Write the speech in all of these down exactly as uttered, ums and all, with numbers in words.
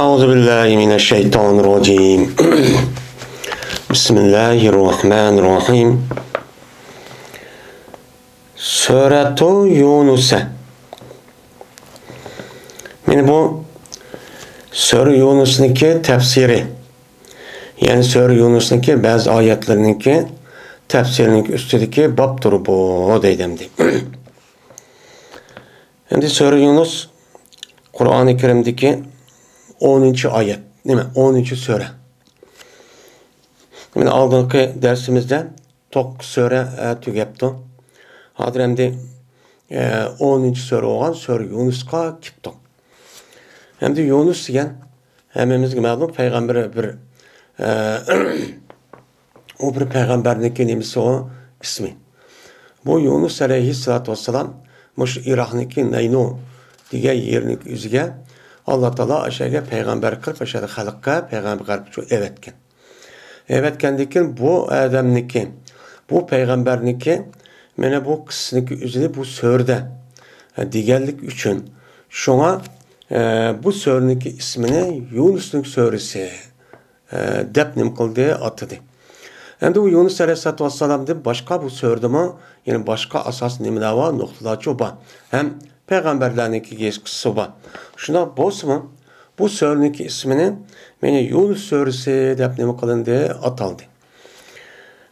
أعوذ بالله من الشيطان الرجيم. بسم الله الرحمن الرحيم. سۈرەتۇ يۇنۇسە. مانا بۇ سۈرە يۇنۇسنىڭكى تەپسىرى. يەنى سۈرە يۇنۇسنىڭكى بەزى ئايەتلىرىنىڭكى تەپسىرىنىڭ ئۈستىدىكى بابتۇر بۇ، دەيدۇ ئەمدى. ئەمدى سۈرە يۇنۇس قۇرئانى كەرىمدىكى ئونىنچى ئايەت، نېمە، ئونىنچى سۈرە. مانا ئالدىنقى دەرسىمىزدە توققۇز سۈرە، ئە، تۈگەپتۇ. ھازىر ئەمدى، ئە، ئونىنچى سۈرە بولغان سۈرە يۇنۇسقا كېلىپتۇ. ئەمدى يۇنۇس دېگەن ھەممىمىزگە مەلۇم پەيغەمبەر بىر، ئە، ئۇ بىر پەيغەمبەرنىڭكى نېمىسى ئۇ ئىسمى. بۇ يۇنۇس ئەلەيھىسسالاتۇ ۋەسسالام مۇشۇ ئىراقنىڭكى نەينۇ دېگەن يېرىنىڭ ئۆزىگە ئاللا تائالا ئاشۇ يەرگە پەيغەمبەر قىلىپ، ئاشۇ يەردە خەلققە پەيغەمبەر قىلىپ شۇ ئەۋەتكەن. ئەۋەتكەندىن كېيىن بۇ ئادەمنىڭكى، بۇ پەيغەمبەرنىڭكى مانا بۇ قىسسىنىڭكى ئۆزىنى بۇ سۈرىدە، ئە، دېگەنلىك ئۈچۈن، شۇڭا، ئە، بۇ سۈرىنىڭكى ئىسمىنى يۇنۇسنىڭ سۈرىسى، ئە، دەپ نېمە قىلدى، ئاتىدى. ئەمدى ئۇ يۇنۇس ئەلەيھىسسالاتۇ ۋەسسالامدىن باشقا بۇ سۈرىدىمۇ يەنە باشقا ئاساسىي نېمىلەر بار، نۇقتىلارچۇ بار. ھەم پەيغەمبەرلەرنىڭكى قىسسىسى بار. شۇنداق بولسىمۇ، بۇ سۈرىنىڭكى ئىسمىنى مانا يۇنۇس سۈرىسى دەپ نېمە قىلىندى، ئاتالدى.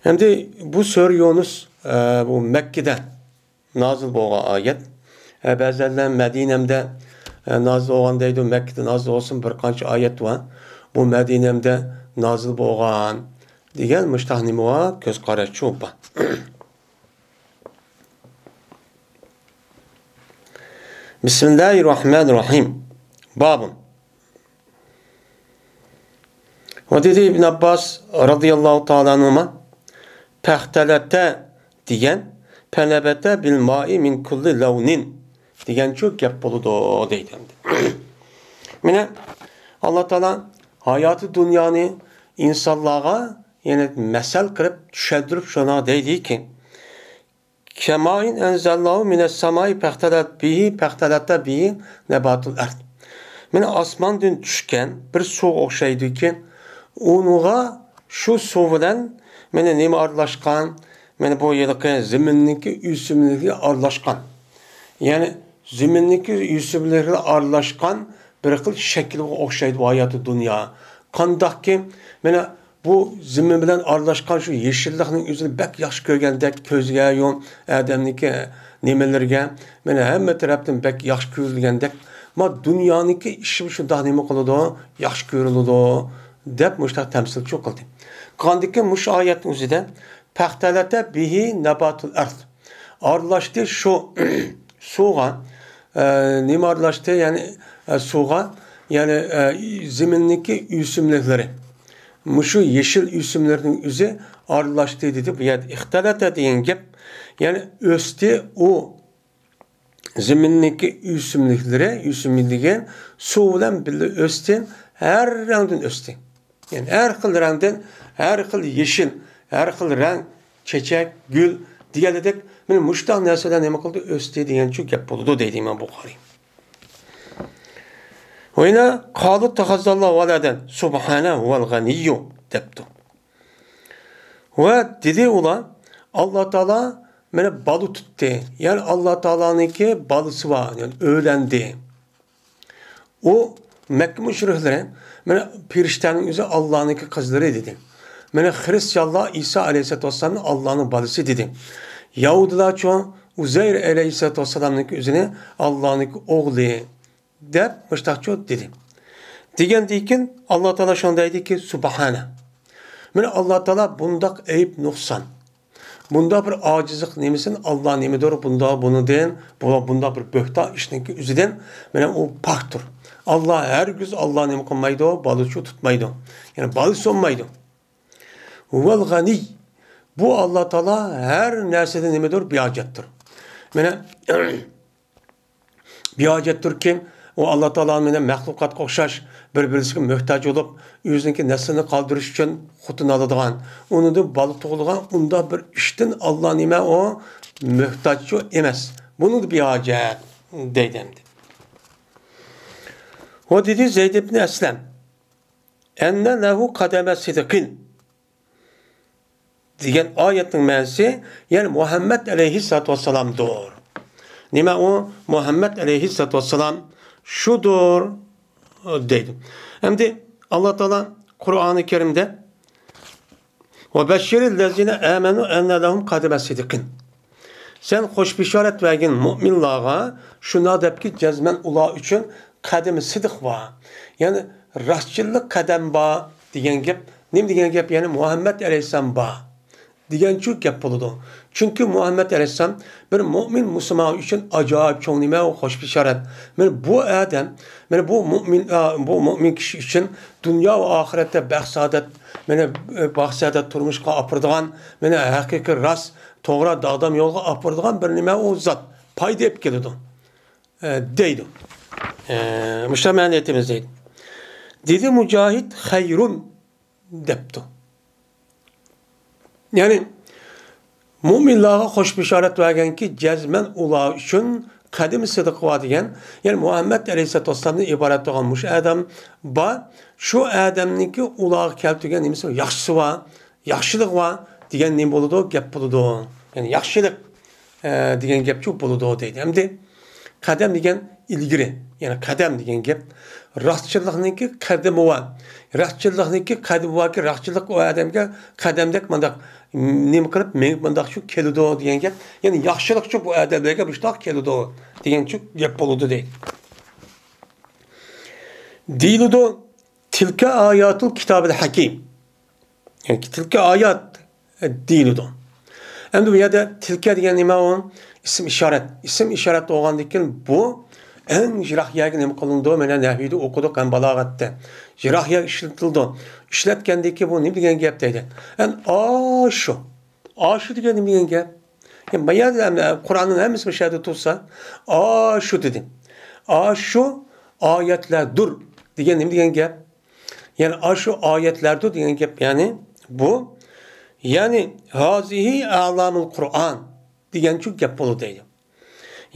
ئەمدى بۇ سۈرە يۇنۇس، ئە، بۇ مەككىدە نازىل بولغان ئايەت. ئە، بەزەنلەر مەدىنەمدە، ئە، نازىل بولغان دەيدۇ، مەككىدە نازىل بولسىمۇ بىر قانچە ئايەت بار. بۇ مەدىنەمدە نازىل بولغان دېگەن مۇشتاق نېمە بار؟ كۆز قاراشچۇ بار. بىسمىللاھىررەھمانىررەھىم. بابۇن. ۋە دېدى ئىبن ئابباس رازىياللاھۇ تائالا ئەنھۇما، پەختەلەتە دېگەن، پەنەبەتە بىل مائى مىن كۇللى لەۋنىن دېگەنچۇ گەپ بولىدۇ، دەيدۇ ئەمدى. مانا، ئاللا تائالا ھاياتى دۇنيانى ئىنسانلارغا، يەنى مەسەل قىلىپ چۈشەندۈرۈپ شۇنى دەيدىكى، كەمائىن ئەنزەلناھۇ مىنەس سامائى پەختەلەت بىھى، پەختەلەتە بىھى نەباتۇل ئەرد. مانا ئاسماندىن چۈشكەن بىر سۇغا ئوخشايدۇكى، ئۇنىڭغا شۇ سۇ بىلەن مانا نېمە ئارىلاشقان؟ مانا بۇ ھېلىقى زېمىننىڭكى ئۆسۈملۈكى ئارىلاشقان. يەنى زېمىننىڭكى ئۆسۈملۈكلىرى ئارىلاشقان بىر خىل شەكىلگە ئوخشايدۇ ھاياتى دۇنيا. قانداقكى، مانا بۇ زېمىن بىلەن ئارىلاشقان شۇ يېشىللىقنىڭ ئۆزىنى بەك ياخشى كۆرگەندەك، كۆزگە يۇ-، ئادەمنىڭكى نېمىلىرىگە، مانا ھەممە تەرەپتىن بەك ياخشى كۆرۈلگەندەك، ما دۇنيانىڭكى ئىشىمۇ شۇنداق نېمە قىلىدۇ، ياخشى كۆرۈلىدۇ، دەپ مۇشۇنداق تەمسىلچۇ قىلدى. قاندىكى مۇشۇ ئايەتنىڭ ئۆزىدە، پەختەلەتە بىھى نەباتۇل ئەرد. ئارىلاشتى شۇ سۇغا، ئە، نېمە ئارىلاشتى؟ يەنى، ئە، سۇغا، يەنى، ئە، زېمىننىڭكى ئۆسۈملۈكلىرى. مۇشۇ يېشىل ئۆسۈملۈكنىڭ ئۆزى ئارىلاشتى دېدى. بۇ يەردە ئىختەلەتە دېگەن گەپ، يەنى ئۆستى ئۇ زېمىننىڭكى ئۆسۈملۈكلىرى، ئۆسۈملۈكى سۇ بىلەن بىللە ئۆستى، ھەر رەڭدىن ئۆستى. يەنى ھەر خىل رەڭدىن، ھەر خىل يېشىل، ھەر خىل رەڭ، چېچەك، گۈل دېگەندەك، مانا مۇشۇنداق نەرسىلەر نېمە قىلدى؟ ئۆستى دېگەنچۇ گەپ بولىدۇ دەيدۇ ئىمام بۇخارىي. ۋە يەنە قالۇ تەخەززەللاھۇ ۋەلەدەن سۇبھانە ھۇۋەل غەنىييۇ دەپتۇ. ۋە دېدى ئۇلار، ئاللا تائالا مانا بالا تۇتتى. يەنى ئاللا تائالانىڭكى بالىسى بار، يەنى ئۆيلەندى. ئۇ مەككە مۇشرىكلىرى، مانا پېرىشتەنىڭ ئۆزى ئاللانىڭكى قىزلىرى دېدى. مانا خرىستىيانلار ئىسا ئەلەيھىسسالاتۇ ۋەسسالامنى ئاللانىڭ بالىسى دېدى. يەھۇدىيلارچۇ ئۇزەير ئەلەيھىسسالاتۇ ۋەسسالامنىڭكى ئۆزىنى ئاللانىڭكى ئوغلى دەپ مۇشتاقچۇ دېدى. دېگەندىن كېيىن ئاللا تائالا شۇنداق دەيدىكى، سۇبھانە. مانا ئاللا تائالا بۇنداق ئەيىب نۇقسان، بۇنداق بىر ئاجىزلىق نېمىسىنى ئاللا نېمىدۇر، بۇنداق بۇنىدىن، بۇ، بۇنداق بىر بۆھتان ئىشنىڭكى ئۆزىدىن، مانا ئۇ پاكتۇر. ئاللا ھەرگىز ئاللا نېمە قىلمايدۇ، بالىچۇ تۇتمايدۇ. يەنى بالىسى بولمايدۇ. ھۇۋەل غەنىي. بۇ ئاللا تائالا ھەر نەرسىدىن نېمىدۇر، بىھاجەتتۇر. مانا بىھاجەتتۇركى، ئۇ ئاللا تائالا مانا مەخلۇقاتقا ئوخشاش بىر-بىرسىگە مۆھتاج بولۇپ، ئۆزىنىڭكى نەسلىنى قالدۇرۇش ئۈچۈن خوتۇن ئالىدىغان، ئۇنىڭدىن بالا تۇغۇلغان ئۇنداق بىر ئىشتىن ئاللا نېمە ئۇ مۆھتاجچۇ ئەمەس. بۇنىڭدا بىھاجەت دەيدۇ ئەمدى. ۋە دېدى زەيد ئىبنى ئەسلەم، ئەننە لەھۇ قەدەمە سىدىقىن دېگەن ئايەتنىڭ مەنىسى، يەنى مۇھەممەد ئەلەيھىسسالاتۇ ۋەسسالامدۇر. نېمە ئۇ؟ مۇھەممەد ئەلەيھىسسالاتۇ ۋەسسالام شۇدۇر، دەيدۇ. ئەمدى ئاللا تائالا قۇرئانى كەرىمدە، ۋە بەششىرىل لەزىنە ئامەنۇ ئەننە لەھۇم قەدەمە سىدىقىن. سەن خوش بېشارەت بەرگىن مۇئمىنلارغا، شۇنداق دەپكى، جەزمەن ئۇلار ئۈچۈن قەدىمى سىدىق بار. يەنى راستچىللىق قەدەم بار دېگەن گەپ. نېمە دېگەن گەپ؟ يەنى مۇھەممەد ئەلەيھىسسالام بار دېگەنچۇ گەپ بولىدۇ. چۈنكى مۇھەممەد ئەلەيھىسسالام بىر مۇئمىن مۇسۇلمان ئۈچۈن ئاجايىپ چوڭ نېمە، ئۇ خوش بېشارەت. مانا بۇ ئادەم، مانا بۇ مۇئمىن، ئا، بۇ مۇئمىن كىشى ئۈچۈن دۇنيا ۋە ئاخىرەتتە بەخت-سائادەت، مانا، ئە، بەخت-سائادەت تۇرمۇشقا ئاپىرىدىغان، مانا ھەقىقىي راست، توغرا، داغدام يولغا ئاپىرىدىغان بىر نېمە، ئۇ زات پايدا ئېلىپ كېلىدۇ، ئە، دەيدۇ. ئە، مۇشۇنداق مەنىدە ئېيتىمىز دەيدۇ. دېدى مۇجاھىد، خەيرۇن دەپتۇ. يەنى، مۇئمىنلارغا خوش بېشارەت بەرگەنكى، جەزمەن ئۇلار ئۈچۈن قەدىمى سىدىق بار دېگەن، يەنى مۇھەممەد ئەلەيھىسسالاتۇ ۋەسسالامدىن ئىبارەت بولغان مۇشۇ ئادەم بار، شۇ ئادەمنىڭكى ئۇلارغا كەلتۈرگەن نېمىسى، ياخشىسى بار، ياخشىلىقى بار دېگەن نېمە بولىدۇ؟ گەپ بولىدۇ. يەنى ياخشىلىق، ئە، دېگەن گەپچۇ بولىدۇ دەيدۇ. ئەمدى قەدەم دېگەن ئىلگىرى، يەنى قەدەم دېگەن گەپ، راستچىللىقنىڭكى قەدىمى بار. راستچىللىقنىڭكى قەدىمى باركى، راستچىللىق ئۇ ئادەمگە قەدەمدەك مانداق، نېمە قىلىپ مېڭىپ مانداقچۇ كېلىدۇ دېگەن گەپ. يەنى ياخشىلىقچۇ بۇ ئادەملەرگە مۇشۇنداق كېلىدۇ دېگەنچۇ گەپ بولىدۇ دەيدۇ. دېيىلىدۇ، تىلكە ئاياتۇل كىتابىل ھەكىم. يەنى تىلكە ئايات، ئە، دېيىلىدۇ. ئەمدى بۇ يەردە تىلكە دېگەن نېمە ئۇ؟ ئىسىم ئىشارەت. ئىسىم ئىشارەت بولغاندىن كېيىن بۇ ئەڭ يىراق يەرگە نېمە قىلىنىدۇ؟ مانا نەھۋىدە ئوقۇدۇق ھەم بالاغەتتە. يىراق يەر ئىشلىتىلىدۇ. ئىشلەتكەندىن كېيىن بۇ نېمە دېگەن گەپ دەيدۇ؟ ئەن ئاشۇ. ئاشۇ دېگەن نېمە دېگەن گەپ؟ يەنى بۇ يەردە، ئە، قۇرئاننىڭ ھەممىسى مۇشۇ يەردە تۇرسا، ئاشۇ دېدى. ئاشۇ ئايەتلەردۇر دېگەن نېمە دېگەن گەپ؟ يەنى ئاشۇ ئايەتلەردۇر دېگەن گەپ، يەنى بۇ، يەنى ھازىھى ئەلامۇل قۇرئان دېگەنچۇ گەپ بولىدۇ دەيدۇ.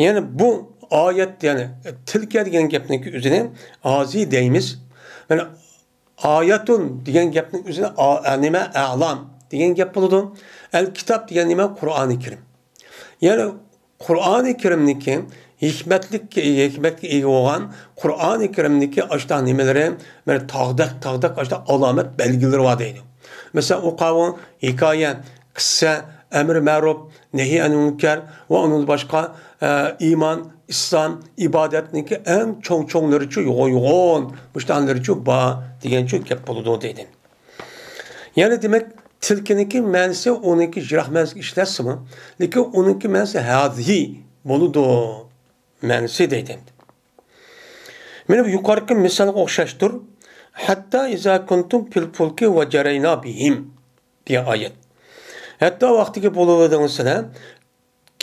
يەنى بۇ ئايەت، يەنى تىلكە دېگەن گەپنىڭكى ئۆزىنى ھازى دەيمىز. يەنى ئايەتۇن دېگەن گەپنىڭ ئۆزىنى ئا-، ئە، نېمە، ئەلام دېگەن گەپ بولىدۇ. ئەل كىتاب دېگەن نېمە؟ قۇرئانى كەرىم. يەنى قۇرئانى كەرىمنىڭكى ھېكمەتلىك، ھېكمەتكە ئىگە بولغان قۇرئانى كەرىمنىڭكى ئاشۇنداق نېمىلىرى، مانا تاغدەك، تاغدەك ئاشۇنداق ئالامەت بەلگىلىرى بار دەيدۇ. مەسىلەن، ئۇ قاۋۇ ھېكايە، قىسسە، ئەمرى مەرۇپ، نەھى ئەنىل مۇنكەر ۋە ئۇنىڭدىن باشقا، ئە، ئىمان، ئىسلام، ئىبادەتنىڭكى ئەڭ چوڭ-چوڭلىرىچۇ، يوغان-يوغان مۇشۇنداقلىرىچۇ بار دېگەنچۇ گەپ بولىدۇ دەيدۇ. يەنى دېمەك، تىلكىنىڭكى مەنىسى ئۇنىڭكى يىراق مەنىسىگە ئىشلەتسىمۇ، لېكىن ئۇنىڭكى مەنىسى ھازىھى بولىدۇ مەنىسى دەيدۇ. مانا بۇ يۇقىرىقى مىسالغا ئوخشاشتۇر. ھەتتا ئىزا كۇنتۇم فىل فۇلكى ۋە جەرەينا بىھىم دېگەن ئايەت. ھەتتا ۋاقتىكى بولۇۋېدىڭلار سىلەر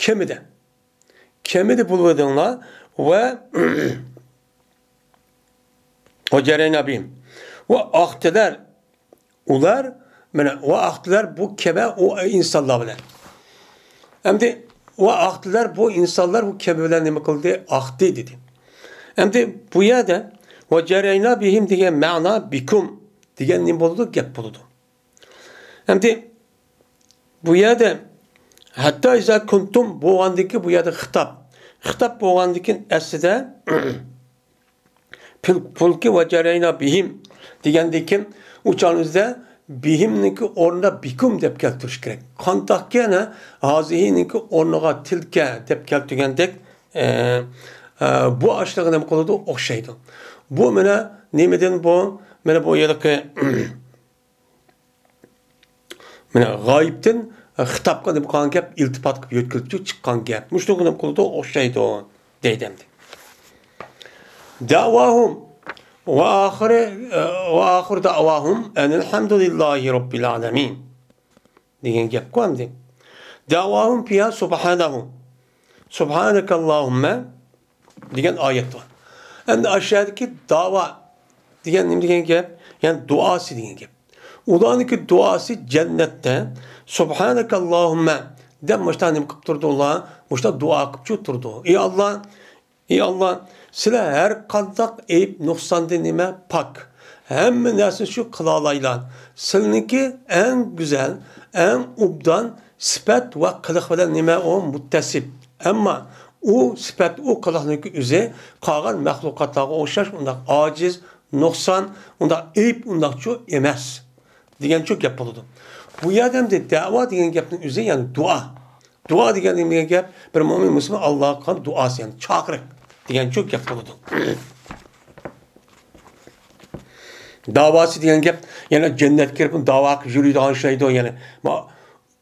كېمىدە. كېمىدە بولۇۋېدىڭلار ۋە، ۋە جەرەينا بىھىم. ۋە ئاقتىلار ئۇلار، مانا، ۋە ئاقتىلار بۇ كېمە ئۇ ئىنسانلار بىلەن. ئەمدى ۋە ئاقتىلار بۇ ئىنسانلار بۇ كېمە بىلەن نېمە قىلدى؟ ئاقتى دېدى. ئەمدى بۇ يەردە ۋە جەرەينا بىھىم دېگەن مەنا بىكۇم دېگەن نېمە بولىدۇ؟ گەپ بولىدۇ. ئەمدى بۇ يەردە ھەتتا ئىزا كۇنتۇم بولغاندىكى بۇ يەردە خىتاب. خىتاب بولغاندىكى ئەسلىدە پۇل-، پۇلكى ۋە جەرەينا بىھىم دېگەندىكىن ئۇ چاغنىڭ ئۆزىدە بىھىمنىڭكى ئورنىدا بىكۇم دەپ كەلتۈرۈش كېرەك. قانداقكى ئەنە ھازىھىنىڭكى ئورنىغا تىلكە دەپ كەلتۈرگەندەك، ئە، ئە، بۇ ئاشلىقى نېمە قىلىدۇ؟ ئوخشايدۇ. بۇ مانا نېمىدىن بۇ؟ مانا بۇ ھېلىقى مانا غايىبتىن خىتابقا نېمە قىلغان گەپ، ئىلتىپات قىلىپ يۆتكىلىپ چىققان گەپ. مۇشۇنىڭغا نېمە قىلىدۇ؟ ئوخشايدۇ دەيدۇ ئەمدى. دەۋاھۇم ۋە ئاخىرى، ۋە ئاخىر دەۋاھۇم ئەنىلھەمدۇلىللاھى رەببىل ئالەمىن دېگەن گەپكۇ ئەمدى. دەۋاھۇم فىھا سۇبھانەھۇ. سۇبھانەكەللاھۇممە دېگەن ئايەت بار. ئەمدى ئاشۇ يەردىكى داۋا دېگەن نېمە دېگەن گەپ؟ يەنى دۇئاسى دېگەن گەپ. ئۇلارنىڭكى دۇئاسى جەننەتتە سۇبھانەكەللاھۇممە دەپ مۇشۇنداق نېمە قىلىپ تۇرىدۇ ئۇلار؟ مۇشۇنداق دۇئا قىلىپچۇ تۇرىدۇ. ئى ئاللا، ئى ئاللا، سىلەر ھەر قانداق ئەيىب نۇقساندىن نېمە پاك، ھەممە نەرسىنى شۇ قىلالايلا. سىلىنىڭكى ئەڭ گۈزەل، ئەڭ ئوبدان سۈپەت ۋە قىلىق بىلەن نېمە ئۇ مۇتتەسىپ. ئەمما ئۇ سۈپەت، ئۇ قىلىقنىڭكى ئۆزى قالغان مەخلۇقاتلارغا ئوخشاش ئۇنداق ئاجىز، نۇقسان، ئۇنداق ئەيىب، ئۇنداقچۇ ئەمەس دېگەنچۇ گەپ بولىدۇ. بۇ يەردە ئەمدى دەۋا دېگەن گەپنىڭ ئۆزى، يەنى دۇئا. دۇئا دېگەن نېمە دېگەن گەپ؟ بىر مۆمىن مۇسۇلمان ئاللاغا قىلغان دۇئاسى، يەنى چاقىرىق دېگەنچۇ گەپ بولىدۇ. داۋاسى دېگەن گەپ، يەنى جەننەتكە كىرىپ داۋا قىلىپ يۈرىدىغان شۇ ئىدى، يەنى ما-،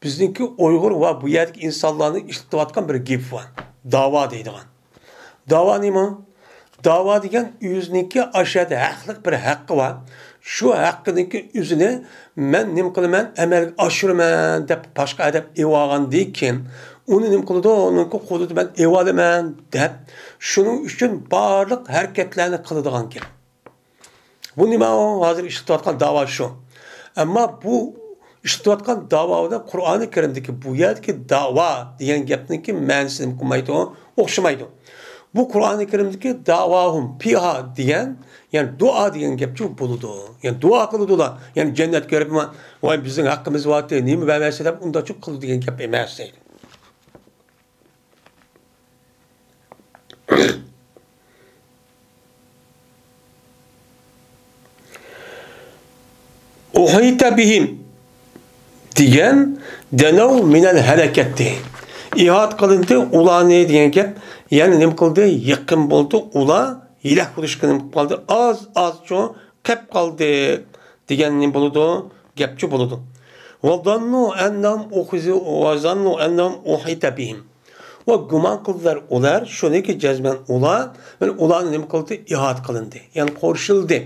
بىزنىڭكى ئۇيغۇر ۋە بۇ يەردىكى ئىنسانلارنىڭ ئىشلىتىۋاتقان بىر گېپى بار. داۋا دەيدىغان. داۋا نېمە؟ داۋا دېگەن ئۆزىنىڭكى ئاشۇ يەردە ھەقلىق بىر ھەققى بار. شۇ ھەققىنىڭكى ئۆزىنى مەن نېمە قىلىمەن، ئەمەلگە ئاشۇرىمەن دەپ باشقا ئادەم ئېلىۋالغاندىن كېيىن، ئۇنى نېمە قىلىدۇ؟ ئۇنىڭكى قۇدرىتى مەن ئېلىۋالىمەن دەپ، شۇنىڭ ئۈچۈن بارلىق ھەرىكەتلەرنى قىلىدىغان گەپ. بۇ نېمە ئۇ؟ ھازىر ئىشلىتىۋاتقان داۋا شۇ. ئەمما بۇ ئىشلىتىۋاتقان داۋا بىلەن قۇرئانى كەرىمدىكى بۇ يەردىكى داۋا دېگەن گەپنىڭكى مەنىسى نېمە قىلمايدۇ؟ ئوخشىمايدۇ. بۇ قۇرئانى كەرىمدىكى داۋاھۇم پىھا دېگەن، يەنى دۇئا دېگەن گەپچۇ بولىدۇ. يەنى دۇئا قىلىدۇلا، يەنى جەننەتكە بېرىپ، ۋاي بىزنىڭ ھەققىمىز بارتى، نېمە بەرمەيسەن دەپ ئۇنداقچۇ قىلىدۇ دېگەن گەپ ئەمەس دەيدۇ. ئۇھىتە بىھىم دېگەن دەنەۋ مىنەل ھەلەكەتتى. ئىھات قىلىندى ئۇلارنى دېگەن گەپ. يەنى نېمە قىلدى؟ يېقىن بولدى. ئۇلار ھىلاك بولۇشقا نېمە قىلىپ قالدى؟ ئاز ئاز چوڭ قېپ قالدى دېگەن نېمە بولىدۇ؟ گەپچۇ بولىدۇ. ۋەزەننۇ ئەننەھۇم ئۇخىزۇ، ۋەزەننۇ ئەننەھۇم ئۇھىتە بىھىم. ۋە گۇمان قىلدىلار ئۇلار، شۇنىكى جەزمەن ئۇلار، يەنى ئۇلارنى نېمە قىلدى؟ ئىھات قىلىندى. يەنى قورشىلدى.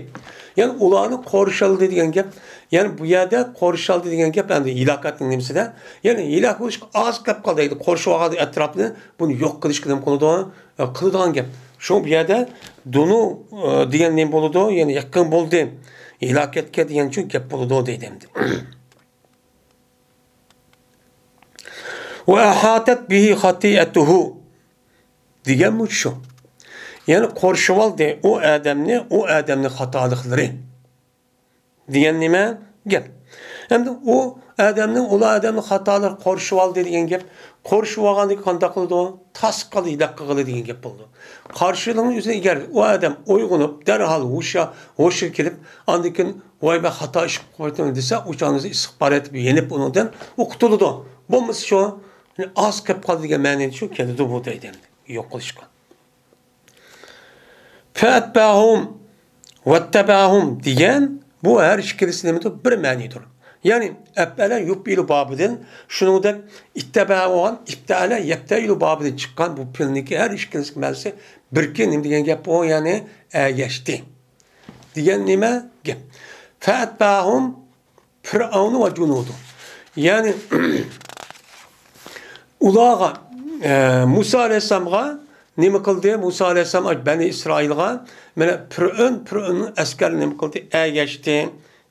يەنى ئۇلارنى قورشالدى دېگەن گەپ. يەنى بۇ يەردە قورشالدى دېگەن گەپ ئەمدى ھىلاكەتنىڭ نېمىسىدە؟ يەنى ھىلاك بولۇشقا ئاز قېلىپ قالدى دەيدۇ. قورشىۋالغان ئەتراپنى، بۇنى يوق قىلىشقا نېمە قىلىدۇ؟ قىلىدىغان گەپ. شۇڭا بۇ يەردە دۇنۇ، ئە، دېگەن نېمە بولىدۇ؟ يەنى يېقىن بولدى. ھىلاكەتكە دېگەن شۇ گەپ بولىدۇ دەيدۇ ئەمدى. ۋە ئەھاتەت بىھى خاتىئەتۇھۇ دېگەنمۇ شۇ. يەنى قورشىۋالدى ئۇ ئادەمنى، ئۇ ئادەمنىڭ خاتالىقلىرى. دېگەن نېمە گەپ؟ ئەمدى ئۇ ئادەمنىڭ، ئۇلار ئادەمنىڭ خاتالىرى قورشىۋالدى دېگەن گەپ. قورشىۋالغاندىن كېيىن قانداق قىلىدۇ؟ تاس قىلدى، ھىلاك قىلغىلى دېگەن گەپ بولىدۇ. قارشىلىقنىڭ ئۆزىنى ئەگەر ئۇ ئادەم ئويغىنىپ، دەرھال ھوشى-، ھوشىغا كېلىپ، ئاندىن كېيىن، ۋاي، مەن خاتا ئىش قىلىپ قويدۇم دېسە، ئۇ چاغدا ئىستىغپار ئېيتىپ يېنىپ ئۇنىڭدىن ئۇ قۇتۇلىدۇ. بولمىسا شۇ، يەنى ئاز قېلىپ قالدى دېگەن مەنىدە شۇ كېلىدۇ بۇ دەيدۇ ئەمدى. يوق قىلىشقا. فەتبەھۇم، ۋەتتەبەھۇم دېگەن بۇ ھەر ئىككىلىسى نېمىدۇر؟ بىر مەنىدۇر. يەنى ئەپئەلە يۇپئىلۇ بابىدىن، شۇنىڭدەك ئىتتەبەھە بولغان ئىپتەئەلە يەپتەئىلۇ بابىدىن چىققان بۇ پېئىلنىڭكى ھەر ئىككىلىسىنىڭ مەنىسى بىركى. نېمە دېگەن گەپ بۇ؟ يەنى ئەگەشتى دېگەن نېمە گەپ؟ فەتبەھۇم فىرئەۋنۇ ۋە جۇنۇدۇ. يەنى ئۇلارغا، ئە، مۇسا ئەلەيھىسسالامغا نېمە قىلدى؟ مۇسا ئەلەيھىسسالام بەنى ئىسرائىلغا، مانا، پىرئۆن، پىرئۆننىڭ ئەسكەرلىرى نېمە قىلدى؟ ئەگەشتى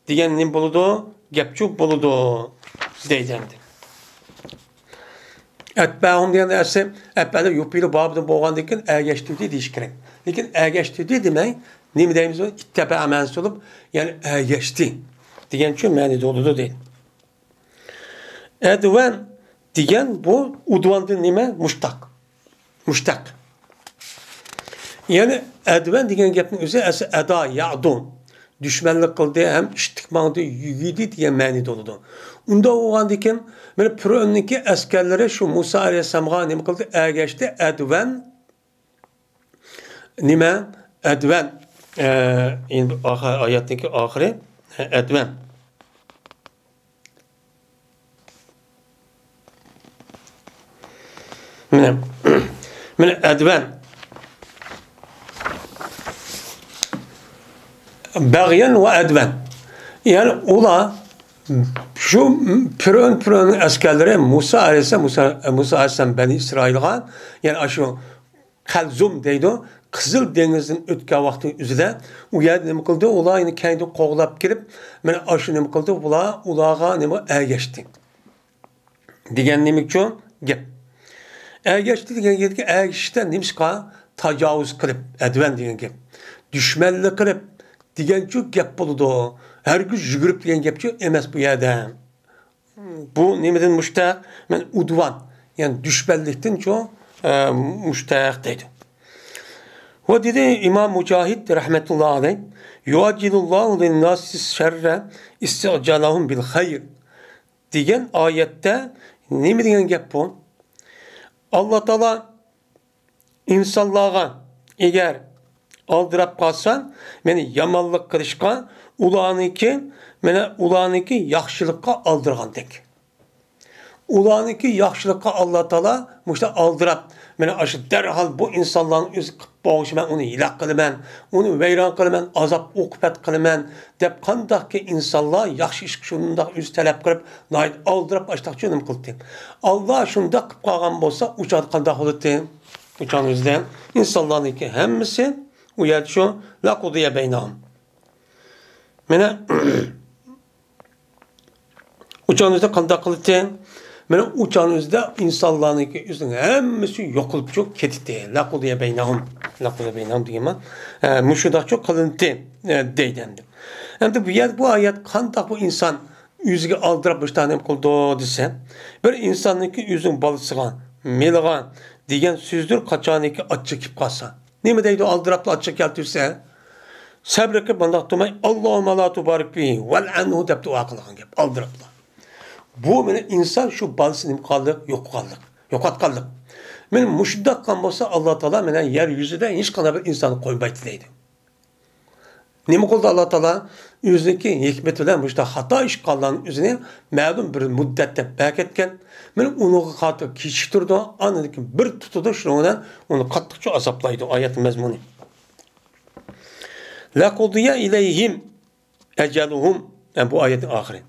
دېگەن نېمە بولىدۇ؟ گەپچۇ بولىدۇ دەيدۇ ئەمدى. ئەتبەھۇم دېگەندە ئەسلى ئەپئەلە يۇپئىلۇ بابىدىن بولغاندىن كېيىن ئەگەشتۈردى دېيىش كېرەك. لېكىن ئەگەشتۈردى دېمەي، نېمە دەيمىز؟ ئىتتەبەئە مەنسۇب بولۇپ، يەنى ئەگەشتى دېگەنچۇ مەنىدە بولىدۇ دەيدۇ. ئەدۋەن دېگەن بۇ ئۇدۋاندىن نېمە؟ مۇشتەق. مۇشتەق. يەنى ئەدۋەن دېگەن گەپنىڭ ئۆزى ئەسلى ئەدا، يەئدۇ. دۈشمەنلىك قىلدى ھەم ئىتتىك ماڭدى، يۈگۈدى دېگەن مەنىدە بولىدۇ. ئۇنداق بولغاندىكىن، مانا پىرئۆننىڭكى ئەسكەرلىرى شۇ مۇسا ئەلەيھىسسالامغا نېمە قىلدى؟ ئەگەشتى، ئەدۋەن. نېمە؟ ئەدۋەن. ئە، ئەمدى ئاخىر، ئايەتنىڭكى ئاخىرى، ئە، ئەدۋەن. مانا، مانا ئەدۋەن. بەغيەن ۋە ئەدۋەن. يەنى ئۇلار شۇ پىرئۆن، پىرئۆننىڭ ئەسكەرلىرى مۇسا ئەلەيھىسسالام، مۇسا، مۇسا ئەلەيھىسسالام بەنى ئىسرائىلغا، يەنى ئاشۇ قەلزۇم دەيدۇ، قىزىل دېڭىزدىن ئۆتكەن ۋاقتى ئۆزىدە، ئۇ يەردە نېمە قىلدى؟ ئۇلار يەنە كەينىدىن قوغلاپ كىرىپ، مانا ئاشۇ نېمە قىلدى؟ ئۇلار، ئۇلارغا نېمە؟ ئەگەشتى دېگەن نېمە ئۈچۈن گەپ؟ ئەگەشتى دېگەن گەپكە ئەگىشىشتە نېمىشقا؟ تاجاۋۇز قىلىپ، ئەدۋەن دېگەن گەپ، دۈشمەنلىك قىلىپ دېگەنچۇ گەپ بولىدۇ. ھەرگىز يۈگۈرۈپ دېگەن گەپچۇ ئەمەس بۇ يەردە. بۇ نېمىدىن مۇشتەق؟ مەن ئۇدۋان، يەنى دۈشمەنلىكتىنچۇ، ئە، مۇشتەق دەيدۇ. ۋە دېدى ئىمام مۇجاھىد رەھمەتۇللا ئەلەيھ، «يۇئەججىلۇللاھۇ لىنناسى شەررە ئىستىئجالەھۇم بىل خەير» دېگەن ئايەتتە نېمە دېگەن گەپ بۇ؟ ئاللا تائالا ئىنسانلارغا ئەگەر ئالدىراپ قالسا، مېنى يامانلىق قىلىشقا، ئۇلارنىڭكى، مانا ئۇلارنىڭكى ياخشىلىققا ئالدىرىغاندەك. ئۇلارنىڭكى ياخشىلىققا ئاللا تائالا مۇشۇنداق ئالدىراپ، مانا ئاشۇ دەرھال بۇ ئىنسانلارنىڭ ئۆزى قىلىپ بولغۇچە مەن ئۇنى ھېلاك قىلىمەن، ئۇنى ۋەيران قىلىمەن، ئازاب ئوقۇبەت قىلىمەن دەپ قانداقكى ئىنسانلار ياخشى ئىشقا شۇنداق ئۆزى تەلەپ قىلىپ، ناھايىتى ئالدىراپ ئاشتاق چۈنۈم قىلدى. ئاللا شۇنداق قىلىپ قالغان بولسا، ئۇ چاغدا قانداق بولاتتى؟ ئۇ چاغنىڭ ئۆزىدە ئىنسانلارنىڭكى ھەممىسى ئۇ يەردە شۇ لەقۇدىيە بەينەھۇم. مانا، ئۇ چاغنىڭ ئۆزىدە قانداق قىلاتتى؟ مانا، ئۇ چاغنىڭ ئۆزىدە ئىنسانلارنىڭكى ئۆزىنىڭ ھەممىسى يوقىلىپچۇ كېتەتتى. لەقۇدىيە بەينەھۇم. لەقۇدىيە بەينەھۇم دېگەن ما-، ئە، مۇشۇنداقچۇ قىلىنتى، ئە، دەيدۇ ئەمدى. ئەمدى بۇ يەردە بۇ ئايەت قانداق بۇ ئىنسان ئۆزىگە ئالدىراپ مۇشۇنداق نېمە قىلىدۇ دېسە، بىر ئىنساننىڭكى ئۆزىنىڭ بالىسىغا، مېلىغا دېگەن سۆزدۇر، قاچانكى ئاچچىق كېلىپ قالسا. نېمە دەيدۇ ئالدىراپلا ئاچچىق كەلتۈرسە؟ سەبرى قىلىپ مۇنداق تۇرماي، «ئاللاھۇمما لا تۇبارىك فىھى ۋەلئەنھۇ» دەپ دۇئا قىلغان گەپ، ئالدىراپلا. بۇ مانا ئىنسان شۇ بالىسى نېمە قىلغانلىق، يوقىغانلىق، يوقاتقانلىق. مانا مۇشۇنداق قىلغان بولسا، ئاللا تائالا مانا يەر يۈزىدە ھېچقانداق بىر ئىنساننى قويمايتتى دەيدۇ. نېمە قىلدى ئاللا تائالا؟ ئۆزىنىڭكى ھېكمىتى بىلەن مۇشۇنداق خاتا ئىش قىلغانلارنىڭ ئۆزىنى مەلۇم بىر مۇددەت دەپ بەركەتكەن. مانا ئۇنىڭغا قارىتا كېچىكتۈرىدۇ، ئاندىن كېيىن بىر تۇتىدۇ، شۇنىڭ بىلەن ئۇنى قاتتىقچە ئازابلايدۇ. ئايەت مەزمۇنى. لەقۇدىيە ئىلەيھىم ئەجەلۇھۇم. يەنى بۇ ئايەتنىڭ ئاخىرى.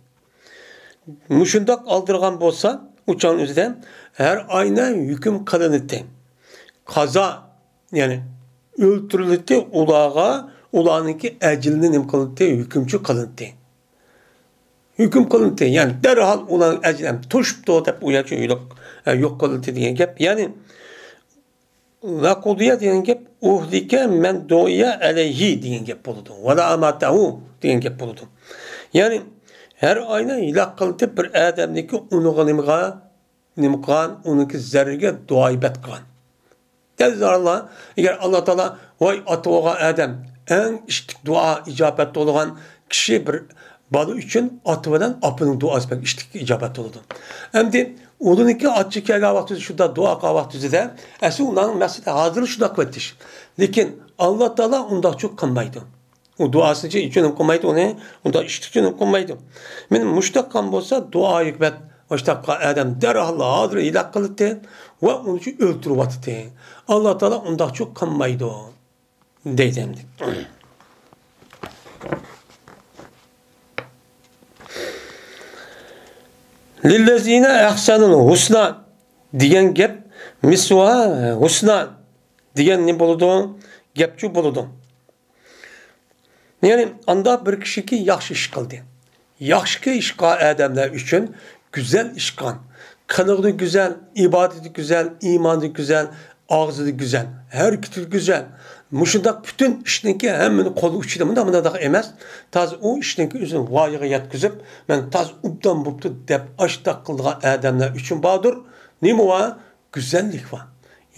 مۇشۇنداق ئالدىرىغان بولسا، ئۇ چاغنىڭ ئۆزىدە ھەر ئاينى ھۆكۈم قىلىنىتتى. قازا، يەنى ئۆلتۈرۈلىتتى، ئۇلارغا، ئۇلارنىڭكى ئەجىلىنى نېمە قىلىنىتتى؟ ھۆكۈمچى قىلىنىتتى. ھۆكۈم قىلىنىتتى. يەنى دەرھال ئۇلارنىڭ ئەجىلى توشۇپتۇ دەپ ئۇ يەرچە يوق، يوق قىلىنىتتى دېگەن گەپ. يەنى لەقۇدىيە دېگەن گەپ ئۇھلىكە مەن دۇئىيە ئەلەيھى دېگەن گەپ بولىدۇ. ۋەلا ئاماتەھۇ دېگەن گەپ بولىدۇ. يەنى ھەر ئاينى ھېلاك قىلىتىپ بىر ئادەمنىڭكى ئۇنىڭغا نېمىغا، نېمە قىلغان، ئۇنىڭكى زەررىگە دۇئا ئىبادەت قىلغان. دەل زادى ئەگەر ئاللا تائالا، ۋاي ئاتا بولغان ئادەم، ئەڭ ئىشتىك دۇئا ئىجابەت بولغان كىشى بىر بالا ئۈچۈن ئاتا بىلەن ئاپىنىڭ دۇئاسى بەك ئىشتىك ئىجابەت بولىدۇ. ئەمدى ئۇلىنىڭكى ئاچچىقى كەلگەن ۋاقتىدا شۇنداق دۇئا قىلغان ۋاقتىدا ئەسلى ئۇلارنىڭ مەقسىتى ھازىر شۇنداق قىلىۋېتىش. لېكىن ئاللا تائالا ئۇنداقچۇ قىلمايدۇ. ئۇ دۇئاسىنى ئۈچۈن قىلمايدۇ ئۇنى، ئۇنداق ئىشتىك ئۈچۈن قىلمايدۇ. مېنىڭ مۇشتاق قىلغان بولسا دۇئا ھۆكمەت، مۇشتاق قىلغان ئادەم دەرھال ھازىر ھېلاك قىلاتتى ۋە ئۇنى ئۆلتۈرۈۋاتاتتى. ئاللا تائالا ئۇنداقچۇ قىلمايدۇ. دەيدۇ ئەمدى. لىللەزىنە ئەھسەنۇل ھۇسنا دېگەن گەپ، مىسلۇھا ھۇسنا دېگەن نېمە بولىدۇ؟ گەپچۇ بولىدۇ. يەنى ئانداق بىر كىشىكى ياخشى ئىش قىلدى. ياخشىكى ئىش قىلغان ئادەملەر ئۈچۈن گۈزەل ئىش قىلغان. قىلىقى گۈزەل، ئىبادىتى گۈزەل، ئىمانى گۈزەل، ئاغزىدا گۈزەل، ھەرىكىتى گۈزەل. مۇشۇنداق پۈتۈن ئىشنىڭكى ھەممىنى قول ئۇچىدا مۇنداق، مۇنداق ئەمەس. تازا ئۇ ئىشنىڭكى ئۆزىنى ۋايىغا يەتكۈزۈپ، مەن تازا ئوبدان بوپتۇ دەپ ئاشتاق قىلىدىغان ئادەملەر ئۈچۈن باردۇر. نېمە بار؟ گۈزەللىك بار.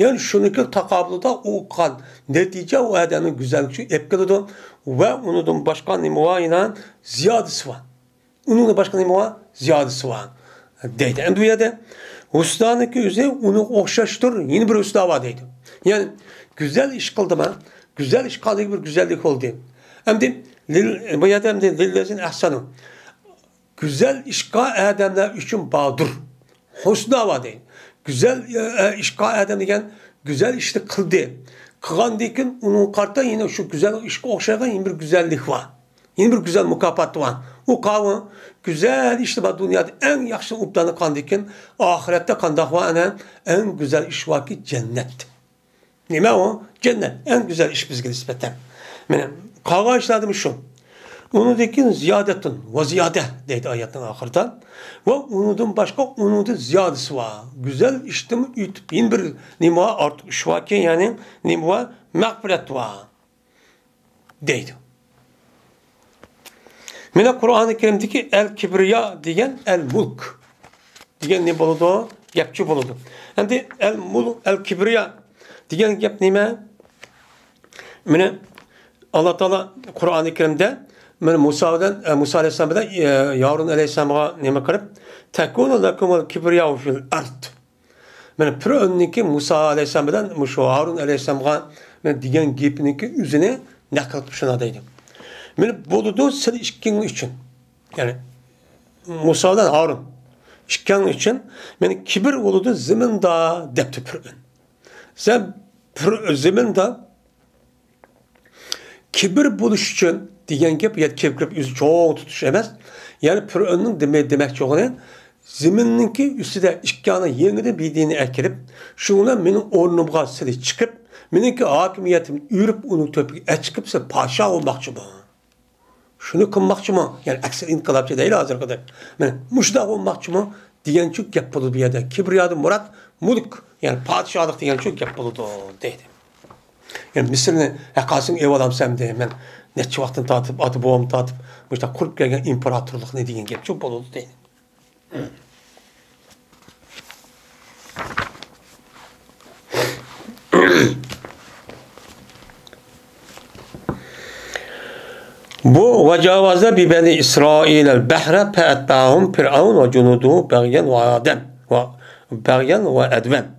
يەنى شۇنىڭكى تاقابىلىدا ئۇ قىلغان نەتىجە ئۇ ئادەمنىڭ گۈزەللىكىگە ئېلىپ كېلىدۇ ۋە ئۇنىڭدىن باشقا نېمە بار؟ يەنە زىيادىسى بار. ئۇنىڭدىن باشقا نېمە بار؟ زىيادىسى بار. دەيدۇ. ئەمدى بۇ يەردە ھۇسنانىڭكى ئۆزى ئۇنىڭغا ئوخشاشتۇر، يەنە بىر ھۇسنا بار دەيدۇ. يەنى گۈزەل ئىش قىلدىما؟ گۈزەل ئىش قىلغاندىن بىر گۈزەللىك بولدى. ئەمدى لىل-، بۇ يەردە ئەمدى لىللەزىنە ئەھسەنۇ. گۈزەل ئىش قىلغان ئادەملەر ئۈچۈن باردۇر. ھۇسنا بار دەيدۇ. گۈزەل، ئە، ئىش قىلغان ئادەم دېگەن گۈزەل ئىشنى قىلدى. قىلغاندىن كېيىن ئۇنىڭغا قارىتا يەنە شۇ گۈزەل ئىشقا ئوخشايدىغان يەنە بىر گۈزەللىك بار. يەنە بىر گۈزەل مۇكاپات بار. ئۇ قاۋۇ گۈزەل ئىشلار بار دۇنيادا ئەڭ ياخشى ئوبدانلىق قىلغاندىن كېيىن ئاخىرەتتە قانداق بار ئەنە؟ ئەڭ گۈزەل ئىش باركى جەننەت. نېمە ئۇ؟ جەننەت. ئەڭ گۈزەل ئىش بىزگە نىسبەتەن. مانا، قالغان ئىشلاردىمۇ شۇ. ئۇنىڭدىن كېيىن زىيادەتۇن ۋە زىيادە دەيدۇ ئايەتنىڭ ئاخىرىدا. ۋە ئۇنىڭدىن باشقا ئۇنىڭدىن زىيادىسى بار. گۈزەل ئىشتىن ئۆتۈپ يەنە بىر نېمە بار، ئارتۇق ئىش باركەن، يەنى نېمە بار؟ مەغپىرەت بار دەيدۇ. مانا قۇرئانى كەرىمدىكى ئەل كىبرىيا دېگەن ئەل مۇلك دېگەن نېمە بولىدۇ؟ گەپچۇ بولىدۇ. ئەمدى ئەل مۇلك، ئەل كىبرىيا دېگەن گەپ نېمە؟ مانا ئاللا تائالا قۇرئانى كەرىمدە مانا مۇسا بىلەن، ئە، مۇسا ئەلەيھىسسالام بىلەن، ئە، ھارۇن ئەلەيھىسسالامغا نېمە قىلىپ، تەكۇنۇ لەكۇمۇل كىبرىياۋۇ فىل ئەرد. مانا پىرئەۋننىڭكى مۇسا ئەلەيھىسسالام بىلەن مۇشۇ ھارۇن ئەلەيھىسسالامغا مانا دېگەن گېپىنىڭكى ئۆزىنى نەقىل قىلىپ شۇنداق دەيدۇ. مانا بولىدۇ سىلەر ئىككىڭلار ئۈچۈن. يەنى مۇسا بىلەن ھارۇن ئىككىڭلار ئۈچۈن مانا كىبىر بولىدۇ زېمىندا دەپتۇ پىرئەۋن. سەن پىر-، زېمىندا كىبىر بولۇش ئۈچۈن دېگەن گەپ، يا كىبىر كىرىپ ئۆزىنى چوڭ تۇتۇش ئەمەس. يەنى پىرئەۋننىڭ دېمە-، دېمەكچى بولغىنى، زېمىننىڭكى ئۈستىدە ئىككى ئانا يېڭىدىن بىدىنى ئەكىرىپ، شۇنىڭ بىلەن مېنىڭ ئورنۇمغا سىلى چىقىپ، مېنىڭكى ھاكىمىيىتىمنى ئۆرۈپ، ئۇنىڭ تۆپىگە ئەچىقىپ، سىلى پادىشاھ بولماقچىمۇ؟ شۇنى قىلماقچىمۇ؟ يەنى ئەكسىل ئىنقىلابچى دەيلى ھازىرقىدەك. مانا مۇشۇنداق بولماقچىمۇ؟ دېگەنچۇ گەپ بولىدۇ بۇ يەردە. كىبرىيادىن مۇراد مۇلك، يەنى پادىشاھلىق دېگەنچۇ گەپ بولىدۇ دەيدۇ. يەنى مىسىرنى ھەققاسىنى ئېلىۋالامسەن دەيمەن. نەچچە ۋاقىتتىن تارتىپ، ئاتا بوۋامدىن تارتىپ مۇشۇنداق قۇرۇپ كەلگەن ئىمپېراتورلۇقنى دېگەن گەپچۇ بولىدۇ دەيدۇ. بۇ ۋەجاۋەزە بىبەنى ئىسرائىلەل بەھرە فەئەتبەئەھۇم فىرئەۋن ۋە جۇنۇدۇھۇ بەغيەن ۋە ئادەن ۋە بەغيەن ۋە ئەدۋەن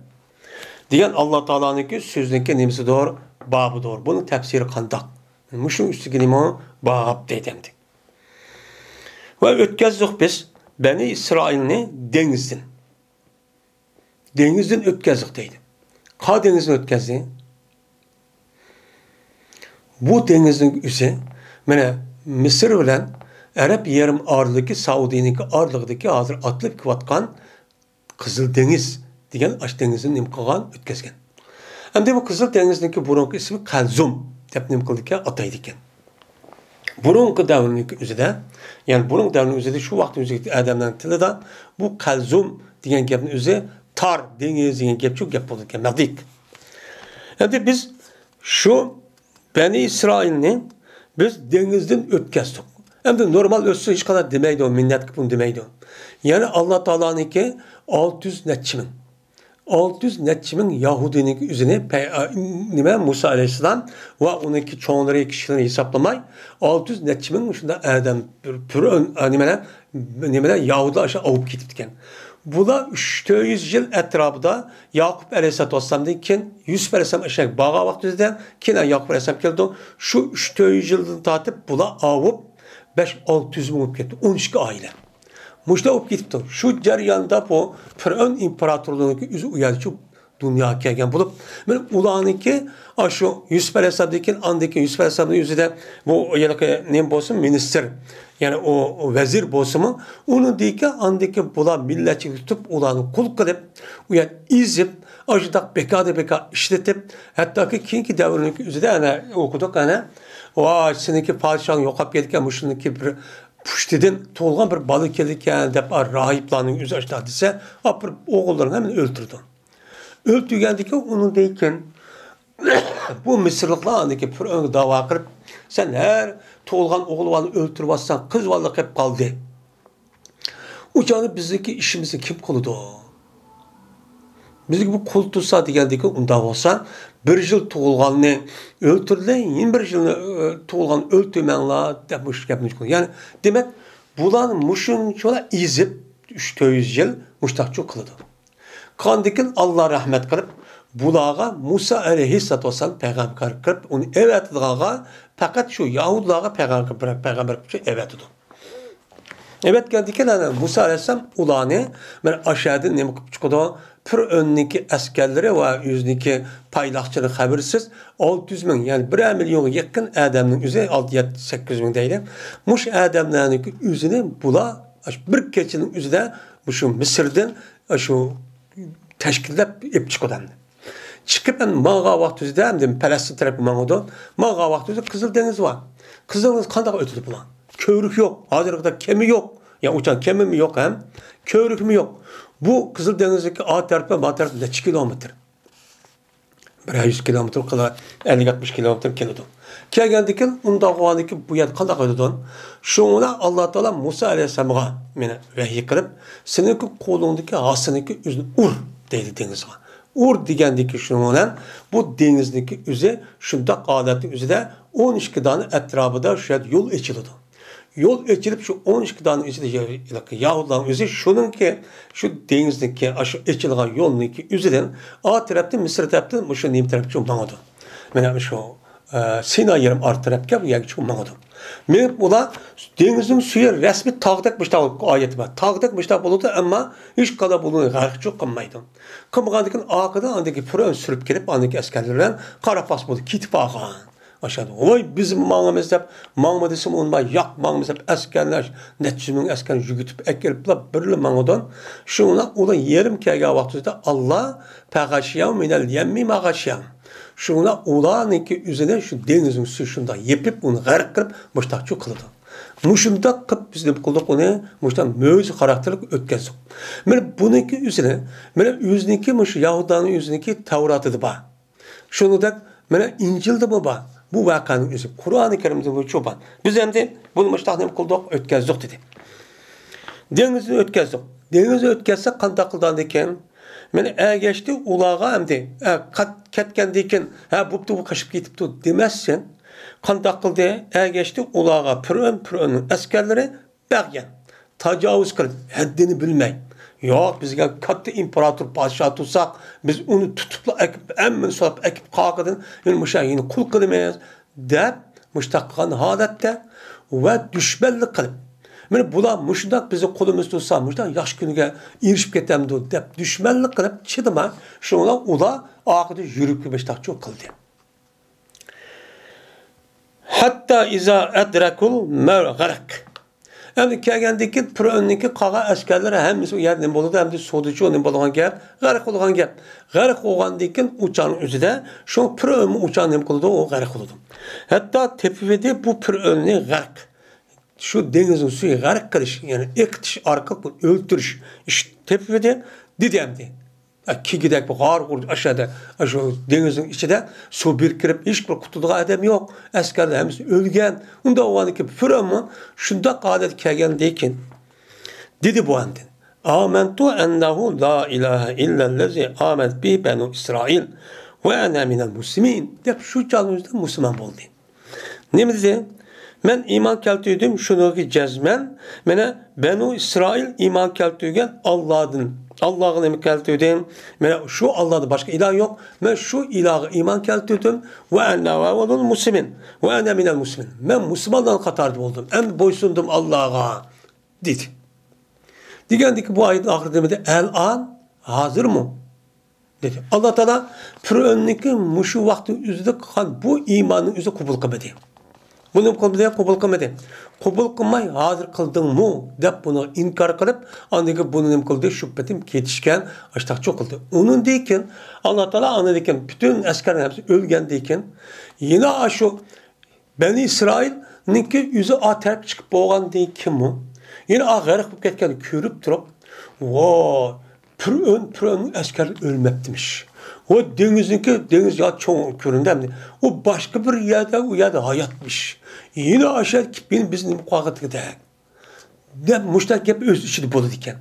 دېگەن ئاللا تائالانىڭكى سۆزىنىڭكى نېمىسىدۇر؟ بابىدۇر. بۇنىڭ تەپسىرى قانداق؟ مۇشۇنىڭ ئۈستىگە نېمە؟ باب دەيدۇ ئەمدى. ۋە ئۆتكەزدۇق بىز بەنى ئىسرائىلنى دېڭىزدىن. دېڭىزدىن ئۆتكەزدۇق دەيدۇ. قا دېڭىزدىن ئۆتكەزدى؟ بۇ دېڭىزنىڭ ئۆزى، مانا، مىسىر بىلەن ئەرەب يېرىم ئارىلىقى، سەئۇدىنىڭكى ئارىلىقىدىكى ھازىر ئاتلىنىپ كېلىۋاتقان قىزىل دېڭىز دېگەن ئاشۇ دېڭىزنى نېمە قىلغان؟ ئۆتكەزگەن. ئەمدى بۇ قىزىل دېڭىزنىڭكى بۇرۇنقى ئىسمى قەلزۇم دەپ نېمە قىلىدىكەن؟ ئاتايدىكەن. بۇرۇنقى دەۋرنىڭكى ئۆزىدە، يەنى بۇرۇنقى دەۋرنىڭ ئۆزىدە شۇ ۋاقىتنىڭ ئۆزىدىكى ئادەملەرنىڭ تىلىدا بۇ قەلزۇم دېگەن گەپنىڭ ئۆزى تار دېڭىز دېگەن گەپچۇ گەپ بولىدىكەن، مەغدىك. ئەمدى بىز شۇ بەنى ئىسرائىلنى بىز دېڭىزدىن ئۆتكەزدۇق. ئەمدى نورمال ئۆتسە ھېچقانداق دېمەيدۇ، مىننەت قىلىپ ئۇنى دېمەيدۇ. يەنى ئاللا تائالانىڭكى ئالتە يۈز نەچچە مىڭ. ئالتە يۈز نەچچە مىڭ يەھۇدىينىڭ ئۆزىنى پەي-، ئا، نېمە، مۇسا ئەلەيھىسسالام ۋە ئۇنىڭكى چوڭلىرى، كىشىلىرىنى ھېسابلىماي، ئالتە يۈز نەچچە مىڭ شۇنداق ئادەم، پىر-، پىرئەۋن، ئا، نېمىلەر، نېمىلەر، يەھۇدىيلار ئاشۇ ئاۋۇپ كېتىپتىكەن. بۇلار ئۈچ تۆت يۈز يىل ئەتراپىدا ياقۇپ ئەلەيھىسسالاتۇ ۋەسسالامدىن كېيىن، يۈسۈپ ئەلەيھىسسالام ئەشەگە بارغان ۋاقتىمىزدا، كېيىن ياقۇپ ئەلەيھىسسالام كەلدى. شۇ ئۈچ تۆت يۈز يىلدىن تارتىپ بۇلار ئاۋۇپ بەش ئالتە يۈز مىڭ بولۇپ كەتتى. ئون ئىككى ئائىلە. مۇشۇنداق بولۇپ كېتىپتۇ. شۇ جەرياندا بۇ پىرئەۋن ئىمپېراتورلۇقىنىڭكى ئۆزى ئۇ يەردىچۇ دۇنياغا كەلگەن بولۇپ، مانا ئۇلارنىڭكى ئاشۇ يۈسۈپ ئەلەيھىسسالامدىن كېيىن، ئاندىن كېيىن يۈسۈپ ئەلەيھىسسالامنىڭ ئۆزىدە بۇ ھېلىقى نېمە بولسۇن، مىنىستىر، يەنى ئۇ، ئۇ ۋەزىر بولسىمۇ، ئۇنىڭدىن كېيىن ئاندىن كېيىن بۇلار مىللەتچىلىك تۇتۇپ، ئۇلارنى قۇل قىلىپ، ئۇ يەردە ئېزىپ، ئاشۇنداق بىكاردىن بىكار ئىشلىتىپ، ھەتتاكى كېيىنكى دەۋرنىڭكى ئۆزىدە ئەنە ئوقۇدۇق، ئەنە، ۋاي، سېنىڭكى پادىشاھىڭ يوقاپ كەتكەن، مۇشۇنىڭكى بىر پۇشتىدىن تۇغۇلغان بىر بالا كېلىدىكەن دەپ، ئا، راھىبلارنىڭ ئۆزى ئاشۇنداق دېسە، ئاپىرىپ ئوغۇللىرىنى ھەممىنى ئۆلتۈرىدۇ. ئۆلتۈرگەندىن كېيىن، ئۇنىڭدىن كېيىن بۇ مىسىرلىقلار ئاندىن كېيىن پىرئەۋنگە داۋا قىلىپ، سەن ھەر تۇغۇلغان ئوغۇل بالىنى ئۆلتۈرۈۋاتساڭ، قىز بالا قېلىپ قالدى. ئۇ چاغدا بىزنىڭكى ئىشىمىزنى كىم قىلىدۇ؟ بىزگە بۇ قۇل تۇتسا دېگەندىكى، ئۇنداق بولسا، بىر يىل تۇغۇلغاننى ئۆلتۈردى، يەنە بىر يىلنى، ئۆ، تۇغۇلغاننى ئۆلتۈرمەڭلار دەپ مۇشۇ گەپنى قىلدى. يەنى، دېمەك، بۇلارنى مۇشۇنچىلا ئېزىپ، ئۈچ تۆت يۈز يىل مۇشتاقچۇ قىلىدۇ. قاندىكىن ئاللا رەھمەت قىلىپ، بۇلارغا مۇسا ئەلەيھىسسالاتۇ ۋەسسالام پەيغەمبەر قىلىپ، ئۇنى ئەۋەتىدىغانغا پەقەت شۇ يەھۇدىيلارغا پەيغەمبەر، پەيغەمبەر قىلىپ ئەۋەتىدۇ. ئەۋەتكەندىكىن، ئەنە، مۇسا ئەلەيھىسسالام ئۇلارنى، مانا، ئاشۇ يەردىن نېمە قىلىپ چىقىدۇ؟ پىرئەۋننىڭكى ئەسكەرلىرى ۋە ئۆزىنىڭكى پايلاقچىلىرى خەۋىرسىز ئالتە يۈز مىڭ، يەنى بىرەر مىليونغا يېقىن ئادەمنىڭ ئۆزى، ئالتە، يەتتە، سەككىز يۈز مىڭ دەيلى. مۇشۇ ئادەملەرنىڭكى ئۆزىنى بۇلار ئاشۇ بىر كېچىنىڭ ئۆزىدە مۇشۇ مىسىردىن ئاشۇ تەشكىللەپ ئېلىپ چىقىدۇ ئەمدى. چىقىپ ئەمدى ماڭغان ۋاقتىدا ئەمدى پەلەستىن تەرەپكە ماڭىدۇ. ماڭغان ۋاقتىدا قىزىل دېڭىز بار. قىزىل دېڭىز قانداق ئۆتىدۇ بۇلار؟ كۆۋرۈك يوق، ھازىرقىدەك كېمە يوق. يا ئۇچان كېمىمۇ يوق ھەم، كۆۋرۈكمۇ يوق. بۇ قىزىل دېڭىزنىڭكى ئا تەرىپى، ما تەرىپى نەچچە كىلومېتىر؟ بىر يۈز كىلومېتىر قىلا، ئەللىك ئاتمىش كىلومېتىر كېلىدۇ. كەلگەندىكىن ئۇنداق بولغاندىكىن بۇ يەر قانداق ئۆتىدۇ؟ شۇڭا ئاللا تائالا مۇسا ئەلەيھىسسالامغا مېنى ۋەھىي قىلىپ، سېنىڭكى قولۇڭدىكى ھاسىنىڭكى ئۆزىنى ئۇر دەيدۇ دېڭىزغا. ئۇر دېگەندىكى شۇنىڭ بىلەن بۇ دېڭىزنىڭكى ئۆزى شۇنداق ھالەتنىڭ ئۆزىدە ئون ئىككى دانە ئەتراپىدا شۇ يەردە يول ئېچىلىدۇ. يول ئېچىلىپ، شۇ ئون ئىككى دانە ئىچىدە يەھۇدىيلارنىڭ ئۆزى شۇنىڭكى، شۇ دېڭىزنىڭكى، ئاشۇ ئېچىلغان يولنىڭكى ئۆزىدىن، ئا تەرەپتىن، مىسىر تەرەپتىن مۇشۇ نېمە تەرەپكە ماڭىدۇ؟ مانا شۇ، ئە، سىناي يېرىم ئارا تەرەپكە، بۇ يەرگە چىقىپ ماڭىدۇ. مېڭىپ ئۇلار دېڭىزنىڭ سۈيى رەسمىي تاغدەك مۇشتاق، ئايەت بار. تاغدەك مۇشتاق بولىدۇ، ئەمما ھېچقانداق بۇنى غەرقچۇ قىلمايدۇ. قىلمىغاندىكىن ئارقىدىن ئاندىكى پىرئەۋن سۈرۈپ كېلىپ، ئاندىكى ئەسكەرلىرى بىلەن قارا پاس بولۇپ كېتىپ قالغان. ئاشۇ، ۋاي، بىزمۇ ماڭىمىز دەپ، ماڭما دېسىمۇ ئۇنىماي، ياق، ماڭىمىز دەپ، ئەسكەرلەر، نەچچە يۈز مىڭ ئەسكەرنى يۈگۈتۈپ ئەكىرىپلا بىرلا ماڭىدۇ. شۇڭا ئۇلار يېرىم كەلگەن ۋاقتىدا، ئاللا، فغشيهم من اليم ما غشيهم. شۇڭا ئۇلارنىڭكى ئۆزىنى شۇ دېڭىزنىڭ سۈيى شۇنداق يېپىپ، ئۇنى غەرق قىلىپ، مۇشتاقچۇ قىلىدۇ. مۇشۇنداق قىلىپ بىز نېمە قىلدۇق ئۇنى؟ مۇشۇنداق مۆجىزە خاراكتېرلىك ئۆتكەزدۇق. مانا بۇنىڭكى ئۆزىنى، مانا ئۆزىنىڭكى مۇشۇ يەھۇدىيلارنىڭ ئۆزىنىڭكى تەۋراتىدا بار. شۇنىڭدەك مانا ئىنجىلدىمۇ بار. بۇ ۋەقەنىڭ ئۆزى قۇرئانى كەرىمدىمۇ شۇ بار. بىز ئەمدى بۇنى مۇشتاق نېمە قىلدۇق؟ ئۆتكەزدۇق دېدى. دېڭىزنى ئۆتكەزدۇق. دېڭىزنى ئۆتكەزسەك قانداق قىلىدىكەن؟ مانا ئەگەشتى ئۇلارغا ئەمدى، ئە، قات-، كەتكەندىن كېيىن، ھە، بوپتۇ، بۇ قېچىپ كېتىپتۇ دېمەسسەن. قانداق قىلدى؟ ئەگەشتى ئۇلارغا پىرئەۋن، پىرئەۋننىڭ ئەسكەرلىرى بەرگەن. تاجاۋۇز قىلىپ، ھەددىنى بىلمەي. ياق، بىزگە كاتتا ئىمپېراتور پادىشاھ تۇرساق، بىز ئۇنى تۇتۇپلا ئەكىپ، ھەممىنى سوراپ ئەكىپ قاقىدىن، يەنە مۇشۇ يەنە قۇل قىلىمىز، دەپ مۇشتاق قىلغان ھالەتتە ۋە دۈشمەنلىك قىلىپ، مانا بۇلار مۇشۇنداق بىزنى قولىمىز تۇتسا، مۇشۇنداق ياخشى كۈنگە ئېرىشىپ كېتەمدۇ دەپ دۈشمەنلىك قىلىپ چىدىماي، شۇڭا ئۇلار ئاخىرىدا يۈرۈكى مۇشتاقچۇ قىلدى. ھەتتا ئىزا ئەدرەكۇل مەغرەق. ئەمدى كەلگەندىن كېيىن پىرئەۋننىڭكى قالغان ئەسكەرلىرى ھەممىسى ئۇ يەردە نېمە بولىدۇ؟ ئەمدى سۇدىچۇ نېمە بولغان گەپ؟ غەرق بولغان گەپ. غەرق بولغاندىن كېيىن ئۇچانىڭ ئۆزىدە شۇ پىرئەۋنمۇ ئۇچان نېمە قىلىدۇ؟ ئۇ غەرق بولىدۇ. ھەتتا تېپىۋىدى بۇ پىرئەۋننى غەرق. شۇ دېڭىزنىڭ سۈيى غەرق قىلىش، يەنى ئېقىتىش ئارقىلىق بۇ ئۆلتۈرۈش ئىش تېپىۋىدى، دېدى ئەمدى. ئە، كېگىدەك بۇ غار قۇرۇپ ئاشۇ يەردە، ئاشۇ دېڭىزنىڭ ئىچىدە سۇ بىر كىرىپ، ھېچ بىر قۇتۇلىدىغان ئادەم يوق. ئەسكەرلەر ھەممىسى ئۆلگەن. ئۇنداق بولغاندىكىن پىرئەۋنمۇ شۇنداق ھالەتكە كەلگەندىن كېيىن دېدى بۇ ئاندىن. آمنت أنه لا إله إلا الذي آمنت به بنو إسرائيل وأنا من المسلمين دەپ شۇ چاغنىڭ ئۆزىدە مۇسۇلمان بولدى. نېمە دېدى؟ مەن ئىمان كەلتۈردۈم شۇنىڭغا جەزمەن، مانا بەنۇ ئىسرائىل ئىمان كەلتۈرگەن ئاللادىن. ئاللاغا نېمە كەلتۈردۈم؟ مانا شۇ ئاللادىن باشقا ئىلاھ يوق. مەن شۇ ئىلاھقا ئىمان كەلتۈردۈم. وأنا أول المسلمين. وأنا من المسلمين. مەن مۇسۇلمانلارنىڭ قاتارىدا بولدۇم. ئەمدى بويسۇندۇم ئاللاغا، دېدى. دېگەندىكى بۇ ئايەتنىڭ ئاخىرىدا نېمە دېدى؟ ئەلئان، ھازىرمۇ؟ دېدى. ئاللا تائالا پىرئەۋننىڭكى مۇشۇ ۋاقىتنىڭ ئۆزىدە قىلغان بۇ ئىماننىڭ ئۆزى قوبۇل قىلمىدى. بۇنى قوبۇل، قوبۇل قىلمىدى. قوبۇل قىلماي، ھازىر قىلدىڭمۇ دەپ بۇنى ئىنكار قىلىپ، ئاندىن كېيىن بۇنى نېمە قىلدى؟ شۇ پېتىم كېتىشكەن، ئاشتاقچۇ قىلدى. ئۇنىڭدىن كېيىن ئاللا تائالا ئاندىن كېيىن پۈتۈن ئەسكەرنى ھەممىسى ئۆلگەندىن كېيىن يەنە ئاشۇ بەنى ئىسرائىلنىڭكى ئۆزى ئا تەرەپكە چىقىپ بولغاندىن كېيىنمۇ يەنە ئا غەرق بولۇپ كەتكەننى كۆرۈپ تۇرۇپ، ۋاي، پىرئەۋن، پىرئەۋننىڭ ئەسكەرلىرى ئۆلمەپتىمىش. ۋاي، دېڭىزنىڭكى، دېڭىز يا چوڭ كۆرۈندى ئەمدى. ئۇ باشقا بىر يەردە، ئۇ يەردە ھاياتمىش. يەنە ئاشۇ يەردە كېلىپ يەنە بىزنى نېمە قىلىۋاتىدىكەن دەپ مۇشۇنداق گەپ ئۆز ئىچىدە بولىدىكەن.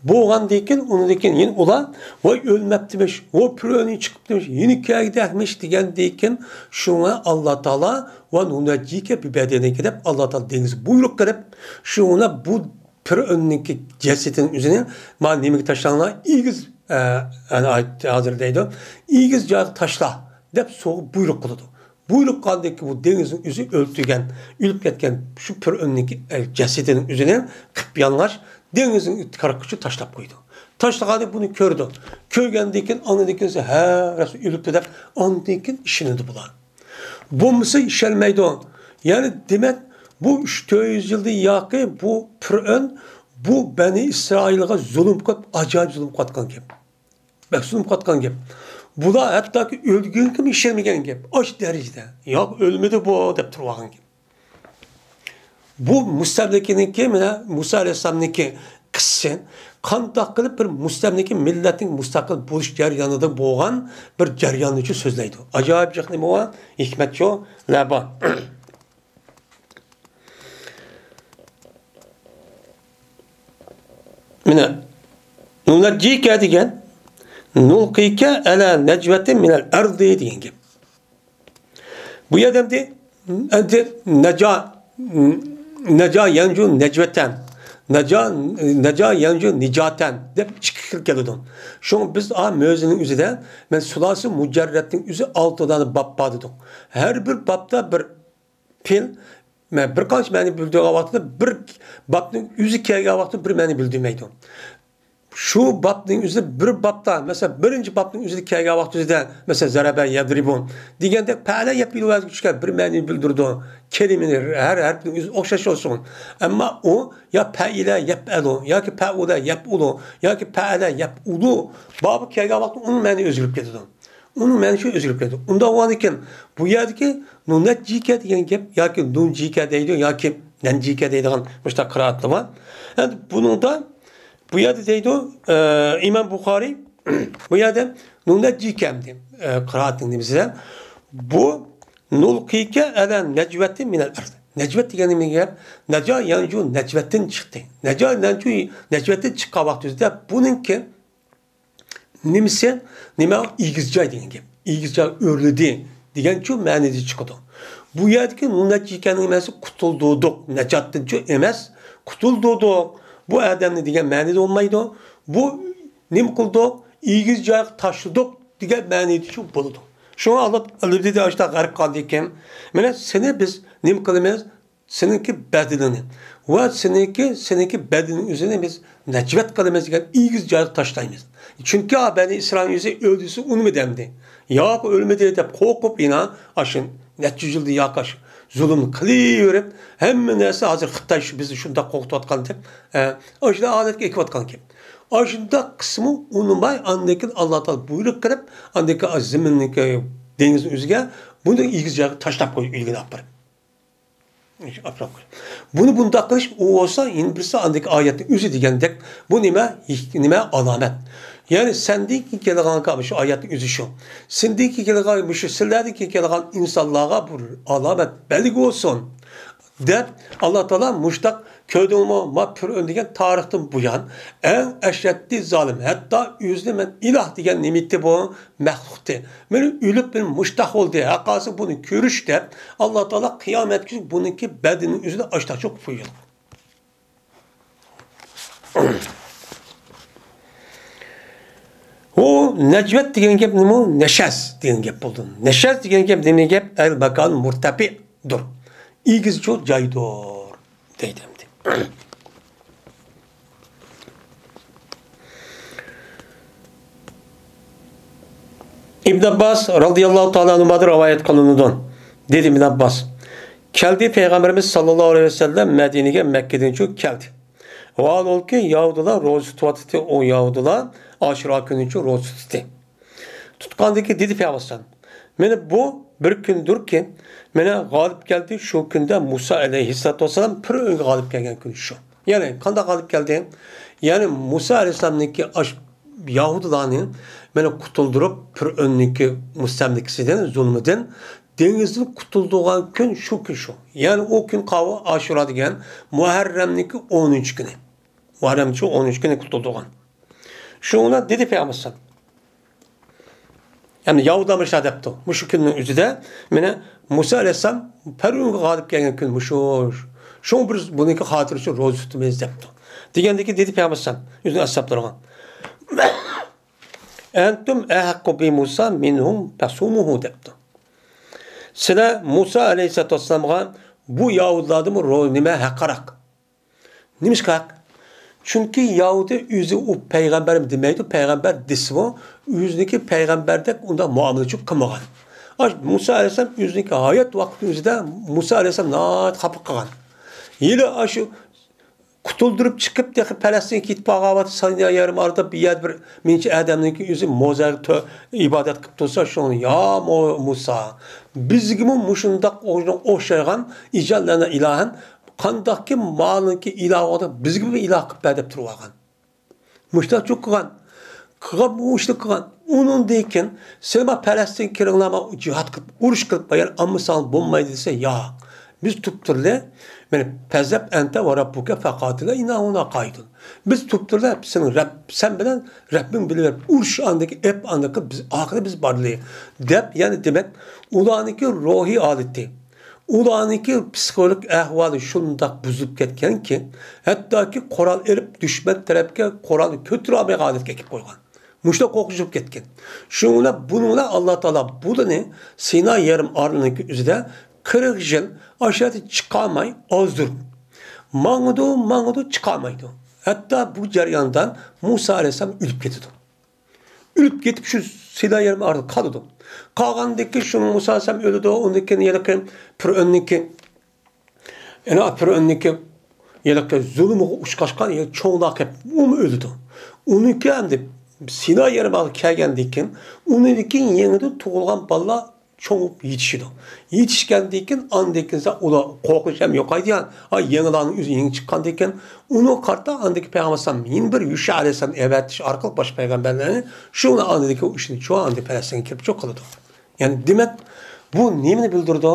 بولغاندىن كېيىن، ئۇنىڭدىن كېيىن يەنە ئۇلار، ۋاي، ئۆلمەپتىمىش، ۋاي، پىرئەۋن چىقىپتىمىش، يەنە كەلگۈدەكمىش دېگەندىن كېيىن، شۇڭا ئاللا تائالا، ۋە نۇنەججىكە بىبەدەنىكە دەپ ئاللا تائالا دېڭىزغا بۇيرۇق قىلىپ، شۇڭا بۇ پىرئەۋننىڭكى جەسىتىنىڭ ئۆزىنى مانا نېمىگە تاشلاڭلار، ئېگىز، ئە، ئەنە ھازىر دەيدۇ، ئېگىز جايغا تاشلا دەپ سۇغا بۇيرۇق قىلىدۇ. بۇيرۇق قىلغاندىن كېيىن بۇ دېڭىزنىڭ ئۆزى ئۆلتۈرگەن، ئۆلۈپ كەتكەن شۇ پىرئەۋننىڭكى، ئە، جەسىتىنىڭ ئۆزىنى قىپيالىڭاچ دېڭىزنىڭ كارىكىچە تاشلاپ قويىدۇ. تاشلىغاندا بۇنى كۆرىدۇ. كۆرگەندىن كېيىن، ئاندىن كېيىن ھەرراسى ئۆلۈپتۇ دەپ ئاندىن كېيىن ئىشىنىدۇ بۇلار. بولمىسا ئىشەنمەيدۇ. يەنى دېمەك، بۇ ئۈچ تۆت يۈز يىلدىن ياقى بۇ پىرئەۋن بۇ بەنى ئىسرائىلغا زۇلۇم قىلىپ، ئاجايىپ زۇلۇم قىلىۋاتقان گەپ. بەك زۇلۇم قىلىۋاتقان گەپ. بۇلار ھەتتاكى ئۆلگەنگىمۇ ئىشەنمىگەن گەپ. ئاشۇ دەرىجىدە. ياق، ئۆلمىدى بۇ، دەپ تۇرۇۋالغان گەپ. بۇ مۇستەملىكىنىڭكى، مانا مۇسا ئەلەيھىسسالامنىڭكى قىسسىسى قانداق قىلىپ بىر مۇستەملىكە مىللەتنىڭ مۇستەقىل بولۇش جەريانىدا بولغان بىر جەرياننى سۆزلەيدۇ. ئاجايىپ جىق نېمە بار، ھېكمەت شۇلار بار. مانا، نۇنەججىكە دېگەن، نۇلقىكە ئەلە نەجۋەتىن مىنەل ئەردى دېگەن گەپ. بۇ يەردە ئەمدى، ئەمدى نەجا، نەجا يەنجۇ نەجۋەتەن، نەجا، نەجا يەنجۇ نىجاتەن دەپ ئىككى خىل كېلىدۇ. شۇڭا بىز ئا مۆزىنىڭ ئۆزىدە، مەن سۇلاسى مۇجەررەتنىڭ ئۆزى ئالتە دانە باب بار دېدۇق. ھەر بىر بابتا بىر پېئىل، مەن بىر قانچە مەنە بىلدۈرگەن ۋاقتىدا، بىر بابنىڭ ئۆزى كەلگەن ۋاقتىدا بىر مەنە بىلدۈرمەيدۇ. شۇ بابنىڭ ئۆزىدە بىر بابتا، مەسىلەن، بىرىنچى بابنىڭ ئۆزىدە كەلگەن ۋاقتىدا، مەسىلەن، زەرەبە يەدرىبۇ دېگەندەك، پەئەلە يەپئىلۇ ۋەزىنگە چۈشكەن بىر مەنىنى بىلدۈرىدۇ. كەلىمىنى ھەر ھەرپنىڭ ئۆزى ئوخشاش بولسۇن. ئەمما ئۇ يا پەئىلە يەپئەلۇ، ياكى پەئۇلە يەپئۇلۇ، ياكى پەئەلە يەپئۇلۇ بابى كەلگەن ۋاقىتتا ئۇنىڭ مەنىسى ئۆزگىرىپ كېتىدۇ. ئۇنىڭ مەنىسى ئۆزگىرىپ كېتىدۇ. ئۇنداق بولغاندىكىن، بۇ يەردىكى نۇنەججىكە دېگەن گەپ ياكى نۇنجىكە دەيدۇ ياكى نەنجىكە دەيدىغان مۇشۇنداق قىرائەتلەر بار. ئەمدى بۇنىڭدا، بۇ يەردە دەيدۇ، ئە، ئىمام بۇخارىي، بۇ يەردە نۇنەججىكە دەيدۇ، ئە، قىرائەتنىڭ نېمىسىدە. بۇ نۇلقىكە ئەلە نەجۋەتى مىنەل ئەرز. نەجۋەت دېگەن نېمە گەپ؟ نەجا يەنجۇ نەجۋەتتىن چىقتى. نەجا يەنجۇ نەجۋەتتىن چىققان ۋاقتىمىزدا بۇنىڭكى نېمىسى؟ نېمە؟ ئېگىز جاي دېگەن گەپ. ئېگىز جاي ئۆرلىدى دېگەنچۇ مەنىدە چىقىدۇ. بۇ يەردىكى نۇنەججىكەنىڭ مەنىسى قۇتۇلدۇردۇق. نەجاتتىنچۇ ئەمەس، قۇتۇلدۇردۇق بۇ ئادەمنى دېگەن مەنىدە بولمايدۇ. بۇ نېمە قىلدۇق؟ ئېگىز جايغا تاشلىدۇق دېگەن مەنىدىچۇ بولىدۇ. شۇڭا ئاللا ئەلۋىدى ئاشتا غەرق قالدى كىم؟ مانا سېنى بىز نېمە قىلىمىز؟ سېنىڭكى بەدىنىڭنى ۋە سېنىڭكى، سېنىڭكى بەدىنىڭ ئۆزىنى بىز نەجۋەت قىلىمىز دېگەن ئېگىز جايغا تاشلايمىز. چۈنكى بەنى ئىسرائىل ئۆزى ئۆلدى دېسە ئۇنىمىدى ئەمدى. ياق، ئۆلمىدى دەپ قورقۇپ يەنە ئاشۇ نەچچە يۈز يىلدا ياق ئاشۇ زۇلۇمنى قىلىۋېرىپ، ھەممە نەرسە ھازىر خىتاي شۇ بىزنى شۇنداق قورقۇتۇۋاتقان دەپ، ئە، ئاشۇنداق ھالەتكە ئېكىۋاتقان گەپ. ئاشۇنداق قىلسىمۇ ئۇنىماي، ئاندىن كېيىن ئاللا تائالا بۇيرۇق قىلىپ، ئاندىن كېيىن زېمىننىڭكى دېڭىزنىڭ ئۆزىگە بۇنى ئېگىز جايغا تاشلاپ قويدى، ئۆيگە ئاپىرىپ. بۇنى بۇنداق قىلىش ئۇ بولسا، يەنە بىرسى ئاندىكى ئايەتنىڭ ئۆزى دېگەندەك، بۇ نېمە؟ ھېك-، نېمە؟ ئالامەت. يەنى سەندىن كېيىن كېلىدىغان شۇ ئايەتنىڭ ئۆزى شۇ. سەندىن كېيىن كېلىدىغان مۇشۇ سىلەردىن كېيىن كېلىدىغان ئىنسانلارغا بۇ ئالامەت، بەلگە بولسۇن، دەپ ئاللا تائالا مۇشتاق كۆردۈڭمۇ، ما پىرئون دېگەن تارىختىن بۇيان ئەڭ ئەشەددىي زالىم، ھەتتا ئۆزىنى مەن ئىلاھ دېگەن نېمىتى بۇ مەخلۇقتى. مانا ئۆلۈپ، مانا مۇشتاق بولدى. ھەققاسى بۇنى كۆرۈش دەپ، ئاللا تائالا قىيامەت كۈنى بۇنىڭكى بەدىنىنىڭ ئۆزىنى ئاشتاق چوقۇپ قويىدۇ. ئۇ نەجۋەت دېگەن گەپ نېمە؟ نەشەز دېگەن گەپ بولدى. نەشەز دېگەن گەپ نېمە گەپ؟ ئەل ماكان مۇرتەپىئدۇر. ئېگىز چوڭ جايدۇر. دەيدۇ ئەمدى. ئىبن ئابباس رازىياللاھۇ تائالا ئەنھۇمادىن رىۋايەت قىلىنىدۇ. دېدى ئىبن ئابباس، كەلدى پەيغەمبىرىمىز ساللاللاھۇ ئەلەيھى ۋەسەللەم مەدىنىگە مەككىدىنچۇ كەلدى. ۋاھالبۇلكى يەھۇدىيلار روزا تۇتۇۋاتىتتى، ئۇ يەھۇدىيلار ئاشۇرا كۈنىنچۇ روزا تۇتتى. تۇتقاندىن كېيىن دېدى پەيغەمبەر ئەلەيھىسسالام، مانا بۇ بىر كۈندۇركى، مانا غالىب كەلدى، شۇ كۈندە مۇسا ئەلەيھىسسالاتۇ ۋەسسالام پىرئۆنگە غالىب كەلگەن كۈن شۇ. يەنى قانداق غالىب كەلدى؟ يەنى مۇسا ئەلەيھىسسالامنىڭكى ئاش-، يەھۇدىيلارنى مانا قۇتۇلدۇرۇپ، پىرئۆننىڭكى مۇستەملىكىسىدىن، زۇلمىدىن، دېڭىزدىن قۇتۇلدۇرغان كۈن شۇ كۈن شۇ. يەنى ئۇ كۈن قاۋۇ ئاشۇرا دېگەن مۇھەررەمنىڭكى ئونىنچى كۈنى. مۇھەررەمنىڭكى ئونىنچى كۈنى قۇتۇلدۇرغان. شۇڭا دېدى پەيغەمبەر ئەلەيھىسسالام. يەنى يەھۇدىيلار مۇشۇنداق دەپتۇ، مۇشۇ كۈننىڭ ئۆزىدە مانا مۇسا ئەلەيھىسسالام پىرئۆنگە غالىب كەلگەن كۈن مۇشۇ. شۇڭا بىز بۇنىڭكى خاتىرىسى روزا تۇتىمىز دەپتۇ. دېگەندىكىن دېدى پەيغەمبەر ئەلەيھىسسالام ئۆزىنىڭ ئەسھابلىرىغا، ئەنتۇم ئەھەققۇ بى مۇسا مىنھۇم فەسۇمۇھۇ دەپتۇ. سىلەر مۇسا ئەلەيھىسسالاتۇ ۋەسسالامغا بۇ يەھۇدىيلاردىنمۇ رو-، نېمە ھەققىراق. نېمىشقا ھەق؟ چۈنكى يەھۇدىي ئۆزى ئۇ پەيغەمبەر دېمەيدۇ، پەيغەمبەر دېسىمۇ، ئۆزىنىڭكى پەيغەمبەردەك ئۇنداق مۇئامىلىچۇ قىلمىغان. ئاش-، مۇسا ئەلەيھىسسالام ئۆزىنىڭكى ھايات ۋاقتى ئۆزىدە مۇسا ئەلەيھىسسالام ناھايىتى خاپا قىلغان. ھېلى ئاشۇ قۇتۇلدۇرۇپ چىقىپ، تېخى پەلەستىنگە كېتىپ بارغان ۋاقتى سىناي يېرىم ئارىدا بىر يەردە بىر مىنچە ئادەمنىڭكى ئۆزى موزايغا تۆ-، ئىبادەت قىلىپ تۇرسا، شۇڭا، يا مۇ-، مۇسا، بىزگىمۇ مۇشۇنداق ئوخشايدىغان ئىجاللەنە ئىلاھەن قانداقكى مالنىڭكى ئىلاھى بولغان، بىزگىمۇ بىر ئىلاھ قىلىپ بەر دەپ تۇرۇۋالغان. مۇشۇنداق چوق قىلغان. قىلغان، بۇ ئىشنى قىلغان. ئۇنىڭدىن كېيىن، سىلەر مانا پەلەستىنگە كىرىڭلار، مانا جىھاد قىلىپ، ئۇرۇش قىلىپ، يەنە ئالمىساڭلار بولمايدۇ دېسە، ياق. بىز تۇپتۇرلى، مانا، فەزھەب ئەنتە ۋە رەببۇكە فەقاتىلە ئىننا ھۇنا قائىدۇن. بىز تۇپتۇرلى، سېنىڭ رەب-، سەن بىلەن رەببىڭ بىلىۋېرىپ، ئۇرۇش ئاندىكى ئەپ، ئاندىكى بىز، ئاخىرى بىز بارلى، دەپ، يەنى دېمەك، ئۇلارنىڭكى روھىي ھالىتى، ئۇلارنىڭكى پسىخولوگىك ئەھۋالى شۇنداق بۇزۇلۇپ كەتكەنكى، ھەتتاكى قورال ئېلىپ، دۈشمەن تەرەپكە قورالنى كۆتۈرەلمەيدىغان ھالەتكە كېلىپ قويغان. مۇشۇنداق قورقۇنچ بولۇپ كەتكەن. شۇنىڭ بىلەن، بۇنىڭ بىلەن ئاللا تائالا بۇلىنى سىنا يېرىم ئارىلىنىڭكى ئۆزىدە قىرىق يىل ئاشۇ يەردىن چىقارماي ئازدۇرىدۇ. ماڭىدۇ، ماڭىدۇ، چىقارمايدۇ. ھەتتا بۇ جەرياندا مۇسا ئەلەيھىسسالام ئۆلۈپ كېتىدۇ. ئۆلۈپ كېتىپ، شۇ سىنا يېرىم ئارىلىدا قالىدۇ. قالغاندىن كېيىن شۇ مۇسا ئەلەيھىسسالام ئۆلىدۇ، ئۇندىن كېيىن ھېلىقى پىرئۆننىڭكى، يەنە پىرئۆننىڭكى ھېلىقى زۇلۇمىغا ئۇچراشقان، يەنە چوڭلار كېلىپ، ئۇمۇ ئۆلىدۇ. ئۇنىڭكى ئەمدى سىنا يېرىم ئارىلىغا كەلگەندىن كېيىن، ئۇنىڭدىن كېيىن يېڭىدىن تۇغۇلغان بالىلار چوڭىيىپ يېتىشىدۇ. يېتىشكەندىن كېيىن، ئاندىن كېيىن ئۇلار قورقۇنچ ھەم يوقايدىغان، ھە، يېڭىلارنىڭ ئۆزى يېڭى چىققاندىن كېيىن، ئۇنىڭغا قارىتا ئاندىن كېيىن پەيغەمبەر ئەلەيھىسسالام يەنە بىر يۇشا ئەلەيھىسسالامنى ئەۋەتىش ئارقىلىق باشقا پەيغەمبەرلەرنى شۇ ئاندىن كېيىن ئۇ ئىشنى چۇ ئاندىن پەلەستىنگە كىرىپ چۇ قىلىدۇ. يەنى دېمەك، بۇ نېمىنى بىلدۈرىدۇ؟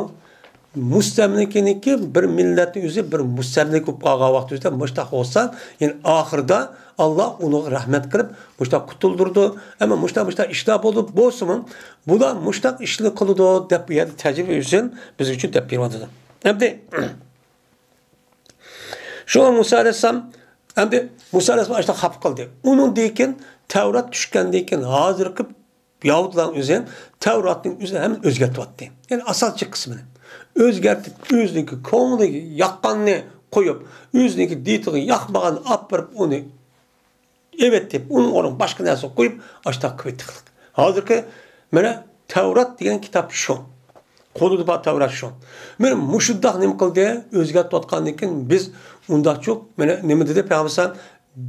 مۇستەملىكىنىڭكى بىر مىللەتنىڭ ئۆزى بىر مۇستەملىكە بولۇپ قالغان ۋاقتى ئۆزىدە مۇشتاق بولسا، يەنى ئاخىرىدا ئاللا ئۇنىڭغا رەھمەت قىلىپ، مۇشتاق قۇتۇلدۇرىدۇ. ئەمما مۇشتاق، مۇشتاق ئىشلار بولۇپ بولسىمۇ، بۇلار مۇشتاق ئىشنى قىلىدۇ دەپ بۇ يەردە تەجرىبە ئۈچۈن بىز ئۈچۈن دەپ بېرىۋاتىدۇ. ئەمدى شۇڭا مۇسا ئەلەيھىسسالام، ئەمدى مۇسا ئەلەيھىسسالام ئاشۇنداق خاپا قىلدى. ئۇنىڭدىن كېيىن تەۋرات چۈشكەندىن كېيىن ھازىرقى يەھۇدىيلارنىڭ ئۆزى تەۋراتنىڭ ئۆزىنى ھەم ئۆزگەرتىۋەتتى. يەنى ئاساسىي قىسمىنى ئۆزگەرتىپ، ئۆزىنىڭكى كۆڭلىگە ياققاننى قويۇپ، ئۆزىنىڭكى دىتىغا ياقمىغاننى ئاپىرىپ، ئۇنى ئەۋەتتى. ئۇنىڭ ئورنىغا باشقا نەرسە قويۇپ، ئاشۇنداق قىلىۋەتتى خەلق. ھازىرقى مانا تەۋرات دېگەن كىتاب شۇ. قولىدا بار تەۋرات شۇ. مانا مۇشۇنداق نېمە قىلدى؟ ئۆزگەرتىۋاتقاندىن كېيىن بىز ئۇنداقچۇ، مانا نېمە دېدى پەيغەمبەر؟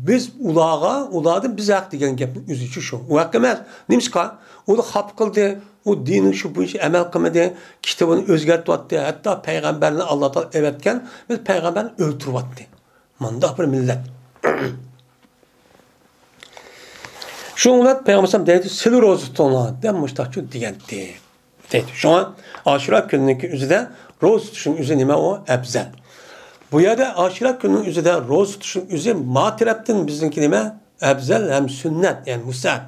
بىز ئۇلارغا، ئۇلاردىن بىز ھەق دېگەن گەپنىڭ ئۆزىچۇ شۇ. ئۇ ھەق ئەمەس. نېمىشقا؟ ئۇنى خاپا قىلدى. ئۇ دىنىڭ شۇ بويىچە ئەمەل قىلمىدى. كىتابىنى ئۆزگەرتىۋەتتى. ھەتتا پەيغەمبەرنى ئاللا تائالا ئەۋەتكەن، بىز پەيغەمبەرنى ئۆلتۈرۈۋەتتى. مۇنداق بىر مىللەت. شۇنىڭ بىلەن پەيغەمبەر ئەلەيھىسسالام دەيدۇ، سىلە روزا تۇتۇڭلار، دەپ مۇشتاقچۇ دېگەنتى. دەيدۇ. شۇڭا ئاشۇرا كۈنىنىڭكى ئۆزىدە روزا تۇتۇشنىڭ ئۆزى نېمە ئۇ؟ ئەپزەل. بۇ يەردە ئاشۇرا كۈنىنىڭ ئۆزىدە روزا تۇتۇشنىڭ ئۆزى ما تەرەپتىن بىزنىڭكى نېمە؟ ئەپزەل ھەم سۈننەت، يەنى مۇستەھەب.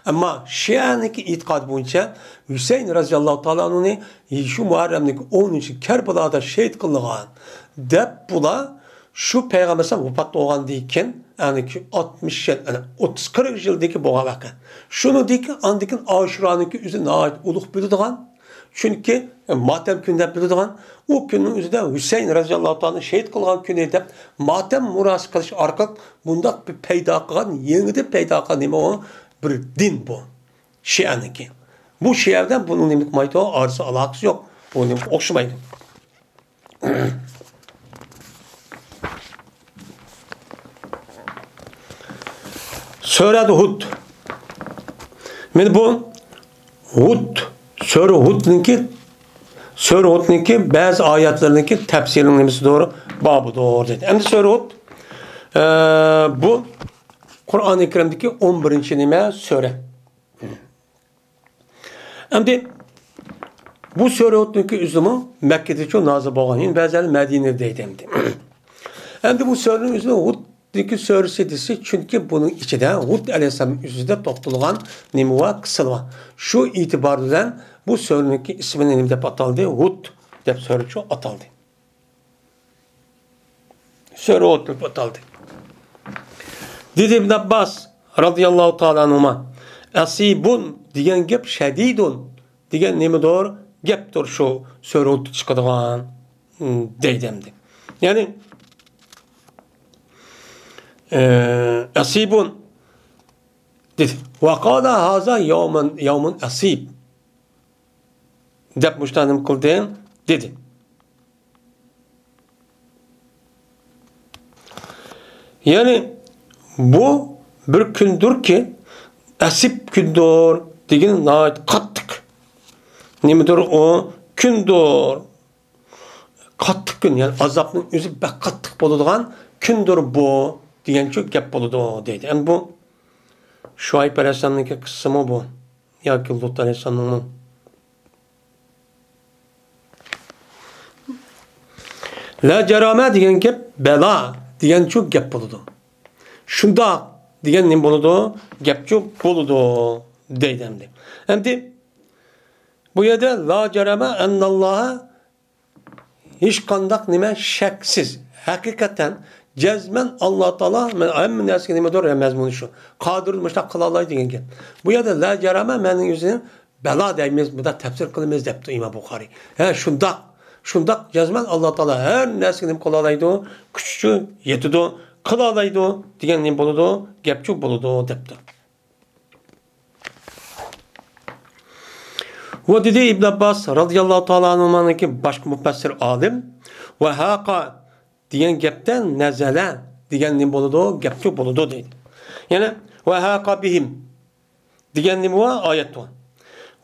ئەمما شىئەنىڭكى ئېتىقادى بويىچە ھۈسەيىن رەزىياللاھۇ تائالا ئەنھۇنى شۇ مۇھەررەمنىڭكى ئونىنچى كەربىلادا شېھىت قىلىنغان دەپ بۇلار شۇ پەيغەمبەر ئەلەيھىسسالام ۋاپات بولغاندىن كېيىن، يەنى ئاتمىش يىل، يەنى ئوتتۇز قىرىق يىلدىكى بولغان ۋەقە. شۇنىڭدىن كېيىن، ئاندىن كېيىن ئاشۇرانىڭكى ئۆزى ناھايىتى ئۇلۇغ بىلىدىغان، چۈنكى ماتەم كۈنى دەپ بىلىدىغان، ئۇ كۈننىڭ ئۆزىدە ھۈسەيىن رەزىياللاھۇ تائالا شېھىت قىلغان كۈنى دەپ ماتەم مۇراسى قىلىش ئارقىلىق بۇنداق بىر پەيدا قىلغان، يېڭىدىن پەيدا قىلغان نېمە ئۇ؟ بىر دىن بۇ. شىئەنىڭكى. بۇ شىئە بىلەن بۇنىڭ نېمە قىلمايدۇ؟ ئارىسى ئالاقىسى يوق. بۇ نېمە ئوخشىمايدۇ. سۈرە ھۇد. مانا بۇ ھۇد، سۈرە ھۇدنىڭكى، سۈرە ھۇدنىڭكى بەزى ئايەتلىرىنىڭكى تەپسىرىنىڭ نېمىسىدۇر، بابىدۇر دېدى. ئەمدى سۈرە ھۇد، ئە، بۇ قۇرئانى كەرىمدىكى ئون بىرىنچى نېمە؟ سۈرە. ئەمدى بۇ سۈرە ھۇدنىڭكى ئۆزىمۇ مەككىدىچۇ نازىل بولغان، يەنى بەزىلەر مەدىنە دەيدۇ ئەمدى. ئەمدى بۇ سۈرىنىڭ ئۆزىنى ھۇدنىڭكى سۈرىسى دېسە، چۈنكى بۇنىڭ ئىچىدە ھۇد ئەلەيھىسسالام ئۆزىدە توختالغان نېمە بار؟ قىسسىلار بار. شۇ ئېتىبار بىلەن بۇ سۈرىنىڭكى ئىسمى نېمە دەپ ئاتالدى؟ ھۇد دەپ سۈرىچۇ ئاتالدى. سۈرە ھۇد دەپ ئاتالدى. دېدى ئىبن ئابباس رەزىياللاھۇ تائالا ئەنھۇما، ئەسىبۇن دېگەن گەپ شەدىدۇن دېگەن نېمىدۇر؟ گەپتۇر شۇ سۈرە ھۇددا چىقىدىغان، دەيدۇ ئەمدى. يەنى، ئە، ئەسىبۇن دېدى. ۋەقالە ھازا يەۋمۇن، يەۋمۇن ئەسىب دەپ مۇشۇنداق نېمە قىلدى؟ دېدى. يەنى، بۇ بىر كۈندۇركى، ئەسىب كۈندۇر دېگىنى ناھايىتى قاتتىق. نېمىدۇر ئۇ؟ كۈندۇر. قاتتىق كۈن، يەنى ئازابنىڭ ئۆزى بەك قاتتىق بولىدىغان كۈندۇر بۇ، دېگەنچۇ گەپ بولىدۇ، دەيدۇ. ئەمدى بۇ شۇئەيب ئەلەيھىسسالامنىڭكى قىسسىمۇ بۇ، ياكى لۇت ئەلەيھىسسالامنىڭمۇ؟ لا جەرامە دېگەن گەپ بەلا دېگەنچۇ گەپ بولىدۇ. شۇنداق دېگەن نېمە بولىدۇ؟ گەپچۇ بولىدۇ، دەيدۇ ئەمدى. ئەمدى بۇ يەردە لا جەرامە ئەنناللاھە، ھېچقانداق نېمە شەكسىز، ھەقىقەتەن جەزمەن ئاللا تائالا ھەممە نەرسىگە نېمىدۇر، مەزمۇنى شۇ. قادىر مۇشۇنداق قىلالايدۇ دېگەن گەپ. بۇ يەردە لا جەرامە مەنىنىڭ ئۆزىنى بەلا دەيمىز، بۇنداق تەپسىر قىلىمىز دەپتۇ ئىمام بۇخارىي. ھە، شۇنداق، شۇنداق جەزمەن ئاللا تائالا ھەر نەرسىگە نېمە قىلالايدۇ، كۈچى يېتىدۇ، قىلالايدۇ دېگەن نېمە بولىدۇ؟ گەپچۇ بولىدۇ دەپتۇ. ۋە دېدى ئىبن ئابباس رازىياللاھۇ تائالا ئەنھۇمانىڭكى باشقا مۇپەسسىر ئالىم، ۋە ھاقا دېگەن گەپتە نەزەلە دېگەن نېمە بولىدۇ؟ گەپچۇ بولىدۇ دەيدۇ. يەنى ۋە ھاقا بىھىم دېگەن نېمە بار؟ ئايەت بار.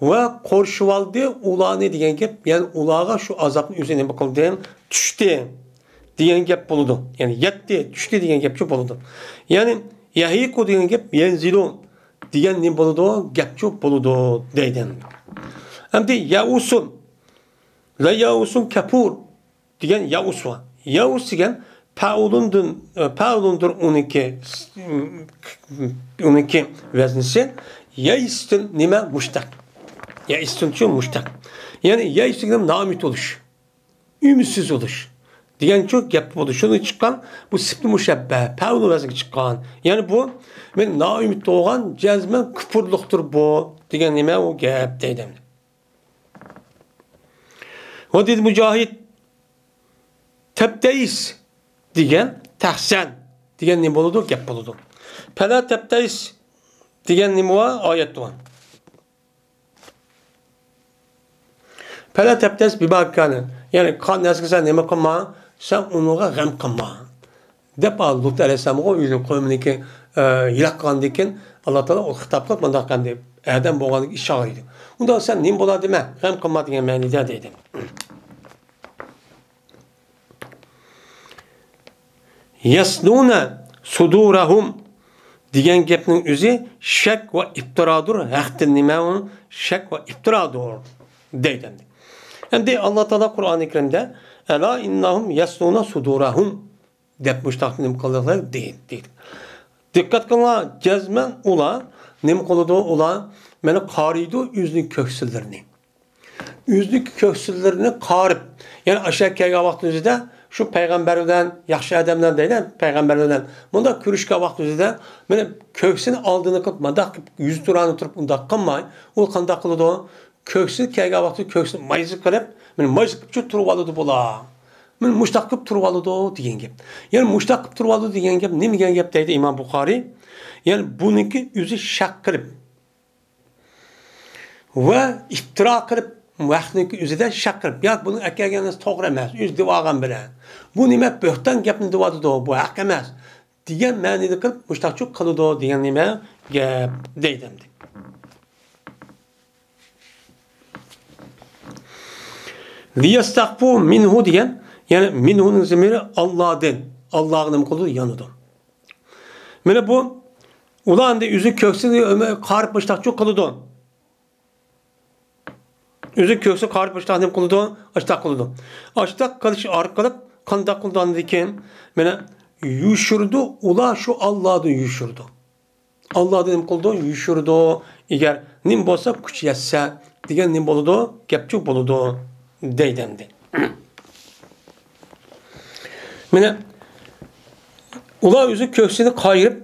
ۋە قورشىۋالدى ئۇلارنى دېگەن گەپ، يەنى ئۇلارغا شۇ ئازابنى ئۆزى نېمە قىلدى؟ چۈشتى دېگەن گەپ بولىدۇ. يەنى يەتتى، چۈشتى دېگەن گەپچۇ بولىدۇ. يەنى يەھىقۇ دېگەن گەپ يەنزىلۇ دېگەن نېمە بولىدۇ؟ گەپچۇ بولىدۇ دەيدۇ. ئەمدى يەئۇسۇن، لا يەئۇسۇن كەپۇر دېگەن يەئۇس بار. يەئۇس دېگەن پەئۇلۇندىن، پەئۇلۇندۇر ئۇنىڭكى، ئۇنىڭكى ۋەزنىسى. يەئىستىن نېمە؟ مۇشتەق. يەئىستىنچۇ مۇشتەق. يەنى يەئىس دېگەن نائۈمىد بولۇش، ئۈمىدسىز بولۇش دېگەنچۇ گەپ بولىدۇ. شۇنى چىققان بۇ سىپتى مۇشەببە، پەئۇل ۋەزنىگە چىققان. يەنى بۇ، مەن نائۈمىد بولغان، جەزمەن كۇپۇرلۇقتۇر بۇ دېگەن نېمە ئۇ گەپ دەيدۇ. ۋە دېدى مۇجاھىد، تەبتەئىس دېگەن تەخسەن دېگەن نېمە بولىدۇ؟ گەپ بولىدۇ. پەلا تەبتەئىس دېگەن نېمە بار؟ ئايەت بار. پەلا تەبتەئىس بىما كان، يەنى قان نەرسىگە سەن نېمە قىلما، سەن ئۇنىڭغا غەم قىلما. دەپ، ئا، لۇت ئەلەيھىسسالامغا ئۆزىنىڭ قوۋمىنىڭكى، ئە، ھىلاك قىلغاندىن كېيىن، ئاللا تائالا ئۇ خىتاب قىلىپ، مۇنداق ئەمدى ئادەم بولغاندىن كېيىن ئىش ئاغرىيدۇ. ئۇنداق سەن نېمە بولا دېمە، غەم قىلما دېگەن مەنىدە دەيدۇ. يەسنۇنە سۇدۇرەھۇم دېگەن گەپنىڭ ئۆزى شەك ۋە ئىپتىرادۇر، ھەقتىن نېمە ئۇ؟ شەك ۋە ئىپتىرادۇر دەيدۇ ئەمدى. ئەمدى ئاللا تائالا قۇرئانى كەرىمدە، ئەلا ئىننەھۇم يەسنۇنە سۇدۇرەھۇم دەپ مۇشتاق نېمە قىلدى؟ دەيدۇ. دىققەت قىلىڭلار، جەزمەن ئۇلار نېمە قىلىدۇ؟ ئۇلار مانا قارىيدۇ ئۆزىنىڭ كۆكسىلىرىنى. ئۆزىنىڭ كۆكسىلىرىنى قارىپ، يەنى ئاشۇ كەلگەن ۋاقتىمىزدا شۇ پەيغەمبەر بىلەن، ياخشى ئادەملەر دەيلى، پەيغەمبەر بىلەن مۇنداق كۆرۈشكەن ۋاقتىمىزدا مانا كۆكسىنى ئالدىنى قىلىپ، مۇنداق قىلىپ يۈزى تۇرانى تۇرۇپ ئۇنداق قىلماي، ئۇ قانداق قىلىدۇ؟ كۆكسى كەلگەن ۋاقتى كۆكسىنى مايزا قىلىپ، مانا مايزا قىلىپچۇ تۇرۇۋالىدۇ بۇلار. مانا مۇشتاق قىلىپ تۇرۇۋالىدۇ دېگەن گەپ. يەنى مۇشتاق قىلىپ تۇرۇۋالىدۇ دېگەن گەپ نېمە دېگەن گەپ دەيدۇ ئىمام بۇخارىي؟ يەنى بۇنىڭكى ئۆزى شەك قىلىپ ۋە ئىپتىرا قىلىپ، ۋەھنىڭكى ئۆزىدە شەك قىلىپ، ياق، بۇنىڭ ئەكەلگەن نەرسە توغرا ئەمەس، ئۆزى دېۋالغان بىلەن. بۇ نېمە بۆھتان گەپنى دېۋالىدۇ، بۇ ھەق ئەمەس. دېگەن مەنىدە قىلىپ، مۇشتاقچۇ قىلىدۇ دېگەن نېمە گەپ دەيدۇ ئەمدى. لىيەستەخفۇ مىنھۇ دېگەن، يەنى مىنھۇنىڭ زىمىرى ئاللادىن. ئاللاغا نېمە قىلىدۇ؟ يانىدۇ. مانا بۇ، ئۇلار ئەمدى ئۆزى كۆكسىنى قارىپ مۇشتاقچۇ قىلىدۇ. ئۆزى كۆكسى قارىپ ئاشتاق نېمە قىلىدۇ؟ ئاشتاق قىلىدۇ. ئاشتاق قىلىش ئارقىلىق قانداق قىلىدۇ ئاندىن كېيىن؟ مانا يوشۇرىدۇ، ئۇلار شۇ ئاللادىن يوشۇرىدۇ. ئاللادىن نېمە قىلىدۇ؟ يوشۇرىدۇ. ئەگەر نېمە بولسا كۈچ يەتسە دېگەن نېمە بولىدۇ؟ گەپچۇ بولىدۇ دەيدۇ ئەمدى. مانا ئۇلار ئۆزى كۆكسىنى قايرىپ،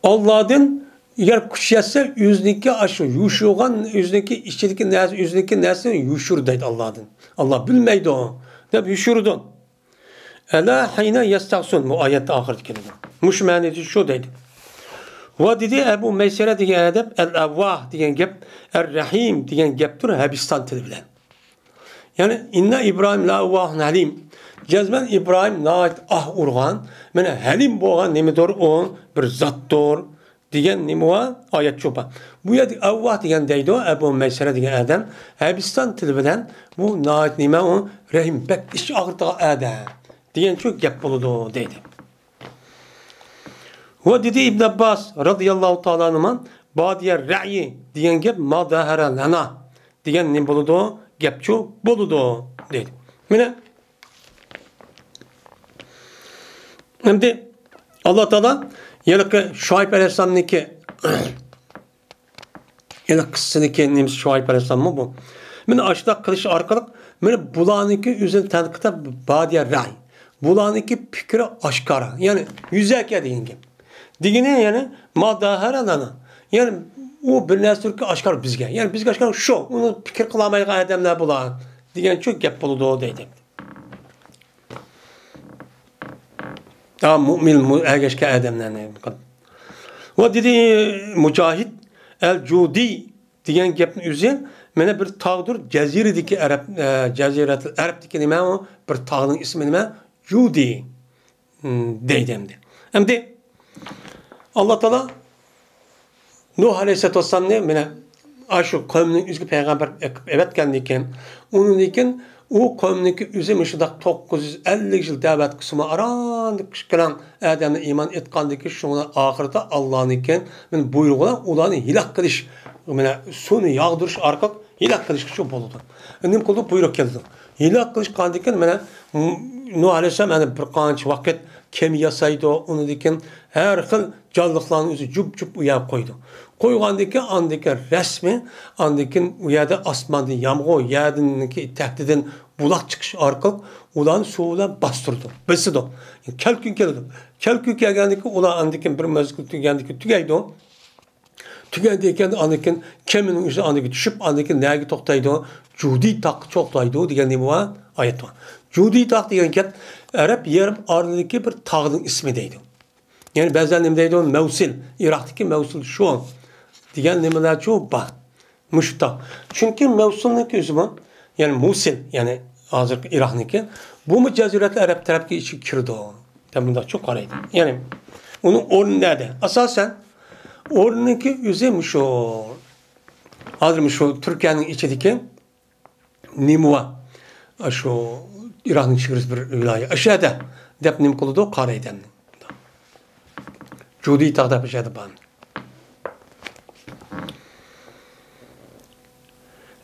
ئاللادىن ئەگەر كۈچ يەتسە، ئۆزىنىڭكى ئاشۇ يوشۇرغان، ئۆزىنىڭكى ئىچىدىكى نەرسە، ئۆزىنىڭكى نەرسىنى يوشۇر دەيدۇ ئاللادىن. ئاللا بىلمەيدۇ دەپ يوشۇرىدۇ. ئەلا ھىينە يەستەغسۇن، بۇ ئايەتتە ئاخىرىدا كېلىدۇ. مۇشۇ مەنىدە شۇ دەيدۇ. ۋە دېدى ئەبۇ مەيسەرە دېگەن ئەدەپ، ئەل ئەۋۋاھ دېگەن گەپ، ئەر رەھىم دېگەن گەپتۇر ھەبىستان تىلى بىلەن. يەنى، ئىننا ئىبراھىم لەئەۋۋاھۇن ھەلىم. جەزمەن ئىبراھىم ناھايىتى ئاھ ئۇرغان، مانا ھەلىم بولغان نېمىدۇر ئۇ؟ بىر زاتتۇر دېگەن نېمە بار؟ ئايەت شۇ بار. بۇ يەردە ئەۋۋاھ دېگەن دەيدۇ، ئەبۇ مەيسەرە دېگەن ئادەم ئەرەبىستان تىلى بىلەن بۇ ناھايىتى نېمە ئۇ؟ رەھىم، بەك ئىچ ئاغرىتىدىغان ئادەم دېگەن شۇ گەپ بولىدۇ دەيدۇ. ۋە دېدى ئىبن ئابباس رازىياللاھۇ تائالا ئەنھۇما، بادىيە رەئيى دېگەن گەپ ما داھەرە لەنا دېگەن نېمە بولىدۇ؟ گەپچۇ بولىدۇ دەيدۇ. مانا ئەمدى ئاللا تائالا ھېلىقى شۇئەيب ئەلەيھىسسالامنىڭكى، ھېلىقى قىسسىنىڭكى نېمىسى شۇئەيب ئەلەيھىسسالاممۇ بۇ؟ مانا ئاشۇنداق قىلىش ئارقىلىق مانا بۇلارنىڭكى ئۆزىنى تەنقىد قىلىپ، بادىيە رەي، بۇلارنىڭكى پىكرى ئاشكارا، يەنى يۈزەكى دېگەن گەپ. دېگىنى يەنى ما داھەرە لەنا، يەنى ئۇ بىر نەرسىدۇركى ئاشكارا بىزگە، يەنى بىزگە ئاشكارا شۇ، ئۇنى پىكىر قىلالمايدىغان ئادەملەر بۇلار دېگەنچۇ گەپ بولىدۇ دەيدۇ. ھا، مۇئمىن، مۇ-، ئەگەشكەن ئادەملەرنى. ۋە دېدى مۇجاھىد، ئەل جۇدى دېگەن گەپنىڭ ئۆزى مانا بىر تاغدۇر، جەزىرىدىكى ئەرەب، ئە، جەزىرەتۇل ئەرەبتىكى نېمە ئۇ؟ بىر تاغنىڭ ئىسمى نېمە؟ جۇدى. ھم، دەيدۇ ئەمدى. ئەمدى ئاللا تائالا نۇھ ئەلەيھىسسالاتۇ ۋەسسالامنى مانا ئاشۇ قەۋمنىڭ ئۆزىگە پەيغەمبەر ئېقىپ ئەۋەتكەندىن كېيىن، ئۇنىڭدىن كېيىن ئۇ قەۋمنىڭكى ئۆزى مۇشۇنداق توققۇز يۈز ئەللىك يىل دەۋەت قىلسىمۇ ئاران كىچىككىنە ئادەمنى ئىمان ئېيتقاندىن كېيىن، شۇڭا ئاخىرىدا ئاللانىڭكى مانا بۇيرۇغى بىلەن ئۇلارنى ھېلاك قىلىش، مانا سۇنى ياغدۇرۇش ئارقىلىق ھېلاك قىلىشقا شۇ بولىدۇ. نېمە قىلدى؟ بۇيرۇق كەلدى. ھېلاك قىلىشقاندىن كېيىن مانا نۇھ ئەلەيھىسسالام مانا بىر قانچە ۋاقىت كېمە ياسايدۇ، ئۇنىڭدىن كېيىن ھەر خىل جانلىقلارنى ئۆزى جۈپ-جۈپ ئۇ يەرگە قويىدۇ. قويغاندىن كېيىن، ئاندىن كېيىن رەسمىي، ئاندىن كېيىن ئۇ يەردە ئاسماندىن يامغۇر، يەردىن تەكتىدىن بۇلاق چىقىش ئارقىلىق ئۇلارنى سۇ بىلەن باستۇرىدۇ، بېسىدۇ. كەلكۈن كېلىدۇ. كەلكۈن كەلگەندىن كېيىن ئۇلار ئاندىن كېيىن بىر مەزگىل تۈگىگەندىن كېيىن تۈگەيدۇ. تۈگەندىن كېيىن، ئاندىن كېيىن كېمىنىڭ ئۈستىدىن ئاندىن كېيىن چۈشۈپ، ئاندىن كېيىن نەگە توختايدۇ؟ جۇدى تاغقا توختايدۇ دېگەن نېمە بار؟ ئايەت بار. جۇدى تاغ دېگەن گەپ ئەرەب يېرىم ئارىلىدىكى بىر تاغنىڭ ئىسمى دەيدۇ. يەنى بەزىلەر نېمە دەيدۇ؟ مەۋسىل، ئىراقتىكى مەۋسىل شۇ دېگەن نېمىلەرچۇ بار. مۇشۇ تاغ. چۈنكى مەۋسۇلنىڭكى ئۆزىمۇ، يەنى مۇسىل، يەنى ھازىرقى ئىراقنىڭكى، بۇمۇ جەزىرەتۇل ئەرەب تەرەپكە ئىچىگە كىرىدۇ دەپ مۇنداقچۇ قارايدۇ. يەنى ئۇنىڭ ئورنى نەدە؟ ئاساسەن ئورنىنىڭكى ئۆزى مۇشۇ، ھازىر مۇشۇ تۈركىيەنىڭ ئىچىدىكى نېمە بار؟ ئاشۇ ئىراقنىڭ چېگرىسى بىر ۋىلايەت. ئاشۇ يەردە دەپ نېمە قىلىدۇ؟ قارايدۇ ئەمدى. جۇدى تاغ دەپ ئاشۇ يەردە بار.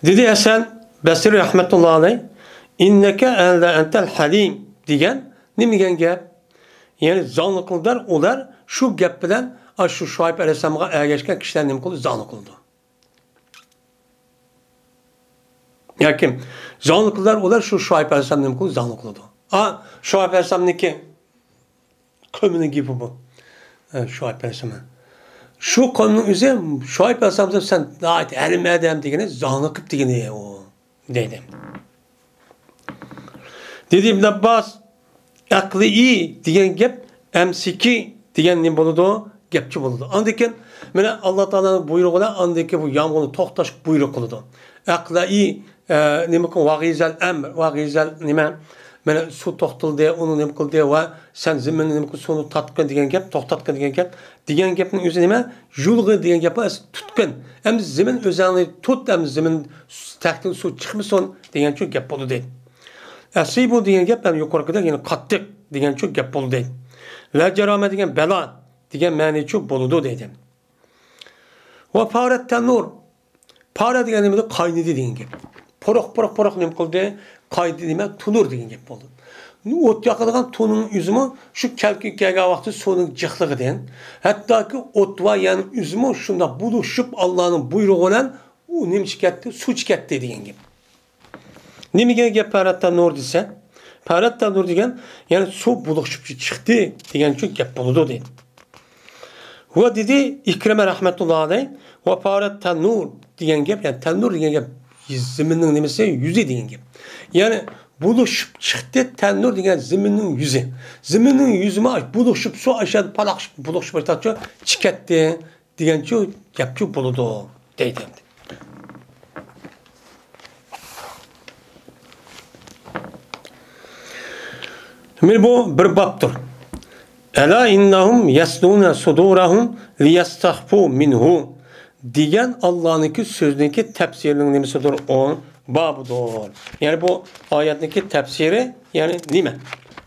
دېدى ھەسەن بەسرى رەھمەتۇللا ئەلەيھ، «ئىننەكە ئەنتەل ھەلىم» دېگەن نېمە دېگەن گەپ؟ يەنى زاڭلىق قىلدىلار ئۇلار شۇ گەپ بىلەن، ئاشۇ شۇئەيب ئەلەيھىسسالامغا ئەگەشكەن كىشىلەر نېمە قىلىدۇ؟ زاڭلىق قىلىدۇ. ياكى زاڭلىق قىلدىلار ئۇلار شۇ شۇئەيب ئەلەيھىسسالام نېمە قىلىدۇ؟ زاڭلىق قىلىدۇ. ئا، شۇئەيب ئەلەيھىسسالامنىڭكى قەۋمىنىڭ گېپى بۇ. ئە، شۇئەيب ئەلەيھىسسالام. شۇ قەۋمنىڭ ئۆزى شۇئەيب ئەلەيھىسسالام، «سەن ناھايىتى ھەلىم ئادەم» دېگىنى زاڭلىق قىلىپ دېگىنى ئۇ دەيدۇ. دېدى ئىبن ئابباس، «ئەقلىئى» دېگەن گەپ «ئەمسىكى» دېگەن نېمە بولىدۇ؟ گەپچى بولىدۇ. ئاندىن كېيىن مانا ئاللا تائالانىڭ بۇيرۇقى بىلەن ئاندىن كېيىن بۇ يامغۇرنى توختاشقا بۇيرۇق قىلىدۇ. «ئەقلىئى»، ئە، نېمە قىل، «ۋەغىزەل ئەمر»، «ۋەغىزەل» نېمە؟ مانا سۇ توختىلدى، ئۇنى نېمە قىلدى ۋە «سەن زېمىننى نېمە قىل، سۇنى تارتقىن» دېگەن گەپ، توختاتقىن دېگەن گەپ. دېگەن گەپنىڭ ئۆزى نېمە؟ «يۇلغى» دېگەن گەپ بار، تۇتقىن. ئەمدى زېمىن ئۆزەڭنى تۇت، ئەمدى زېمىن تەكتىن سۇ چىقمىسۇن دېگەنچۇ گەپ بولىدۇ دەيدۇ. «ئەسىبۇ» دېگەن گەپ ھەم يۇقىرىقىدەك، يەنى قاتتىق دېگەنچۇ گەپ بولىدۇ دەيدۇ. «ۋە جارامە» دېگەن بەلا دېگەن مەنىچۇ بولىدۇ دەيدۇ. «ۋە پارەت تەنۇر». پارە دېگەن نېمە؟ قاينىدى دېگەن گەپ. پۇرۇق، پۇرۇق، پۇرۇق نېمە قىلدى؟ قاينىدى، نېمە؟ تونۇر دېگەن گەپ بولدى. ئوت ياقىدىغان تونۇرنىڭ ئۆزىمۇ شۇ كەلكۈن كەلگەن ۋاقتى سۇنىڭ جىقلىقىدىن، ھەتتاكى ئوت ۋە يەنى ئۆزىمۇ شۇنداق بولۇشۇپ، ئاللانىڭ بۇيرۇغى بىلەن ئۇ نېمە چىقىپ كەتتى؟ سۇ چىقىپ كەتتى دېگەن گەپ. نېمە دېگەن گەپ پارەت تەنۇر دېسە؟ پارەت تەنۇر دېگەن، يەنى سۇ بۇلۇق چىقىپ چىقتى دېگەن ئۈچۈن گەپ بولىدۇ دەيدۇ. ۋە دېدى ئىكرىمە رەھمەتۇللا ئەلەيھ، «ۋە پارەت تەنۇر» دېگەن گەپ، يەنى تەنۇر دېگەن گەپ زېمىننىڭ نېمىسى؟ يۈزى دېگەن گەپ. يەنى بۇلۇشۇپ چىقتى، تەنۇر دېگەن زېمىننىڭ يۈزى. زېمىننىڭ يۈزىمۇ بۇلۇشۇپ، سۇ ئاشۇ پالاقشىپ، بۇلۇشۇپ ئاشۇ چىقىپ كەتتى دېگەنچۇ گەپچۇ بولىدۇ دەيدۇ ئەمدى. مانا بۇ بىر بابتۇر. «ئەلا ئىننەھۇم يەسنۇنە سۇدۇرەھۇم لىيەستەخفۇ مىنھۇ» دېگەن ئاللانىڭكى سۆزىنىڭكى تەپسىرىنىڭ نېمىسىدۇر؟ ئۇ بابىدۇر. يەنى بۇ ئايەتنىڭكى تەپسىرى، يەنى نېمە؟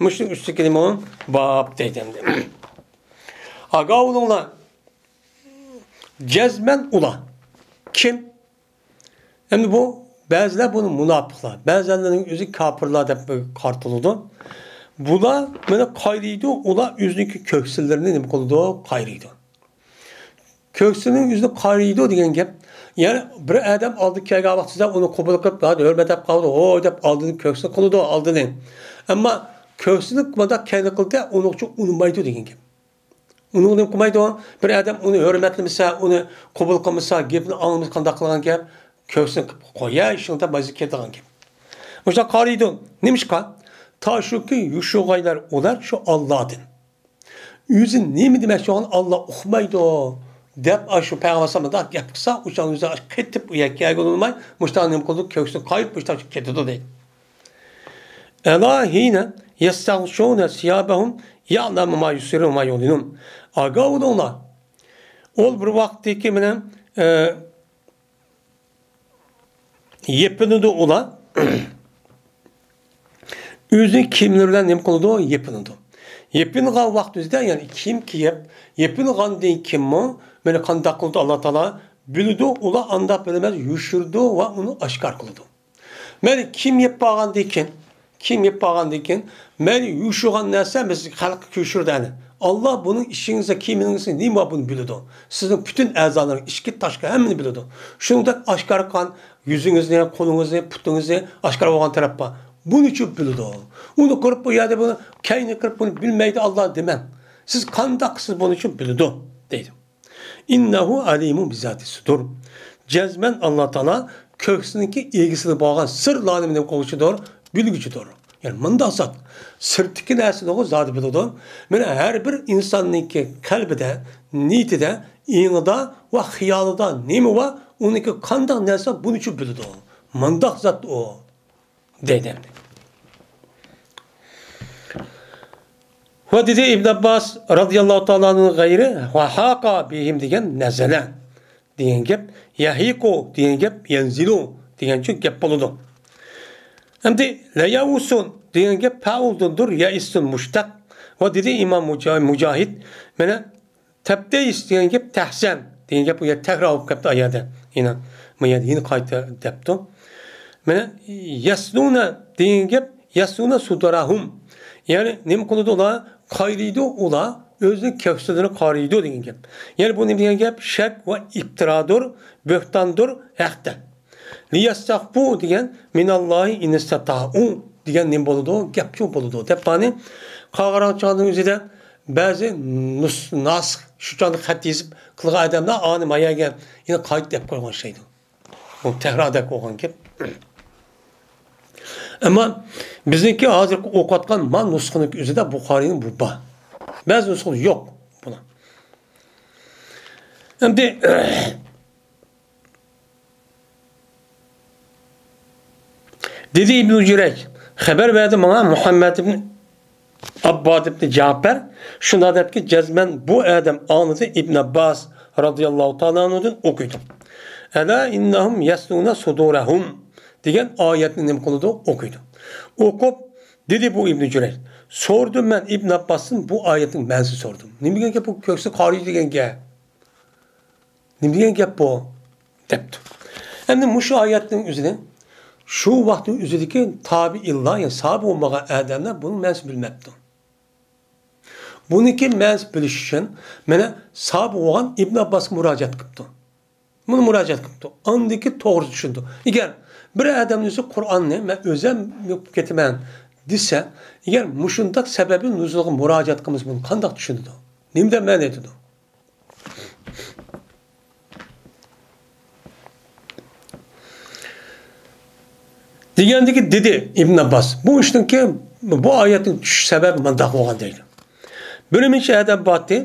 مۇشۇنىڭ ئۈستىدىكى نېمە ئۇ؟ باب دەيدۇ ئەمدى. ئاگاھ بولۇڭلار. جەزمەن ئۇلار. كىم؟ ئەمدى بۇ بەزىلەر بۇنى مۇناپىقلار، بەزىلەرنىڭ ئۆزى كاپىرلار دەپ قارىتىلىدۇ. بۇلار مانا قايرىيدۇ، ئۇلار ئۆزىنىڭكى كۆكسىلىرىنى نېمە قىلىدۇ؟ قايرىيدۇ. كۆكسىنىڭ ئۆزىنى قايرىيدۇ دېگەن گەپ، يەنى بىر ئادەم ئالدىغا كەلگەن ۋاقتىدا ئۇنى قوبۇل قىلىپ، ھە، ھۆرمەت دەپ قالىدۇ، ھوي دەپ ئالدىدىن كۆكسىنى قىلىدۇ، ئالدىنى. ئەمما كۆكسىنى مۇنداق كەينى قىلدى، ئۇنىڭ ئۈچۈن ئۇنىمايدۇ دېگەن گەپ. ئۇنى نېمە قىلمايدۇ؟ بىر ئادەم ئۇنى ھۆرمەتلىمىسە، ئۇنى قوبۇل قىلمىسا، گېپىنى ئاڭلىمىسا قانداق قىلغان گەپ؟ كۆكسىنى قىلىپ قوياي، شۇنداق مايزا كېتىدىغان گەپ. مۇشۇنداق قارىيدۇ. نېمىشقا؟ تا شۇكى يوشۇرغايلار ئۇلار شۇ ئاللادىن. ئۆزى نېمە دېمەكچى بولغان ئاللا ئۇقمايدۇ دەپ، ئاشۇ پەيغەمبەر ئەلەيھىسسالام مۇنداق گەپ قىلسا، ئۇ چاغدا ئۆزى قېتىپ ئۇ يەرگە كەلگىلى بولماي، مۇشۇنداق نېمە قىلىدۇ؟ كۆكسىنى قايرىپ مۇشۇنداق چىقىپ كېتىدۇ دەيدۇ. «ئەلا ھىينە يەستەغشۇنە سىيابەھۇم يەئلەمۇ ما يۇسىررۇنە ۋە ما يۇئلىنۇن.» ئاگاھ بولۇڭلار. ئۇ بىر ۋاقىتتىكى مانا، ئە، يېپىنىدۇ ئۇلار. ئۆزى كىيىملىرى بىلەن نېمە قىلىدۇ؟ يېپىنىدۇ. يېپىنغان ۋاقتىدا، يەنى كىيىم كىيىپ، يېپىنغاندىن كېيىنمۇ مانا قانداق قىلىدۇ؟ ئاللا تائالا بىلىدۇ، ئۇلار ئانداق بىلمەس، يوشۇرىدۇ ۋە ئۇنى ئاشكارا قىلىدۇ. مەيلى كىيىم يېپىپ بولغاندىن كېيىن، كىيىم يېپىپ بولغاندىن كېيىن، مەيلى يوشۇرغان نەرسە بىز خەلققە كۆچۈرىدۇ ئەنە. ئاللا بۇنىڭ ئىچىڭىزدە، كىيىمىڭىزدە نېمە بار بۇنى بىلىدۇ. سىزنىڭ پۈتۈن ئەزالىرىڭ، ئىچكى، تاشقى ھەممىنى بىلىدۇ. شۇنىڭدەك ئاشكارا قىلغان يۈزىڭىزنى، قولىڭىزنى، پۇتىڭىزنى ئاشكارا بولغان تەرەپ بار. بۇنى چۈ بىلىدۇ. ئۇنى قىلىپ بۇ يەردە بۇنى، كەينى قىلىپ بۇنى بىلمەيدۇ ئاللا دېمەڭ. سىز قانداق قىلسىز بۇنى چۈ بىلىدۇ دەيدۇ. «ئىننەھۇ ئەلىمۇن بىزاتىس سۇدۇر.» جەزمەن ئاللا تائالا كۆكسىنىڭكى ئىگىسىدە بولغان سىرلارنى نېمە قىلغۇچىدۇر؟ بىلگۈچىدۇر. يەنى مۇنداق زات، سىرتتىكى نەرسىنىغۇ زادى بىلىدۇ. مانا ھەر بىر ئىنساننىڭكى قەلبىدە، نىيىتىدە، ئېڭىدا ۋە خىيالىدا نېمە بار، ئۇنىڭكى قانداق نەرسە، بۇنىچۇ بىلىدۇ. مۇنداق زات ئۇ. دەيدۇ ئەمدى. ۋە دېدى ئىبن ئابباس رازىياللاھۇ تائالا ئەنھۇ غەيرى ۋە ھاقا بىھىم دېگەن نەزەلە دېگەن گەپ، يەھىقۇ دېگەن گەپ، يەنزىلۇ دېگەنچۇ گەپ بولىدۇ. ئەمدى لەيەئۇسۇن دېگەن گەپ پەئۇلدىندۇر، يەئىستۇن مۇشتەق. ۋە دېدى ئىمام مۇجا-، مۇجاھىد، مانا تەبتەئىس دېگەن گەپ تەھزەن دېگەن گەپ، بۇ يەردە تەكرار بولۇپ كەپتۇ ئايەردە. يەنە، بۇ يەردە يەنە قايتا دەپتۇ. مانا، يەسنۇنە دېگەن گەپ، يەسنۇنە سۇدۇرەھۇم. يەنى نېمە قىلىدۇ ئۇلار؟ قايرىيدۇ ئۇلار، ئۆزىنىڭ كەپسىلىرىنى قايرىيدۇ دېگەن گەپ. يەنى بۇ نېمە دېگەن گەپ؟ شەك ۋە ئىپتىرادۇر، بۆھتاندۇر ھەقتە. لىيەستەخفۇ دېگەن مىناللاھى ئىنىستەتائۇ دېگەن نېمە بولىدۇ؟ گەپچۇ بولىدۇ دەپ بارنى قاغىراڭچىلارنىڭ ئۆزىدە بەزى نۇس-، ناسىخ شۇ چاغدا خەت يېزىپ قىلغان ئادەملەر ئانى ماياگە يەنە قايتا دەپ قويغان ئىشلەيدۇ. بۇ تەھرادەك بولغان گەپ. ئەمما بىزنىڭكى ھازىرقى ئوقۇۋاتقان ما نۇسخىنىڭ ئۆزىدە بۇخارىينىڭ بۇ بار. بەزى نۇسخىدا يوق بۇنىڭ. ئەمدى دېدى ئىبنۇ جۈرەيج، خەۋەر بەردى ماڭا مۇھەممەد ئىبن ئابباد ئىبن جەپەر، شۇنداق دەپكى، جەزمەن بۇ ئادەم ئاڭلىدى ئىبن ئابباس رازىياللاھۇ تائالا ئەنھۇدىن ئوقۇيدۇ. «ئەلا ئىننەھۇم يەسنۇنە سۇدۇرەھۇم» دېگەن ئايەتنى نېمە قىلىدۇ؟ ئوقۇيدۇ. ئوقۇپ، دېدى بۇ ئىبنۇ جۈرەيج، سورىدىم مەن ئىبن ئابباستىن بۇ ئايەتنىڭ مەنىسىنى سورىدىم. نېمە دېگەن گەپ بۇ كۆكسى قارىيدۇ دېگەن گەپ؟ نېمە دېگەن گەپ بۇ؟ دەپتۇ. ئەمدى مۇشۇ ئايەتنىڭ ئۆزىنى شۇ ۋاقىتنىڭ ئۆزىدىكى تابىئىنلار، يەنى ساھابە بولمىغان ئادەملەر بۇنىڭ مەنىسىنى بىلمەپتۇ. بۇنىڭكى مەنىسىنى بىلىش ئۈچۈن مانا ساھابە بولغان ئىبن ئابباسقا مۇراجىئەت قىپتۇ. بۇنى مۇراجىئەت قىپتۇ. ئاندىكى توغرا چۈشىنىدۇ. ئەگەر بىر ئادەمنىڭ ئۆزى قۇرئاننى مەن ئۆزۈم ئوقۇپ كېتىمەن دېسە، ئەگەر مۇشۇنداق سەۋەبى نۇزۇلغا مۇراجىئەت قىلمىسا بۇنى قانداق چۈشىنىدۇ؟ نېمە دەپ مەنە ئېيتىدۇ؟ دېگەندىكى دېدى ئىبن ئابباس، بۇ ئىشنىڭكى، بۇ ئايەتنىڭ چۈشۈش سەۋەبى مۇنداق بولغان دەيدۇ. بىر نەچچە ئادەم بارتى،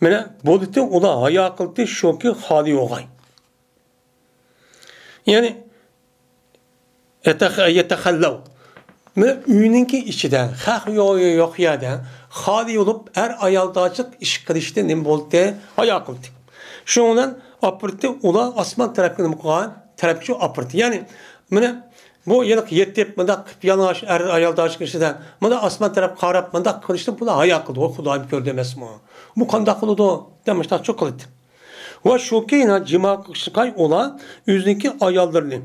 مانا بۇلىتى ئۇلار ھايا قىلتى، شۇكى خالىي بولغاي. يەنى، يەتەخ-، يەتەخەللەۋ. مانا ئۆينىڭكى ئىچىدە، خەق يوق، يوق يەردە، خالىي بولۇپ، ئەر ئايالدارچىلىق ئىش قىلىشتىن نېمە بولدى؟ ھايا قىلدى. شۇنىڭ بىلەن ئاپىرتى ئۇلار ئاسمان تەرەپكە نېمە قىلغان؟ تەرەپكە شۇ ئاپىرتى. يەنى، مانا، بۇ ھېلىقى يېتىپ، مۇنداق قىلىپ يالىڭاچ ئەر ئايالدارچىلىق ئىشىدە، مانا ئاسمان تەرەپ قاراپ، مۇنداق قىلىشتىن بۇلار ھايا قىلدى. ۋاي، خۇدايىم كۆردى ئەمەسمۇ؟ بۇ قانداق قىلىدۇ؟ دەپ مۇشۇنداق چۇ قىلدى. ۋە شۇكى، يەنە جىما قىلىشقاي ئۇلار ئۆزىنىڭكى ئاياللىرىنى.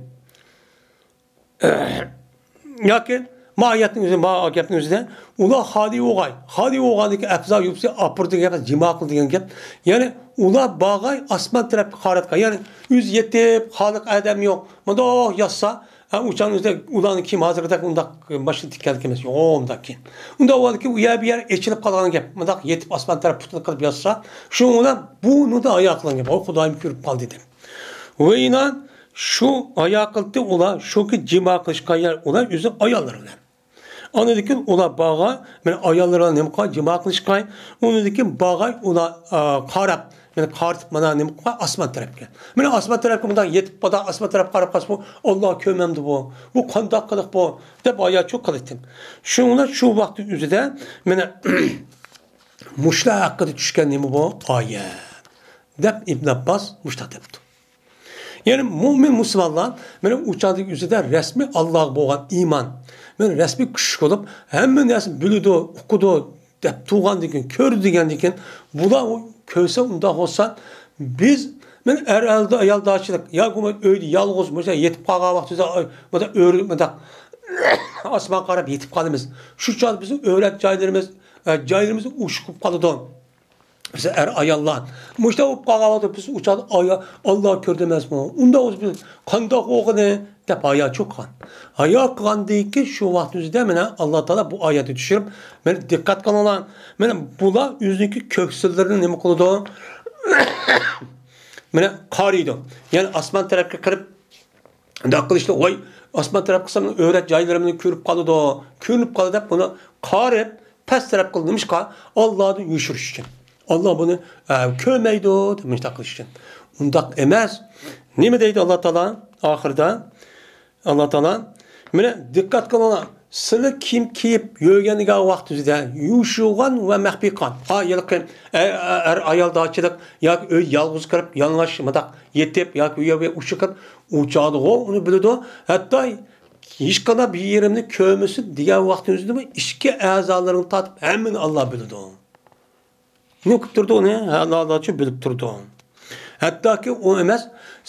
ياكى ما ئايەتنىڭ ئۆزى، ما گەپنىڭ ئۆزىدە ئۇلار خالىي بولغاي، خالىي بولغاندىكى ئەپزا يۇپسى ئاپىرىدۇ دېگەن گەپ، جىما قىلدى دېگەن گەپ. يەنى ئۇلار بارغاي ئاسمان تەرەپكە قاراتقان، يەنى ئۆزى يېتىپ، خالىق ئادەم يوق، مۇنداق ياتسا، ھە، ئۇچان ئۆزىدە ئۇلارنىڭ كىيىم ھازىرقىدەك ئۇنداق ماشىنا تىككەندىكى ئەمەس، يوق، ئۇنداق كىيىم. ئۇنداق بولغاندىكىن ئۇ يەر بۇ يەر ئېچىلىپ قالغان گەپ، مۇنداق يېتىپ ئاسمان تەرەپ پۇتىنى قىلىپ ياتسا، شۇنىڭ بىلەن بۇنىڭدا ھايا قىلغان گەپ، ئو خۇدايىم كۆرۈپ قالدى دەپ. ۋە ئىنان شۇ ھايا قىلدى ئۇلار، شۇكى جىما قىلىشقا يار ئۇلار ئۆزى ئاياللىرى بىلەن. ئاندىن كېيىن ئۇلار بارغا، مانا ئاياللىرى بىلەن نېمە قىلغان، جىما قىلىشقا. ئۇنىڭدىن كېيىن بارغاي ئۇلار، ئا، قاراپ، مانا قارىتىپ، مانا نېمە قىلغان، ئاسمان تەرەپكە. مانا ئاسمان تەرەپكە مۇنداق يېتىپ، مۇنداق ئاسمان تەرەپ قاراپ قالسا، بۇ ئاللا كۆرمەمدۇ بۇ؟ بۇ قانداق قىلىق بۇ؟ دەپ ھايا چۇ قىلىتتىم. شۇنىڭ بىلەن شۇ ۋاقىت ئۆزىدە، مانا، مۇشۇلار ھەققىدە چۈشكەن نېمە بۇ؟ ئايەت. دەپ ئىبن ئابباس مۇشۇنداق دەپتۇ. يەنى مۇئمىن مۇسۇلمانلار مانا ئۇ چاغدىكى ئۆزىدە رەسمىي ئاللاغا بولغان ئىمان، مانا رەسمىي كۈچلۈك بولۇپ، ھەممە نەرسىنى بىلىدۇ، ئۇقىدۇ دەپ تۇرغاندىن كېيىن، كۆردى دېگەندىن كېيىن، بۇلار ئۇ كۆرسە ئۇنداق بولسا، بىز مانا ئەر ئايالدارچىلىق ياكى بولمىسا ئۆيدە يالغۇز مۇشۇنداق يېتىپ قالغان ۋاقتىدا، مۇنداق ئۆرە-، مۇنداق ئاسمانغا قاراپ يېتىپ قالىمىز. شۇ چاغدا بىزنىڭ ئۆرە جايلىرىمىز، ئە، جايلىرىمىز ئوشۇق بولۇپ قالىدۇ. بىز ئەر-ئاياللار مۇشۇنداق بولۇپ قالغان ۋاقىتتا بىز ئۇ چاغدا ئايا-، ئاللا كۆردى ئەمەسمۇ؟ ئۇنداق بولسا بىز قانداق بولغىنى دەپ ھايا چۇققان. ھايا قىلغاندىن كېيىن شۇ ۋاقىت ئۆزىدە مانا ئاللا تائالا بۇ ئايەتنى چۈشۈرۈپ، مانا دىققەت قىلىڭلار، مانا بۇلار ئۆزىنىڭكى كۆكسىلىرىنى نېمە قىلىدۇ؟ مانا قارىيدۇ. يەنى ئاسمان تەرەپكە قىرىپ، شۇنداق قىلىشتا، ۋاي، ئاسمان تەرەپ قىلسام، ئۆرە جايلىرىمنى كۆرۈپ قالىدۇ، كۆرۈنۈپ قالىدۇ دەپ، بۇنى قارىپ، پەس تەرەپ قىلدى. نېمىشقا؟ ئاللادىن يوشۇرۇش ئۈچۈن. ئاللا بۇنى، ئە، كۆرمەيدۇ دەپ مۇشۇنداق قىلىش ئۈچۈن. ئۇنداق ئەمەس. نېمە دەيدۇ ئاللا تائالا ئاخىرىدا؟ ئاللا تائالا، مانا دىققەت قىلىڭلار، سىلى كىيىم كىيىپ يۈرگەن ۋاقتىڭىزدا يوشۇرغان ۋە مەخپىي قىلغان. ھا، ھېلىقى ئە-، ئە-، ئەر-ئايالدارچىلىق ياكى ئۆي يالغۇز قېلىپ، يالىڭاچ مۇنداق يېتىپ ياكى ئۆيگە ئۇششۇق قېلىپ، ئۇ چاغدىغۇ ئۇنى بىلىدۇ. ھەتتا ھېچقانداق بىر يېرىمنى كۆرمىسۇن دېگەن ۋاقتىڭىزدىمۇ ئىچكى ئەزالىرىنى تارتىپ ھەممىنى ئاللا بىلىدۇ. نېمە قىلىپ تۇرىدۇ ئۇنى؟ ھە، ئاللا ئۈچۈن بىلىپ تۇرىدۇ. ھەتتاكى ئۇ ئەمەس،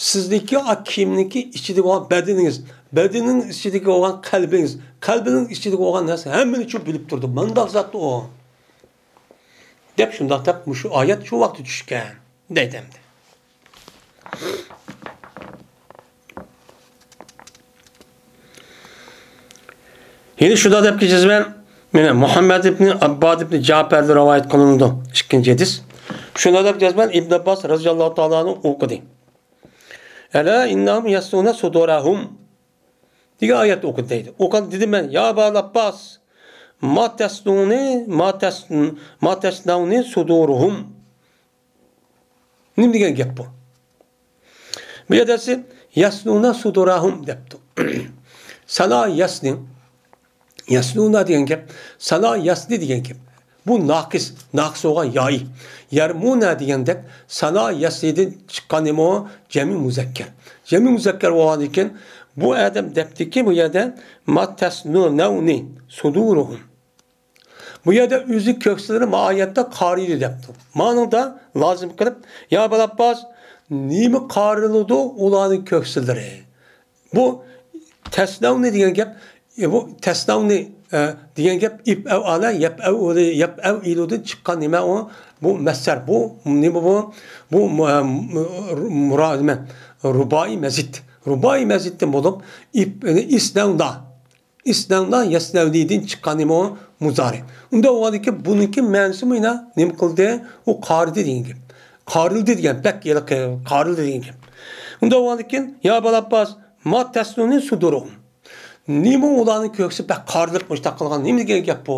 سىزنىڭكى ئا كىيىمنىڭكى ئىچىدىكى بولغان بەدىنىڭىز، بەدىنىنىڭ ئىچىدىكى بولغان قەلبىڭىز، قەلبىنىڭ ئىچىدىكى بولغان نەرسە ھەممىنى ئۈچۈن بىلىپ تۇرىدۇ. مانداق زات ئۇ. دەپ شۇنداق دەپ مۇشۇ ئايەت شۇ ۋاقىتتا چۈشكەن. دەيدۇ ئەمدى. يەنە شۇنداق دەپ جەزمەن، مانا مۇھەممەد ئىبنى ئابباد ئىبنى جەپەردىن رىۋايەت قىلىنىدۇ. ئىككىنچى ھەدىس. شۇنداق دەپ جەزمەن ئىبن ئابباس رەزىياللاھۇ تائالا ئەنھۇ ئوقۇدى. «ئەلا ئىننەھۇم يەسنۇنە سۇدۇرەھۇم» دېگەن ئايەتنى ئوقۇدى دەيدۇ. ئوقۇغان دېدىم مەن، يا ئەبا ئابباس، ما تەسنۇنى، ما تەس-، ما تەسنەۋنى سۇدۇرۇھۇم. نېمە دېگەن گەپ بۇ؟ بۇ يەردە سى-، يەسنۇنە سۇدۇراھۇم دەپتۇ. سەنا يەسنى. يەسنۇنە دېگەن گەپ، سەنا يەسنى دېگەن گەپ. بۇ ناقىس، ناقىس بولغان يائى. يەرمۇنە دېگەندەك، سەنا يەسنىدىن چىققان نېمە ئۇ؟ جەمئىي مۇزەككەر. جەمئىي مۇزەككەر بولغاندىن كېيىن، بۇ ئادەم دەپتىكى، بۇ يەردە ما تەسنۇنەۋنى سۇدۇرۇھۇم. بۇ يەردە ئۆزى كۆكسىلىرى ما ئايەتتە قارىيدۇ دەپتۇ. مانىڭدا لازىم قىلىپ، يا ئەبا ئابباس، نېمە قارىلىدۇ ئۇلارنىڭ كۆكسىلىرى؟ بۇ تەسنەۋنى دېگەن گەپ، ئە، بۇ تەسنەۋنى، ئە، دېگەن گەپ ئىپ ئەۋ ئالە، يەپ ئەۋ ئولى، يەپ ئەۋ ئىلۇدىن چىققان نېمە ئۇ؟ بۇ مەسدەر، بۇ نېمە بۇ؟ بۇ، ئە، مۇرا-، نېمە؟ رۇبائىي مەزىد. رۇبائىي مەزىدتىن بولۇپ، ئىپ، يەنى ئىسنەۋنا. ئىسنەۋنا يەسنەۋنىدىن چىققان نېمە ئۇ؟ مۇزارى. ئۇنداق بولغاندىكىن بۇنىڭكى مەنىسىمۇ يەنە نېمە قىلدى؟ ئۇ قارىدى دېگەن گەپ. قارىلدى دېگەن، بەك ھېلىقى قارىلدى دېگەن گەپ. ئۇنداق بولغاندىكىن، يا ئەبا ئابباس، ما تەسنۇنى سۇدۇرۇھۇم. نېمە ئۇلارنىڭ كۆكسى بەك قارىلىپ مۇشۇنداق قىلغان؟ نېمە دېگەن گەپ بۇ؟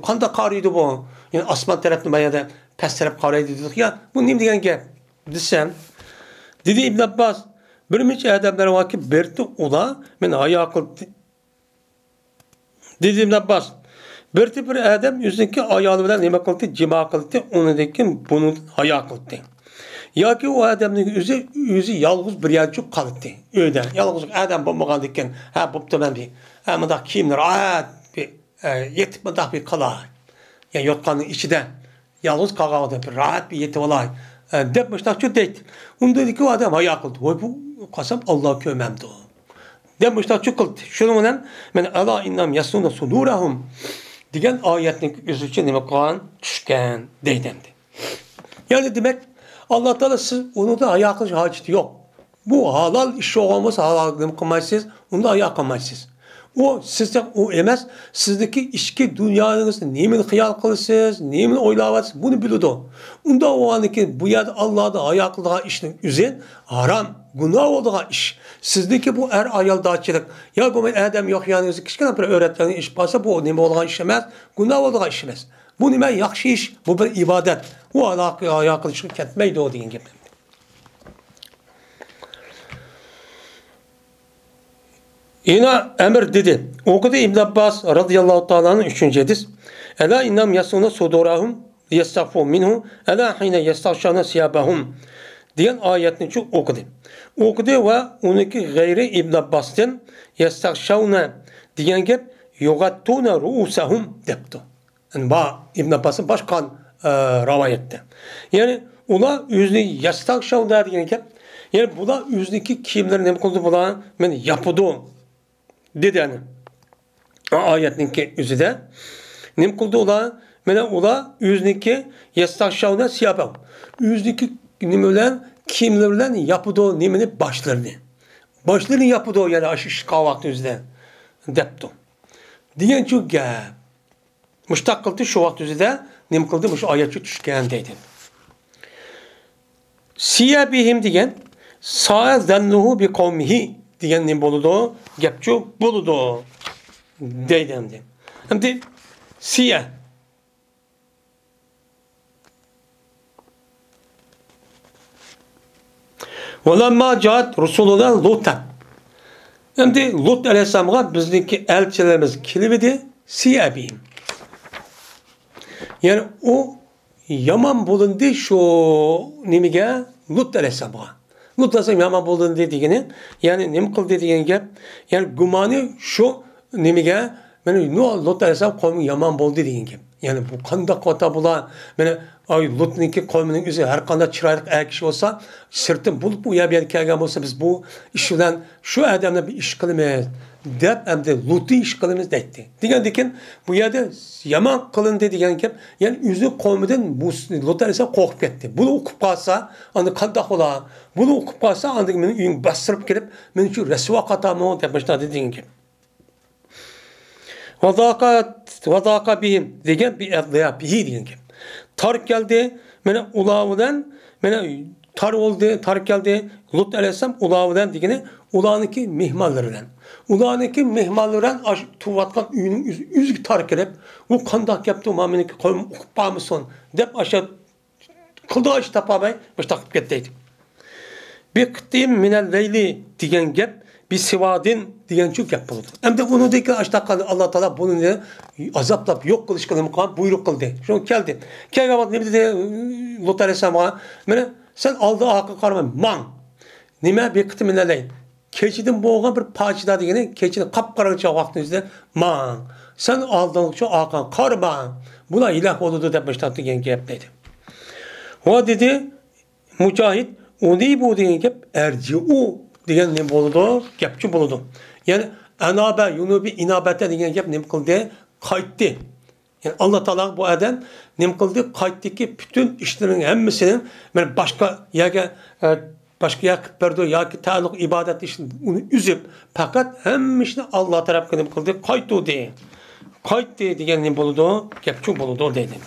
قانداق قارىيدۇ بۇ؟ يەنى ئاسمان تەرەپنى ما يەردە پەس تەرەپ قارايدۇ دېدۇق يا، بۇ نېمە دېگەن گەپ؟ دېسەم، دېدى ئىبن ئابباس، بىر مۇنچە ئادەملەر باركى، بىرتى ئۇلار مېنى ھايا قىلدى. دېدى ئىبن ئابباس، بىردە بىر ئادەم ئۆزىنىڭكى ئايالى بىلەن نېمە قىلدى؟ جىما قىلدى. ئۇنىڭدىن كېيىن بۇنىڭدىن ھايا قىلدى. ياكى ئۇ ئادەمنىڭ ئۆزى، ئۆزى يالغۇز بىر يەردە قالدى. ئۆيدە يالغۇز ئادەم بولمىغاندىكىن، ھە، بوپتۇ، مەن بىر، ھە، مۇنداق كىيىمنى راھەت بىر، ئە، يېتىپ مۇنداق بىر قالاي. يا يوتقاننىڭ ئىچىدە يالغۇز قالغاندا بىر راھەت بىر يېتىۋالاي، ئە، دەپ مۇشۇنداقچۇ دەيدۇ. ئۇندىن كېيىن ئۇ ئادەم ھايا قىلدى. ۋاي، بۇ قالسام ئاللا كۆرمەمدۇ؟ دەپ مۇشۇنداقچۇ قىلدى. شۇنىڭ بىلەن مانا، ئەلا ئىننەھۇم يەسلۇنە سۇدۇرەھۇم دېگەن ئايەتنىڭ ئۆزىچە نېمە قىلغان؟ چۈشكەن دەيدۇ ئەمدى. يەنى دېمەك، ئاللا تائالا سىز ئۇنىڭدىن ھايا قىلىش ھاجىتى يوق. بۇ ھالال ئىش بولغان بولسا، ھالال نېمە قىلمايسىز؟ ئۇندا ھايا قىلمايسىز. ئۇ سىزدەك ئۇ ئەمەس، سىزدىكى ئىچكى دۇنيانىڭىزدا نېمىنى خىيال قىلىسىز، نېمىنى ئويلاۋاتىسىز، بۇنى بىلىدۇ. ئۇنداق بولغاندىن كېيىن بۇ يەردە ئاللادىن ھايا قىلىدىغان ئىشنىڭ ئۆزى ھارام، گۇناھ بولىدىغان ئىش. سىزدىكى بۇ ئەر ئايالدارچىلىق يا بولمىسا ئادەم يوق يەرنىڭىزدە كىچىككىنە بىر ئۆرەتلەرنى ئېشىپ قالسا، بۇ نېمە بولغان ئىش ئەمەس، گۇناھ بولىدىغان ئىش ئەمەس. بۇ نېمە؟ ياخشى ئىش، بۇ بىر ئىبادەت. بۇ ھايا قىلىشقا كەتمەيدۇ دېگەن گەپ. يەنە ئەمىر دېدى. ئوقۇدى ئىبن ئابباس رازىياللاھۇ تائالا ئەنھۇ ئۈچىنچى ھەدىس. ئەلا ئىننەھۇم يەسلۇنە سۇدۇرەھۇم لىيەستەخفۇ مىنھۇ، ئەلا ھىينە يەستەغشەۋنە سىيابەھۇم دېگەن ئايەتنىچۇ ئوقۇدى. ئوقۇدى ۋە ئۇنىڭكى غەيرى ئىبن ئابباستىن يەستەغشەۋنە دېگەن گەپ يۇغەتتۇنە رۇئۇسەھۇم دەپتۇ. يەنى بار ئىبن ئابباستىن باشقا، ئە، رىۋايەتتە. يەنى ئۇلار ئۆزىنى يەستەغشەۋنە دېگەن گەپ. يەنى بۇلار ئۆزىنىڭكى كىيىملىرىنى نېمە قىلدى بۇلار؟ مانا ياپىدۇ دېدى ئەنە. ئايەتنىڭكى ئۆزىدە نېمە قىلدى ئۇلار؟ مانا ئۇلار ئۆزىنىڭكى يەستەغشەۋنە سىيابەھۇم. ئۆزىنىڭكى نېمە بىلەن؟ كىيىملىرى بىلەن ياپىدۇ نېمىنى؟ باشلىرىنى. باشلىرىنى ياپىدۇ، يەنى ئاشۇ ئىش قىلغان ۋاقتى ئۆزىدە دەپتۇ. دېگەنچۇ گەپ. مۇشتاق قىلدى، شۇ ۋاقىت ئۆزىدە نېمە قىلدى؟ مۇشۇ ئايەتچۇ چۈشكەن دەيدۇ. سىيابىھىم دېگەن، سائە زەننۇھۇ بىقەۋمىھى دېگەن نېمە بولىدۇ؟ گەپچۇ بولىدۇ دەيدۇ ئەمدى. ئەمدى سىيە. ۋەلەمما جائەت رۇسۇلۇنە لۇتەن. ئەمدى لۇت ئەلەيھىسسالامغا بىزنىڭكى ئەلچىلىرىمىز كېلىۋىدى، سىيابىھىم. يەنى ئۇ يامان بولۇندى شۇ نېمىگە؟ لۇت ئەلەيھىسسالامغا. لۇت ئەلەيھىسسالام يامان بولۇندى دېگىنى، يەنى نېمە قىلدى دېگەن گەپ؟ يەنى گۇمانى شۇ نېمىگە؟ مانا نۇ-، لۇت ئەلەيھىسسالام قوۋمى يامان بولدى دېگەن گەپ. يەنى بۇ قانداق قىلىۋاتا بۇلار؟ مانا ئاي لۇتنىڭكى قوۋمىنىڭ ئۆزى ھەر قانداق چىرايلىق ئەر كىشى بولسا، سىرتتىن بولۇپ بۇ يەر، بۇ يەرگە كەلگەن بولسا، بىز بۇ ئىش بىلەن شۇ ئادەمنى بىر ئىش قىلىمىز دەپ، ئەمدى لۇتنى ئىش قىلىمىز دەيتتى. دېگەندىكىن بۇ يەردە يامان قىلىندى دېگەن گەپ، يەنى ئۆزى قوۋمىدىن مۇس-، لۇت ئەلەيھىسسالام قورقۇپ كەتتى. بۇلار ئۇقۇپ قالسا، ئاندىن قانداق بولا؟ بۇلار ئۇقۇپ قالسا، ئاندىن مېنىڭ ئۆيۈمگە باستۇرۇپ كىرىپ، مېنى شۇ رەسۋا قاتامۇ دەپ مۇشۇنداق دېگەن گەپ. ۋەزاقە، ۋەزاقە بىھىم دېگەن بىئەزيافىھى دېگەن گەپ. تار كەلدى، مانا ئۇلار بىلەن، مانا تار بولدى، تار كەلدى. لۇت ئەلەيھىسسالام ئۇلار بىلەن دېگىنى ئۇلارنىڭكى مېھمانلىرى بىلەن. ئۇلارنىڭكى مېھمانلىرى بىلەن ئاشۇ تۇرۇۋاتقان ئۆينىڭ ئۆزى، ئۆزىگە تار كىرىپ، ئۇ قانداق گەپتۇ، ما مېنىڭكى قويۇم ئۇقۇپ قالمىسۇن دەپ ئاشۇ قىلىدىغان ئىش تاپالماي مۇشۇنداق قىلىپ كەتتى دەيدۇ. بىقىتئىم مىنەل لەيلى دېگەن گەپ بىسىۋادىن دېگەنچۇ گەپ بولىدۇ. ئەمدى ئۇنىڭدىن كېيىن ئاشۇنداق قىلدى، ئاللا تائالا بۇنى ئازابلاپ يوق قىلىشقا نېمە قىلغان؟ بۇيرۇق قىلدى. شۇ كەلدى. كەلگەن ۋاقىت نېمە دېدى؟ لۇت ئەلەيھىسسالامغا، مانا سەن ئالدى ئارقىغا قارىماي ماڭ. نېمە؟ بىقىتئىم مىنەل لەيل. كېچىدىن بولغان بىر پارچىدا دېگىنى، كېچىنى قاپقاراڭغۇچە ۋاقتىڭىزدا ماڭ. سەن ئالدىڭغىچە ئارقاڭغا قارىما. بۇلار ھىيلە بولىدۇ دەپ مۇشۇنداق دېگەن گەپ دەيدۇ. ۋە دېدى مۇجاھىد، ئۇنىبۇ دېگەن گەپ، ئەرجىئۇ دېگەن نېمە بولىدۇ؟ گەپچۇ بولىدۇ. يەنى ئەنابە، يۇنۇبى ئىنابەتە دېگەن گەپ نېمە قىلدى؟ قايتتى. يەنى ئاللا تائالا بۇ ئادەم نېمە قىلدى؟ قايتتىكى پۈتۈن ئىشلىرىنىڭ ھەممىسىنى مانا باشقا يەرگە، ئە، باشقا يەر قىلىپ بەردى ياكى تەئەللۇق ئىبادەت ئىشىنى ئۇنى ئۈزۈپ، پەقەت ھەممە ئىشنى ئاللا تەرەپكە نېمە قىلدى؟ قايتۇردى. قايتتى دېگەن نېمە بولىدۇ؟ گەپچۇ بولىدۇ دەيدۇ.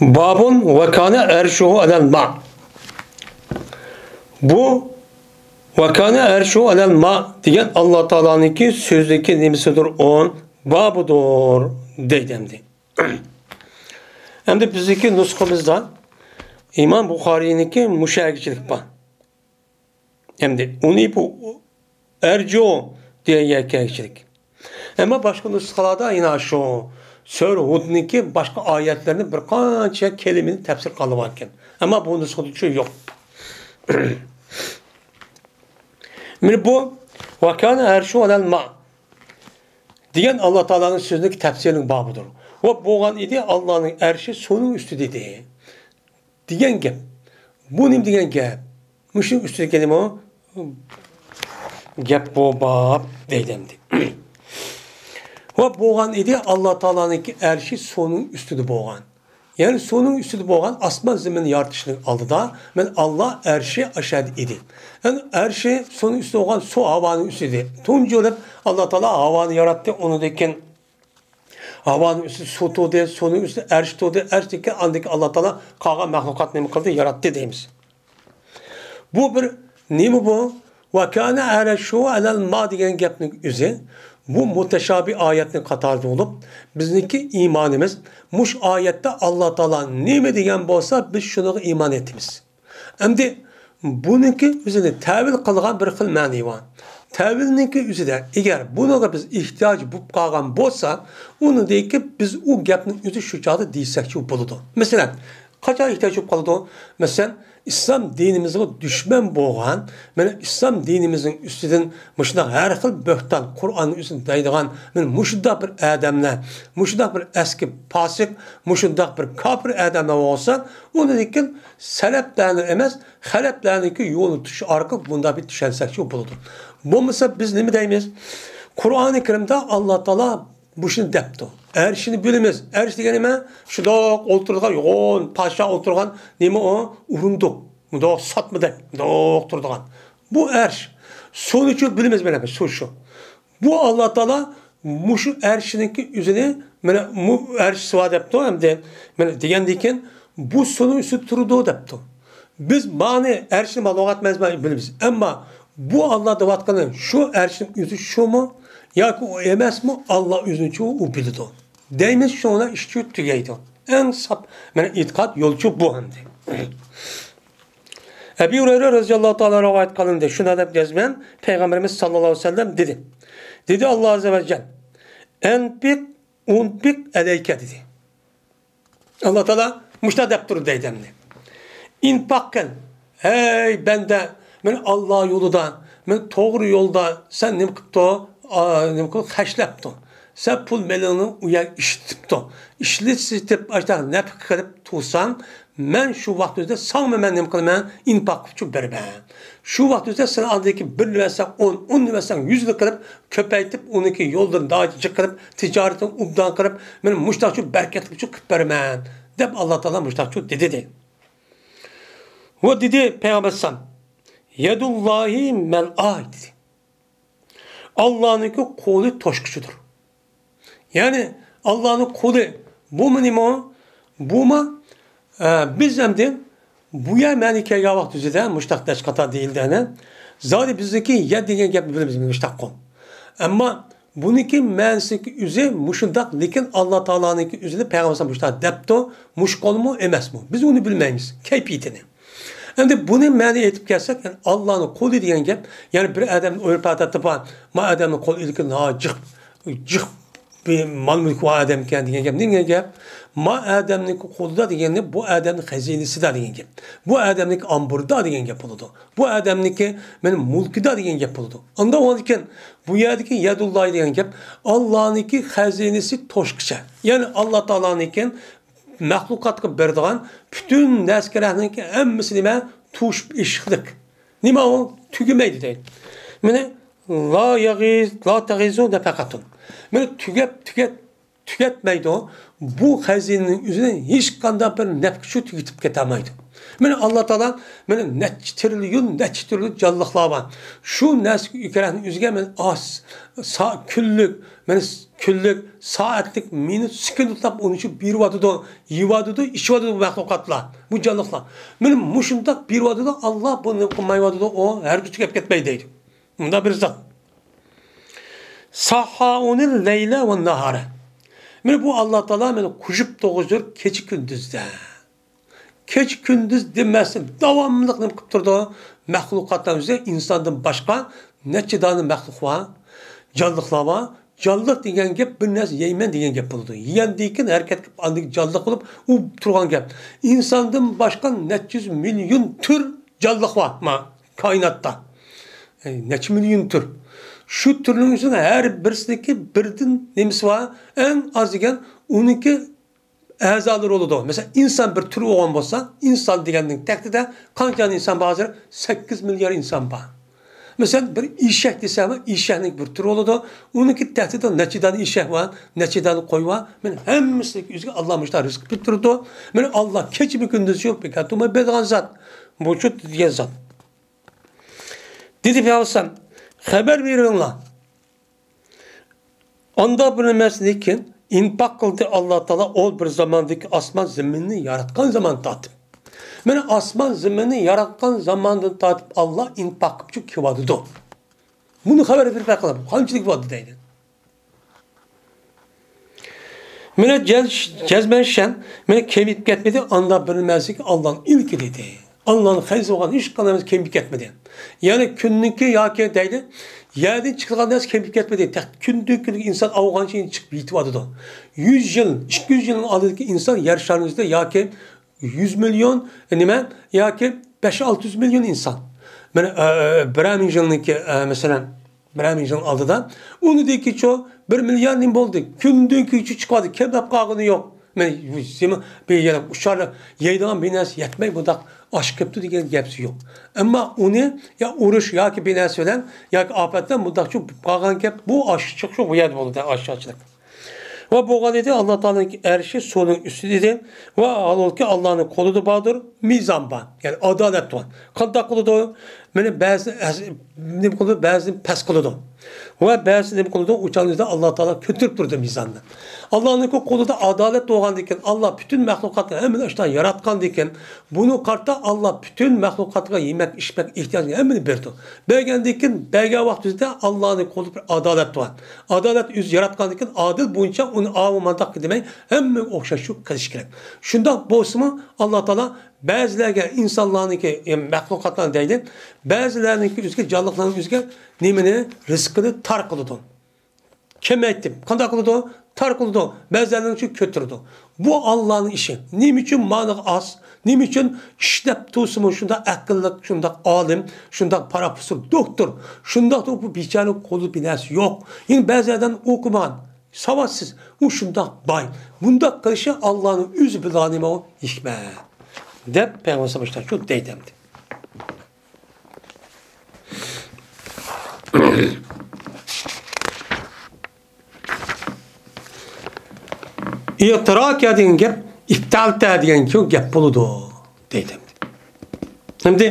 بابۇن ۋە كانە ئەرشۇھۇ ئەلەل ما. بۇ ۋە كانە ئەرشۇھۇ ئەلەل ما دېگەن ئاللا تائالانىڭكى سۆزىدىكى نېمىسىدۇر؟ ئون بابىدۇر دەيدۇ ئەمدى. ئەمدى بىزدىكى نۇسخىمىزدا ئىمام بۇخارىينىڭكى مۇشۇ ئەگىچىلىك بار. ئەمدى ئۇنى بۇ ئەرجۇ دېگەن يەرگە ئەگىچىلىك. ئەمما باشقا نۇسخىلاردا يەنە شۇ سۈرە ھۇدنىڭكى باشقا ئايەتلىرىنى بىر قانچە كەلىمىنى تەپسىر قىلىۋالغان. ئەمما بۇ نۇسخىدا شۇ يوق. مانا بۇ «ۋەكانە ئەرشۇ ئەلەل ما» دېگەن ئاللا تائالانىڭ سۆزىنىڭ تەپسىرىنىڭ بابىدۇر. ۋە بولغان ئىدى، ئاللانىڭ ئەرشى سۇنىڭ ئۈستىدە ئىدى دېگەن گەپ. بۇ نېمە دېگەن گەپ؟ مۇشۇنىڭ ئۈستىدىكى نېمە؟ گەپ بۇ باب دەيدۇ ئەمدى. ۋە بولغان ئىدى، ئاللا تائالانىڭكى ئەرشى سۇنىڭ ئۈستىدە بولغان. يەنى سۇنىڭ ئۈستىدە بولغان، ئاسمان زېمىننى يارىتىشنىڭ ئالدىدا مانا ئاللا ئەرشى ئاشەدە ئىدى. يەنى ئەرشى سۇنىڭ ئۈستىدە بولغان، سۇ ھاۋانىڭ ئۈستىدە. تۇنجى بولۇپ ئاللا تائالا ھاۋانى ياراتتى، ئۇنىڭدىن كېيىن ھاۋانىڭ ئۈستىدە سۇ تۇردى، سۇنىڭ ئۈستىدە ئەرش تۇردى، ئەرشتىن كېيىن ئاندىن كېيىن ئاللا تائالا قالغان مەخلۇقاتنى نېمە قىلدى؟ ياراتتى دەيمىز. بۇ بىر نېمە بۇ؟ «ۋەكانە ئەرشۇ ئەلەل ما» دېگەن گەپنىڭ ئۆزى، بۇ مۇتەشابىھ ئايەتنىڭ قاتارىدا بولۇپ، بىزنىڭكى ئىمانىمىز مۇشۇ ئايەتتە ئاللا تائالا نېمە دېگەن بولسا، بىز شۇنىڭغا ئىمان ئېيتىمىز. ئەمدى بۇنىڭكى ئۆزىنى تەۋىل قىلغان بىر خىل مەنى بار. تەۋىلنىڭكى ئۆزىدە، ئەگەر بۇنىڭغا بىز ئېھتىياج بولۇپ قالغان بولسا، ئۇنىڭدىن كېيىن بىز ئۇ گەپنىڭ ئۆزى شۇ چاغدا دېيىشسەكچۇ بولىدۇ. مەسىلەن، قاچان ئېھتىياج بولۇپ قالىدۇ؟ مەسىلەن، ئىسلام دىنىمىزغا دۈشمەن بولغان، مانا ئىسلام دىنىمىزنىڭ ئۈستىدىن مۇشۇنداق ھەر خىل بۆھتان، قۇرئاننىڭ ئۆزىنى دەيدىغان، مانا مۇشۇنداق بىر ئادەملەر، مۇشۇنداق بىر ئەسكى پاسىق، مۇشۇنداق بىر كاپىر ئادەملەر بولسا، ئۇنىڭدىن كېيىن سەلەپلەرنى ئەمەس، خەلەپلەرنىڭكى يولىنى تۇتۇش ئارقىلىق بۇنداق بىر چۈشەنسەكچۇ بولىدۇ. بولمىسا بىز نېمە دەيمىز؟ قۇرئانى كەرىمدە ئاللا تائالا مۇشۇنى دەپتۇ. ئەرشنى بىلىمىز. ئەرش دېگەن نېمە؟ شۇنداق ئولتۇرىدىغان، يوغان پادىشاھ ئولتۇرغان نېمە ئۇ؟ ئورۇندۇق. مۇنداق ساتمىدەك، مۇنداق تۇرىدىغان. بۇ ئەرش. سۇنىچۇ بىلىمىز، مانا سۇ شۇ. بۇ ئاللا تائالا مۇشۇ ئەرشنىڭكى ئۆزىنى، مانا، مۇ-، ئەرش سۇ دەپتۇ، ئەمدى، مانا، دېگەندىن كېيىن، بۇ سۇنىڭ ئۈستىدە تۇرىدۇ دەپتۇ. بىز مانى ئەرشنى مانا لۇغەت مەنىسى بىلىمىز. ئەمما بۇ ئاللا دەۋاتقىنى شۇ ئەرشنىڭ ئۆزى شۇمۇ ياكى ئۇ ئەمەسمۇ، ئاللا ئۆزىنىچۇ ئۇ بىلىدۇ. دەيمىز، شۇڭا ئىشچۇ تۈگەيدۇ. ئەڭ ساپ، مانا، ئېتىقاد يولچۇ بۇ ئەمدى. ئەبى ھۇرەيرە رەزىياللاھۇ تائالا رىۋايەت قىلىندى. شۇنداق دەپ يازىمەن، پەيغەمبىرىمىز ساللاللاھۇ ئەلەيھى ۋەسەللەم دېدى. دېدى ئاللا ئەززە ۋە جەل، «ئەنپىق، ئۇنپىق ئەلەيكە» دېدى. ئاللا تائالا مۇشۇنداق دەپ تۇردى دەيدۇ ئەمدى. ئىنپاق قىل، ھەي بەندە، مانا ئاللا يولىدا، مانا توغرا يولدا سەن نېمە قىپتۇ؟ ئا، نېمە قىل، خەجلەپتۇ. سەن پۇل مېلىڭنى ئۇ يەرگە ئىشلىتىپتۇ. ئىشلىتىپ، ئاشۇنداق نەپقە قىلىپ تۇرساڭ، مەن شۇ ۋاقىت ئۆزىدە ساڭىمۇ مەن نېمە قىلىمەن؟ ئىنپاق ئۈچۈن بېرىمەن. شۇ ۋاقىت ئۆزىدە سەن ئاندىن كېيىن بىرنى بەرسەڭ ئون، ئوننى بەرسەڭ يۈزنى قىلىپ، كۆپەيتىپ، ئۇنىڭكى يوللىرىنى دائىم جىق قىلىپ، تىجارىتىنى ئوبدان قىلىپ، مەن مۇشۇنداقچۇ بەرىكەتلىكچۇ قىلىپ بېرىمەن، دەپ ئاللا تائالا مۇشۇنداقچۇ دېدى، دەيدۇ. ۋە دېدى پەيغەمبەر ئەلەيھىسسالام، «يەدۇللاھى مەلئا» دېدى. ئاللانىڭكى قولى توشقۇچىدۇر. يەنى ئاللانىڭ قولى، بۇمۇ نېمە؟ بۇمۇ، ئە، بىز ئەمدى بۇ يەر مەنى كەلگەن ۋاقىت يۈزىدە مۇشتاق دەشقاتا دېيىلدى ئەنە. زادى بىزنىڭكى يەر دېگەن گەپنى بىلىمىز، مۇشتاق قول. ئەمما بۇنىڭكى مەنىسىنىڭكى ئۆزى مۇشۇنداق، لېكىن ئاللا تائالانىڭكى ئۆزىنى پەيغەمبەر مۇشتاق دەپتۇ، مۇشۇ قولمۇ ئەمەسمۇ؟ بىز ئۇنى بىلمەيمىز، كەيپىيىتىنى. ئەمدى بۇنى مەنە ئېيتىپ كەلسەك، يەنى ئاللانىڭ قولى دېگەن گەپ، يەنى بىر ئادەمنى ئۆرپ ئادەتتە بار، ما ئادەمنىڭ قولى ئىلكىن ھا جىق، جىق بىر مال مۈلكى بار ئادەمكەن دېگەن گەپ. نېمە دېگەن گەپ؟ ما ئادەمنىڭكى قولىدا دېگەننى، بۇ ئادەمنىڭ خەزىنىسىدا دېگەن گەپ. بۇ ئادەمنىڭكى ئامبىرىدا دېگەن گەپ بولىدۇ. بۇ ئادەمنىڭكى مېنىڭ مۈلكىدا دېگەن گەپ بولىدۇ. ئاندا ئۇنىڭدىن كېيىن بۇ يەردىكى يەدۇللاھى دېگەن گەپ، ئاللانىڭكى خەزىنىسى توشقىچە. يەنى ئاللا تائالانىڭكى مەخلۇقاتقا بېرىدىغان پۈتۈن نەرسىگە رەھمىتى ھەممىسى نېمە؟ توشۇپ ئېشىقلىق. نېمە ئۇ؟ تۈگىمەيدۇ دەيدۇ. مانا، لا يەغىز، لا تەغىزۇ نەپەقەتۇن. مانا تۈگەپ، تۈگەت، تۈگەتمەيدۇ. بۇ خەزىنىنىڭ ئۆزىنى ھېچقانداق بىر نەپقىچۇ تۈگىتىپ كېتەلمەيدۇ. مانا ئاللا تائالا، مانا نەچچە تىرىليون، نەچچە تىرىليون جانلىقلار بار. شۇ نەرسىگە ئۆكرەكنىڭ ئۆزىگە مانا ئاز، سا-، كۈنلۈك، مانا كۈنلۈك، سائەتلىك، مىنۇت، سېكۇنتلاپ ئۇنى شۇ بېرىۋاتىدۇ، يەۋاتىدۇ، ئىچىۋاتىدۇ بۇ مەخلۇقاتلار، بۇ جانلىقلار. مانا مۇشۇنداق بېرىۋاتىدۇ، ئاللا بۇنى قىلمايۋاتىدۇ، ئۇ ھەرگىز تۈگەپ كەتمەيدۇ دەيدۇ. مۇنداق بىر زات. سەخخارۇنىل لەيلە ۋەن نەھارە. مانا بۇ ئاللا تائالا مانا قوشۇپ تۇرغۇزۇر كېچە كۈندۈزدە. كېچە كۈندۈز دېمەستىن داۋاملىق نېمە قىلىپ تۇرىدۇ؟ مەخلۇقاتلار ئۆزى ئىنساندىن باشقا نەچچە دانە مەخلۇق بار، جانلىقلار بار. جانلىق دېگەن گەپ بىر نەرسە يەيمەن دېگەن گەپ بولىدۇ. يېگەندىن كېيىن ھەرىكەت قىلىپ ئاندىن كېيىن جانلىق بولۇپ ئۇ تۇرغان گەپ. ئىنساندىن باشقا نەچچە يۈز مىليون تۈر جانلىق بار ما كائىناتتا. ئەي، نەچچە مىليون تۈر. شۇ تۈرنىڭ ئىچىدە ھەر بىرسىنىڭكى بىردىن نېمىسى بار؟ ئەڭ ئاز دېگەن ئونىكى ئەزالىرى بولىدۇ. مەسىلەن، ئىنسان بىر تۈر بولغان بولسا، ئىنسان دېگەننىڭ تەكتىدە قانچە ئىنسان بار ھازىر؟ سەككىز مىليار ئىنسان بار. مەسىلەن، بىر ئېشەك دېسەم، ئېشەكنىڭ بىر تۈرى بولىدۇ. ئۇنىڭكى تەكتىدە نەچچە دانە ئېشەك بار، نەچچە دانە قوي بار. مانا ھەممىسىنىڭ ئۆزىگە ئاللا مۇشۇنداق رىزىق بېرىپ تۇرىدۇ. مانا ئاللا كېچىمۇ كۈندۈزى يوق، بىكار تۇرماي بېرىدىغان زات. بۇ شۇ دېگەن زات. دېدى پەيغەمبەر، خەۋەر بېرىڭلار. ئاندا بىر نېمىسىدىن كېيىن ئىنپاق قىلدى ئاللا تائالا، ئۇ بىر زاماندىكى ئاسمان زېمىننى ياراتقان زامان تارتىپ. مانا ئاسمان زېمىننى ياراتقان زاماندىن تارتىپ ئاللا ئىنپاق قىلىپ كېلىۋاتىدۇ. بۇنى خەۋەر بېرىپ باقىڭلار، قانچىلىك بولدى دەيدۇ. مانا جەز-، جەزمەن شەن، مانا كېمىيىپ كەتمىدى، ئاندا بىر نېمىسىگە ئاللانىڭ ئىلكى دېدى. ئاللانىڭ خەيزى بولغان ھېچقانداق نەرسە كېمىيىپ كەتمىدى. يەنى كۈننىڭكى ياكى دەيدۇ، يەردىن چىقىدىغان نەرسە كېمىيىپ كەتمىدى. تېخى كۈندىن كۈنگە ئىنسان ئاۋۇغانچە چىقىپ يېتىۋاتىدۇ. يۈز يىل، ئىككى يۈز يىلنىڭ ئالدىدىكى ئىنسان يەر شارىنىڭ ئۈستىدە ياكى يۈز مىليون، نېمە، ياكى بەش ئالتە يۈز مىليون ئىنسان. مانا، ئە، بىرەر مىڭ يىلنىڭكى، ئە، مەسىلەن، بىرەر مىڭ يىل ئالدىدا. ئۇنىڭدىن كېيىنچۇ بىر مىليار نېمە بولدى؟ كۈندىن كۈنگىچە چىقىۋاتىدۇ. كېمىپ قالغىنى يوق. مانا، بۇ زېمىن، بۇ يەنە ئۇچارلار يەيدىغان بىر نەرسە يەتمەي، بۇنداق ئاشىپ كەپتۇ دېگەن گەپسى يوق. ئەمما ئۇنى يا ئۇرۇش ياكى بىر نەرسە بىلەن ياكى ئاپەت بىلەن بۇنداق چىقىپ قالغان گەپ، بۇ ئاشۇ چىقىشى بۇ يەردە بولدى، ئاشۇ ئاچلىق. ۋە بولغان ئىدى، ئاللا تائالانىڭ ئەرشى سۇنىڭ ئۈستىدە ئىدى. ۋە ھالبۇكى، ئاللانىڭ قولىدا باردۇر مىزان بار، يەنى ئادالەت بار. قانداق قىلىدۇ؟ مانا بەزى ئەز-، نېمە قىلىدۇ؟ بەزىنى پەس قىلىدۇ. ۋە بەزى نېمە قىلىدۇ؟ ئۇ چاغدا ئاللا تائالا كۆتۈرۈپ تۇرىدۇ مىزاننى. ئاللانىڭكى قولىدا ئادالەت بولغاندىكىن، ئاللا پۈتۈن مەخلۇقاتنى ھەممىنى ئاشۇنداق ياراتقاندىكىن، بۇنى قارىتا ئاللا پۈتۈن مەخلۇقاتقا يېمەك، ئىچمەك ئېھتىياجىنى ھەممىنى بېرىدۇ. بەرگەندىن كېيىن، بەرگەن ۋاقتىدا ئاللانىڭ قولىدا بىر ئادالەت بار. ئادالەت ئۆزى ياراتقاندىن كېيىن ئادىل بويىچە ئۇنى ئاۋۇ مانداق دېمەي، ھەممىگە ئوخشاش شۇ قىلىش كېرەك. شۇنداق بولسىمۇ، ئاللا تائالا بەزىلەرگە، ئىنسانلارنىڭكى، ئە، مەخلۇقاتلارنى دەيلى، بەزىلەرنىڭكى ئۆزىگە، جانلىقلارنىڭ ئۆزىگە نېمىنى، رىزقىنى تار قىلىدۇ. كېمەيتتىم. قانداق قىلىدۇ؟ تار قىلىدۇ. بەزىلەرنىڭ ئۈچۈن كۆتۈرىدۇ. بۇ ئاللانىڭ ئىشى. نېمە ئۈچۈن مانىغا ئاز؟ نېمە ئۈچۈن ئىشلەپ تۇرسىمۇ شۇنداق ئەقىللىق، شۇنداق ئالىم، شۇنداق پاراپۇسۇر دوكتور، شۇنداقتۇر بۇ بىچارىنىڭ قولىدا بىر نەرسە يوق. يەنە بەزىلەردىن ئوقۇمىغان، ساۋاتسىز، ئۇ شۇنداق باي. بۇنداق قىلىشى ئاللانىڭ ئۆزى بىلىدىغان نېمە ئۇ ھېكمەت. دەپ پەيغەمبەر ئەلەيھىسسالام شۇنداق دەيدۇ ئەمدى. ئىتىراكە دېگەن گەپ، ئىپتەلتە دېگەن گەپ بولىدۇ، دەيدۇ. ئەمدى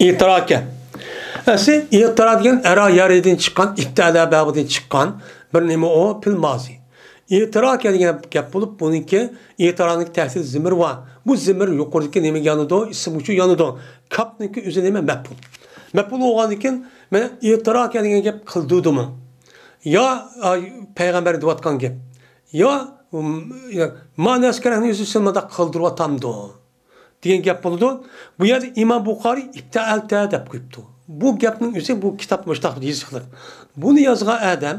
ئىتىراكە. ئەسلى ئىتىرا دېگەن ئەرا يارىدىن چىققان، ئىپتەلە بابىدىن چىققان بىر نېمە ئۇ، پېئىل مازى. ئىتىراكە دېگەن گەپ بولۇپ، بۇنىڭكى ئىتىرانىڭكى تەھتىدە زىمىر بار. بۇ زىمىر يۇقىرىدىكى نېمىگە يانىدۇ؟ ئىسىم ئۈچۈن يانىدۇ. كاپنىڭكى ئۆزى نېمە؟ مەپئۇل. مەپئۇل بولغاندىن كېيىن، مانا ئىتىراكە دېگەن گەپ قىلدۇردىمۇ؟ يا، ئا، پەيغەمبەر دەۋاتقان گەپ. يا، ئۇم، يا، مانا ئەسكەرەكنىڭ ئۆزى سەن مانداق قىلدۇرۇۋاتامدۇ؟ دېگەن گەپ بولىدۇ. بۇ يەردە ئىمام بۇخارىي ئىپتەئەلتە دەپ قويۇپتۇ. بۇ گەپنىڭ ئۆزى، بۇ كىتاب مۇشتاق يېزىقلىق. بۇنى يازغان ئادەم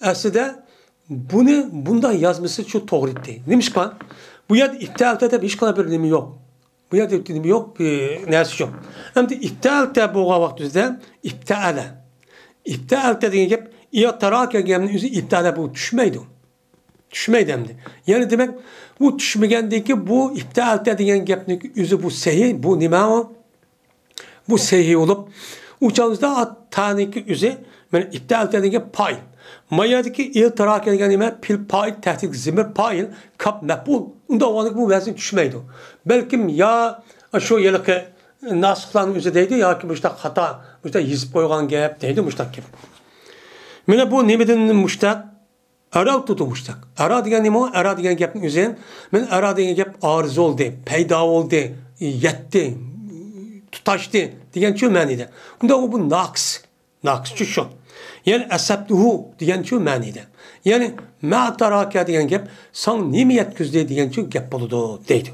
ئەسلىدە بۇنى بۇنداق يازمىسا شۇ توغرا ئىدى. نېمىشقا؟ بۇ يەردە ئىپتەئەلتە دەپ ھېچقانداق بىر نېمە يوق. بۇ يەردە نېمە يوق، بىر نەرسە يوق. ئەمدى ئىپتەئەلتە بولغان ۋاقتىمىزدا ئىپتەئەلە. ئىپتەئەلتە دېگەن گەپ، ئىتىراكە دېگەننىڭ ئۆزى ئىپتەئەلە بۇ چۈشمەيدۇ. چۈشمەيدۇ ئەمدى. يەنى دېمەك، بۇ چۈشمىگەندىن كېيىن بۇ ئىپتەئەلتە دېگەن گەپنىڭ ئۆزى بۇ سەھىھ، بۇ نېمە ئۇ؟ بۇ سەھىھ بولۇپ، ئۇ چاغدا تانىڭكى ئۆزى، مانا ئىپتەئەلتە دېگەن پائىل. ما يەردىكى ئىتىراكە دېگەن نېمە؟ پېئىل پائىل، تەھتىدىكى زىمىر پائىل، كاپ مەپئۇل. ئۇنداق بولغاندىكىن بۇ ۋەزىن چۈشمەيدۇ. بەلكىم يا شۇ ھېلىقى ناسىخلارنىڭ ئۆزى دەيدۇ ياكى مۇشۇنداق خاتا، مۇشۇنداق يېزىپ قويغان گەپ دەيدۇ، مۇشۇنداق گەپ. مانا بۇ نېمىدىن مۇشتەق؟ ئەرەۋتۇدىن مۇشتەق. ئەرا دېگەن نېمە ئۇ؟ ئەرا دېگەن گەپنىڭ ئۆزى. مانا ئەرا دېگەن گەپ ئارزۇ بولدى، پەيدا بولدى، يەتتى، تۇتاشتى دېگەن شۇ مەنىدە. ئۇنداق بۇ ناقىس، ناقىسچۇ شۇ. يەنى ئەسەبتۇھۇ دېگەن شۇ مەنىدە. يەنى، ما تراك دېگەن گەپ، ساڭا نېمە يەتكۈزدى دېگەنچۇ گەپ بولىدۇ، دەيدۇ.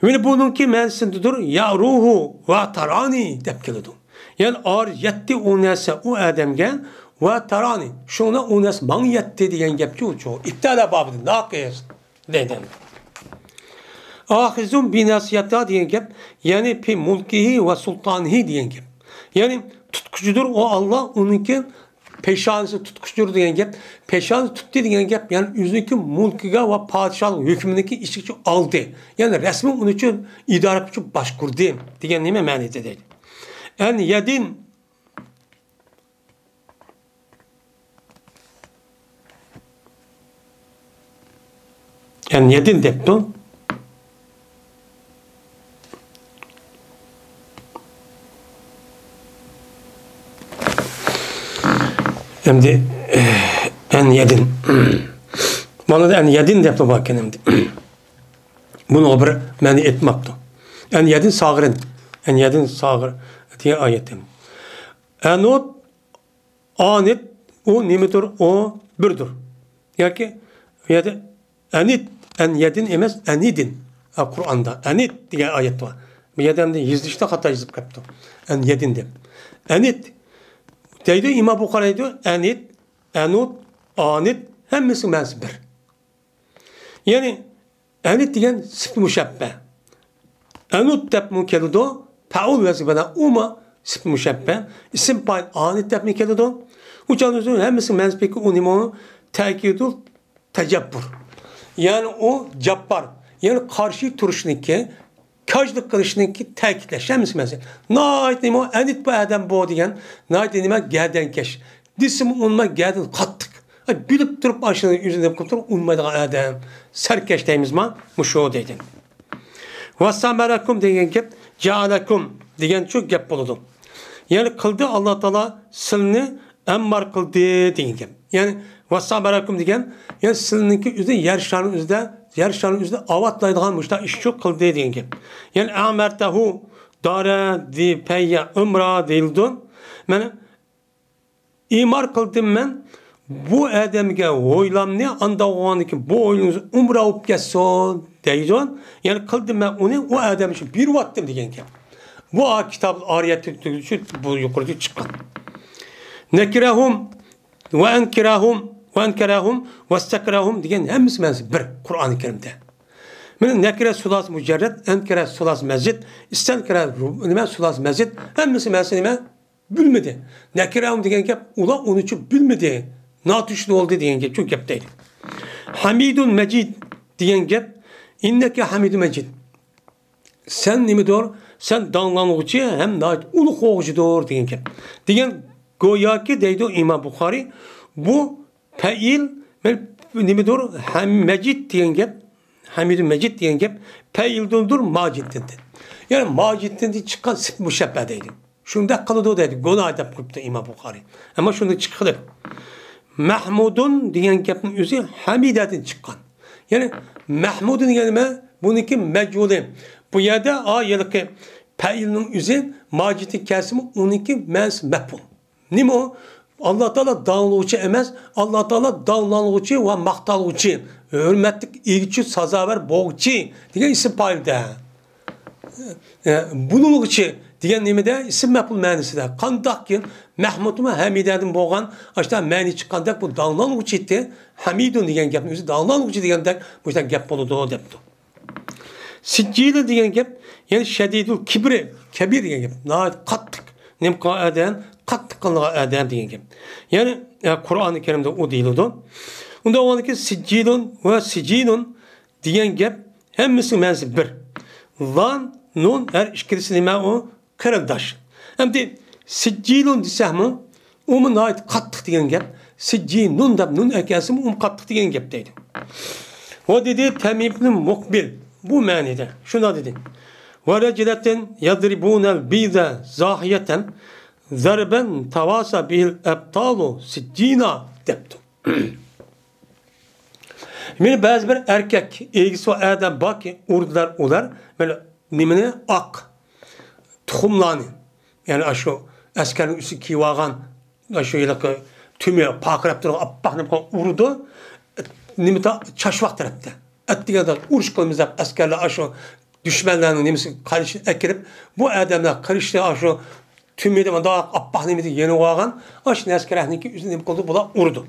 يەنى بۇنىڭكى مەنىسىدىدۇر، يا روھۇ ۋا تارانى دەپ كېلىدۇ. يەنى ئار يەتتى ئۇ نەرسە ئۇ ئادەمگە، ۋا تارانى، شۇڭا ئۇ نەرسە ماڭا يەتتى دېگەن گەپچۇ ئۇچۇ. ئىبتىدا بابىدىن ناقىس دەيدۇ. ئاخىزۇن بىناسىيەتىھا دېگەن گەپ، يەنى پى مۇلكىھى ۋە سۇلتانىھى دېگەن گەپ. يەنى تۇتقۇچىدۇر ئۇ ئاللا، ئۇنىڭكى پېشانىسى تۇتقۇچىدۇر دېگەن گەپ. پېشانىسى تۇتتى دېگەن گەپ، يەنى ئۆزىنىڭكى مۇلكىگە ۋە پادىشاھلىق ھۆكمىنىڭكى ئىچىگە ئالدى. يەنى رەسمىي ئۇنى ئۈچۈن ئىدارە قىلىپ باشقۇردى دېگەن نېمە مەنىدە دەيدۇ. ئەن يەدىن. ئەن يەدىن دەپتۇ. ئەمدى، ئەن يەدىن. مانا ئەن يەدىن دەپتۇ باركەن ئەمدى. بۇنىڭغا بىر مەنە ئېيتماپتۇ. ئەن يەدىن ساغرىن. ئەن يەدىن ساغرىن دېگەن ئايەت. ئەنۇت، ئانىت، ئۇ نېمىدۇر؟ ئۇ بىردۇر. ياكى بۇ يەردە ئەنىت، ئەن يەدىن ئەمەس، ئەنىدىن. ھە، قۇرئاندا ئەنىت دېگەن ئايەت بار. بۇ يەردە ئەمدى يېزىلىشتا خاتا يېزىپ قاپتۇ. ئەن يەدىن دەپ. ئەنىت دەيدۇ، ئىمام بۇخارى دەيدۇ، ئەنىت، ئەنۇت، ئانىت، ھەممىسىنىڭ مەنىسى بىر. يەنى، ئەنىت دېگەن سىپىت مۇشەببە. ئەنۇت دەپمۇ كېلىدۇ، پەئۇل ۋەزنى بىلەن ئۇمۇ سىپىت مۇشەببە. ئىسىم پائىل ئانىت دەپمۇ كېلىدۇ. ئۇ چاغدا ئۆزى ھەممىسىنىڭ مەنىسى بىركى، ئۇ نېمە ئۇ؟ تەكىدۇل تەجەببۇر. يەنى ئۇ جاببار. يەنى قارشى تۇرۇشنىڭكى، كاجلىق قىلىشنىڭكى تەكىتلەش ھەممىسى مەنىسى. ناھايىتى نېمە ئۇ؟ ئەنىت بۇ ئادەم بۇ دېگەن. ناھايىتى نېمە؟ گەدەنكەش. دېسىمۇ ئۇنىمۇ گەدىنى قاتتىق. ئە، بىلىپ تۇرۇپ ئاشۇنى ئۆزىنى قىلىپ تۇرۇپ ئۇنىمايدىغان ئادەم. سەركەش دەيمىزما؟ مۇشۇ دەيدۇ. ۋەسسەمەرەكۇم دېگەن گەپ، جەئەلەكۇم دېگەنچۇ گەپ بولىدۇ. يەنى قىلدى ئاللا تائالا سىلىنى ئەممار قىلدى دېگەن گەپ. يەنى ۋەسسەمەرەكۇم دېگەن، يەنى سىلىنىڭكى ئۆزى يەر شارنىڭ ئۆزىدە، يەر شارنىڭ ئۆزىدە ئاۋاتلايدىغان مۇشۇنداق ئىشچۇ قىلدى دېگەن گەپ. يەنى ئەمەرتەھۇ دارە دى پەييە ئۆمرا دېيىلىدۇ. مانا ئىمار قىلدىم مەن، بۇ ئادەمگە ھويلامنى، ئانداق بولغاندىكىن بۇ ھويلىڭىز ئۇمرا بولۇپ كەتسۇن دەيدۇ. يەنى قىلدىم مەن ئۇنى، ئۇ ئادەم ئۈچۈن بېرىۋەتتىم دېگەن گەپ. بۇ كىتاب ئارىيەت بۇ يۇقىرىدا چىققان. نەكرەھۇم ۋە ئەنكىرەھۇم ۋە ئەنكەرەھۇم ۋەستەكرەھۇم دېگەن ھەممىسى مەنىسى بىر قۇرئانى كەرىمدە. مانا نەكرە سۇلاسى مۇجەررەد، ئەنكىرە سۇلاسى مەزىد، ئىستەنكىرە نېمە سۇلاسى مەزىد، ھەممىسى مەنىسى نېمە؟ بىلمىدى. نەكىرەھۇم دېگەن گەپ، ئۇلار ئۇنى ئۈچۈن بىلمىدى. ناتونۇش بولدى دېگەن گەپ، شۇ گەپ دەيدۇ. ھەمىدۇن مەجىد دېگەن گەپ، ئىننەكە ھەمىدۇن مەجىد. سەن نېمىدۇر؟ سەن داڭلانغۇچى ھەم ناھايىتى ئۇلۇغ قوغۇچىدۇر دېگەن گەپ. دېگەن گوياكى دەيدۇ ئىمام بۇخارى، بۇ پەئىل، مەن-، نېمىدۇر؟ ھەم-، مەجىد دېگەن گەپ، ھەمىدۇن مەجىد دېگەن گەپ، پەئىلدۇندۇر ماجىدتىن. يەنى ماجىدتىن چىققان سىپىت مۇشەببە دەيدۇ. شۇنداق قىلىدۇ دەيدۇ، گۇناھ دەپ قويۇپتۇ ئىمام بۇخارى. ئەمما شۇنداق چىقىپ قېلىپ. مەھمۇدۇن دېگەن گەپنىڭ ئۆزى ھەمىدەدىن چىققان. يەنى مەھمۇدۇن دېگەن نېمە؟ بۇنىڭكى مەجھۇلى. بۇ يەردە ئا ھېلىقى پەئىلنىڭ ئۆزى ماجىدتىن كەلسىمۇ ئۇنىڭكى مەنىسى مەپئۇل. نېمە ئۇ؟ ئاللا تائالا داڭلىغۇچى ئەمەس، ئاللا تائالا داڭلانغۇچى ۋە ماختالغۇچى، ھۆرمەتلىك ئىگىچى، سازاۋەر بولغۇچى دېگەن ئىسىم پائىلدە. ئە، بۇلۇلغۇچى دېگەن نېمىدە؟ ئىسىم مەپئۇل مەنىسىدە. قانداقكىن مەھمۇدمۇ ھەمىدەدىن بولغان، ئاشۇنداق مەنى چىققاندەك بۇ داڭلانغۇچى ئىدى. ھەمىدۇن دېگەن گەپنىڭ ئۆزى داڭلانغۇچى دېگەندەك مۇشۇنداق گەپ بولىدۇ دەپتۇ. سىججىلۇ دېگەن گەپ، يەنى شەدىدۇل كىبرى، كەبىر دېگەن گەپ، ناھايىتى قاتتىق نېمە قىلغان ئادەم، قاتتىق قىلىنغان ئادەم دېگەن گەپ. يەنى، ئە، قۇرئانى كەرىمدە ئۇ دېيىلىدۇ. ئۇنداق بولغاندىكىن سىججىلۇن ۋە سىجىنۇن دېگەن گەپ ھەممىسىنىڭ مەنىسى بىر. لام، نۇن، ھەر ئىككىلىسى نېمە ئۇ؟ قېرىنداش. ئەمدى سىججىلۇن دېسەكمۇ، ئۇمۇ ناھايىتى قاتتىق دېگەن گەپ. سىججىنۇن دەپ نۇن ئەكەلسىمۇ، ئۇمۇ قاتتىق دېگەن گەپ دەيدۇ. ۋە دېدى تەمىم ئىبنى مۇقبىل. بۇ مەنىدە شۇنداق دېدى. ۋە رەجۇلەتىن يەزرىبۇنەل بىزە زاھىيەتەن زەربەن تەۋاسە بىھىل ئەبتالۇ سىججىنا دەپتۇ. مانا بەزى بىر ئەركەك ئىگىسى بار ئادەم باركى، ئۇردىلار ئۇلار، مانا نېمىنى، ئاق تۇخۇملارنى، يەنى ئاشۇ ئەسكەرنىڭ ئۈستىگە كىيىۋالغان ئاشۇ ھېلىقى تۈمى پارقىراپ تۇرغان ئاپئاق نېمە قىلغان ئۇرىدۇ. نېمە تا-، چاشۋاق تەرەپتە. ئەتىگەندە ئۇرۇش قىلىمىز دەپ ئەسكەرلەر ئاشۇ دۈشمەنلەرنىڭ نېمىسى قارشى ئەكىرىپ، بۇ ئادەملەر قىلىچنى ئاشۇ تۈمىدە مۇنداق ئاپئاق نېمىدە يېنىۋالغان، ئاشۇ نەسكەرەكنىڭكى ئۆزىنى نېمە قىلدى، بۇلار ئۇرىدۇ.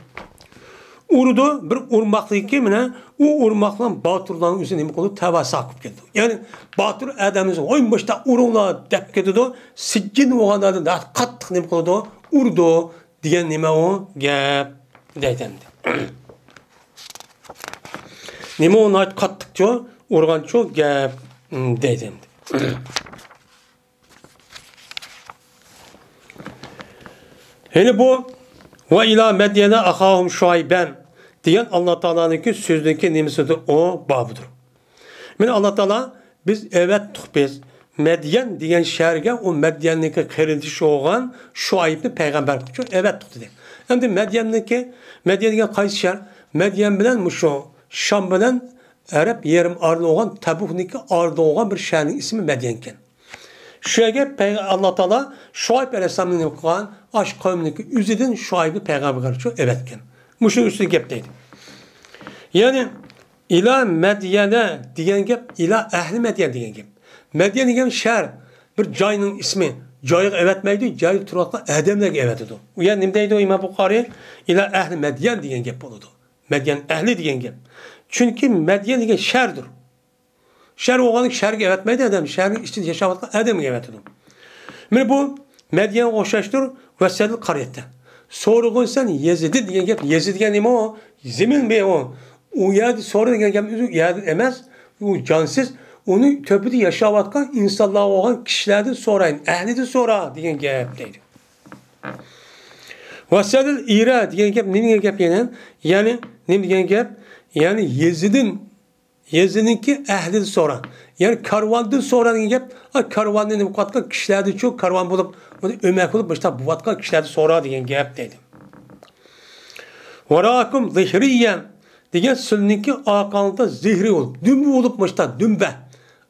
ئۇرىدۇ، بىر ئۇرماقلىكى مانا ئۇ ئۇرماقلار باتۇرلارنىڭ ئۆزىنى نېمە قىلىدۇ، تەۋەسى قىلىپ كېتىدۇ. يەنى باتۇر ئادەمنى ۋاي مۇشتا ئۇرۇڭلار دەپ كېتىدۇ، سىجىل بولغان ئادەم قاتتىق نېمە قىلىدۇ، ئۇرىدۇ دېگەن نېمە ئۇ گەپ دەيدۇ ئەمدى. نېمە ئۇ ناھايىتى قاتتىقچۇ، ئۇرغانچۇ گەپ دەيدۇ ئەمدى. يەنە بۇ ۋە ئىلا مەديەنە ئەخاھۇم شۇئەيبەن دېگەن ئاللا تائالانىڭكى سۆزىدىكى نېمىسىدۇر ئۇ بابىدۇر. مانا ئاللا تائالا بىز ئەۋەتتۇق بىز مەديەن دېگەن شەھەرگە ئۇ مەديەننىڭكى قېرىندىشى بولغان شۇئەيبنى پەيغەمبەر قىلىپ ئەۋەتتۇق دېدى. ئەمدى مەديەننىڭكى، مەديەن دېگەن قايسى شەھەر؟ مەديەن بىلەن مۇشۇ شام بىلەن ئەرەب يېرىم ئارىلىق بولغان تەبۇكنىڭكى ئارىلىق بولغان بىر شەھەرنىڭ ئىسمى مەديەن ئىكەن. شۇ يەرگە پەيغ-، ئاللا تائالا شۇئەيب ئەلەيھىسسالامنى نېمە قىلغان؟ ئاشۇ قەۋمنىڭكى ئۆزىدىن شۇئەيبنى پەيغەمبەر قىلىپ ئەۋەتكەن. مۇشۇنىڭ ئۈستىدە گەپ دەيدۇ. يەنى ئىلا مەديەنە دېگەن گەپ، ئىلا ئەھلى مەديەن دېگەن گەپ. مەديەن دېگەن شەھەر، بىر جاينىڭ ئىسمى. جايغا ئەۋەتمەيدۇ، جايدا تۇرۇۋاتقان ئادەملەرگە ئەۋەتىدۇ. ئۇ يەردە نېمە دەيدۇ ئىمام بۇخارىي؟ ئىلا ئەھلى مەديەن دېگەن گەپ بولىدۇ. مەديەن ئەھلى دېگەن گەپ. چۈنكى مەديەن دېگەن شەھەردۇر. شەھەر بولغاندىكىن شەھەرگە ئەۋەتمەيدۇ ئادەم، شەھەرنىڭ ئىچىدە ياشاۋاتقان ئادەمگە ئەۋەتىدۇ. مانا بۇ مەديەنگە ئوخشاشتۇر، ۋەسەل قارىيەتتە. سورىغىن سەن يېزىدىن دېگەن گەپ، يېزى دېگەن نېمە ئۇ؟ زېمىن بى ئۇ. ئۇ يەردە سورا دېگەن گەپ ئۆزى ئۇ يەردىن ئەمەس، ئۇ جانسىز، ئۇنىڭ تۆپىدە ياشاۋاتقان ئىنسانلار بولغان كىشىلەردىن سورايىن، ئەھلىدىن سورا دېگەن گەپ دەيدۇ. ۋەسەلىل ئىرە دېگەن گەپ نېمە دېگەن گەپ يەنە؟ يەنى نېمە دېگەن گەپ؟ يەنى يېزىدىن يېزىنىڭكى ئەھلىدىن سورا. يەنى كارۋاندىن سورا دېگەن گەپ، ئا، كارۋاننى نېمە قىلىۋاتقان كىشىلەردىنچۇ، كارۋان بولۇپ، ئۇنى ئۆمەك بولۇپ، مۇشۇنداق بولۇۋاتقان كىشىلەردىن سورا دېگەن گەپ دەيدۇ. ۋەرائەكۇم زىھرىيەن دېگەن سىلىنىڭكى ئارقاڭدا زىھرىي بولۇپ، دۈمبە بولۇپ، مۇشۇنداق دۈمبە.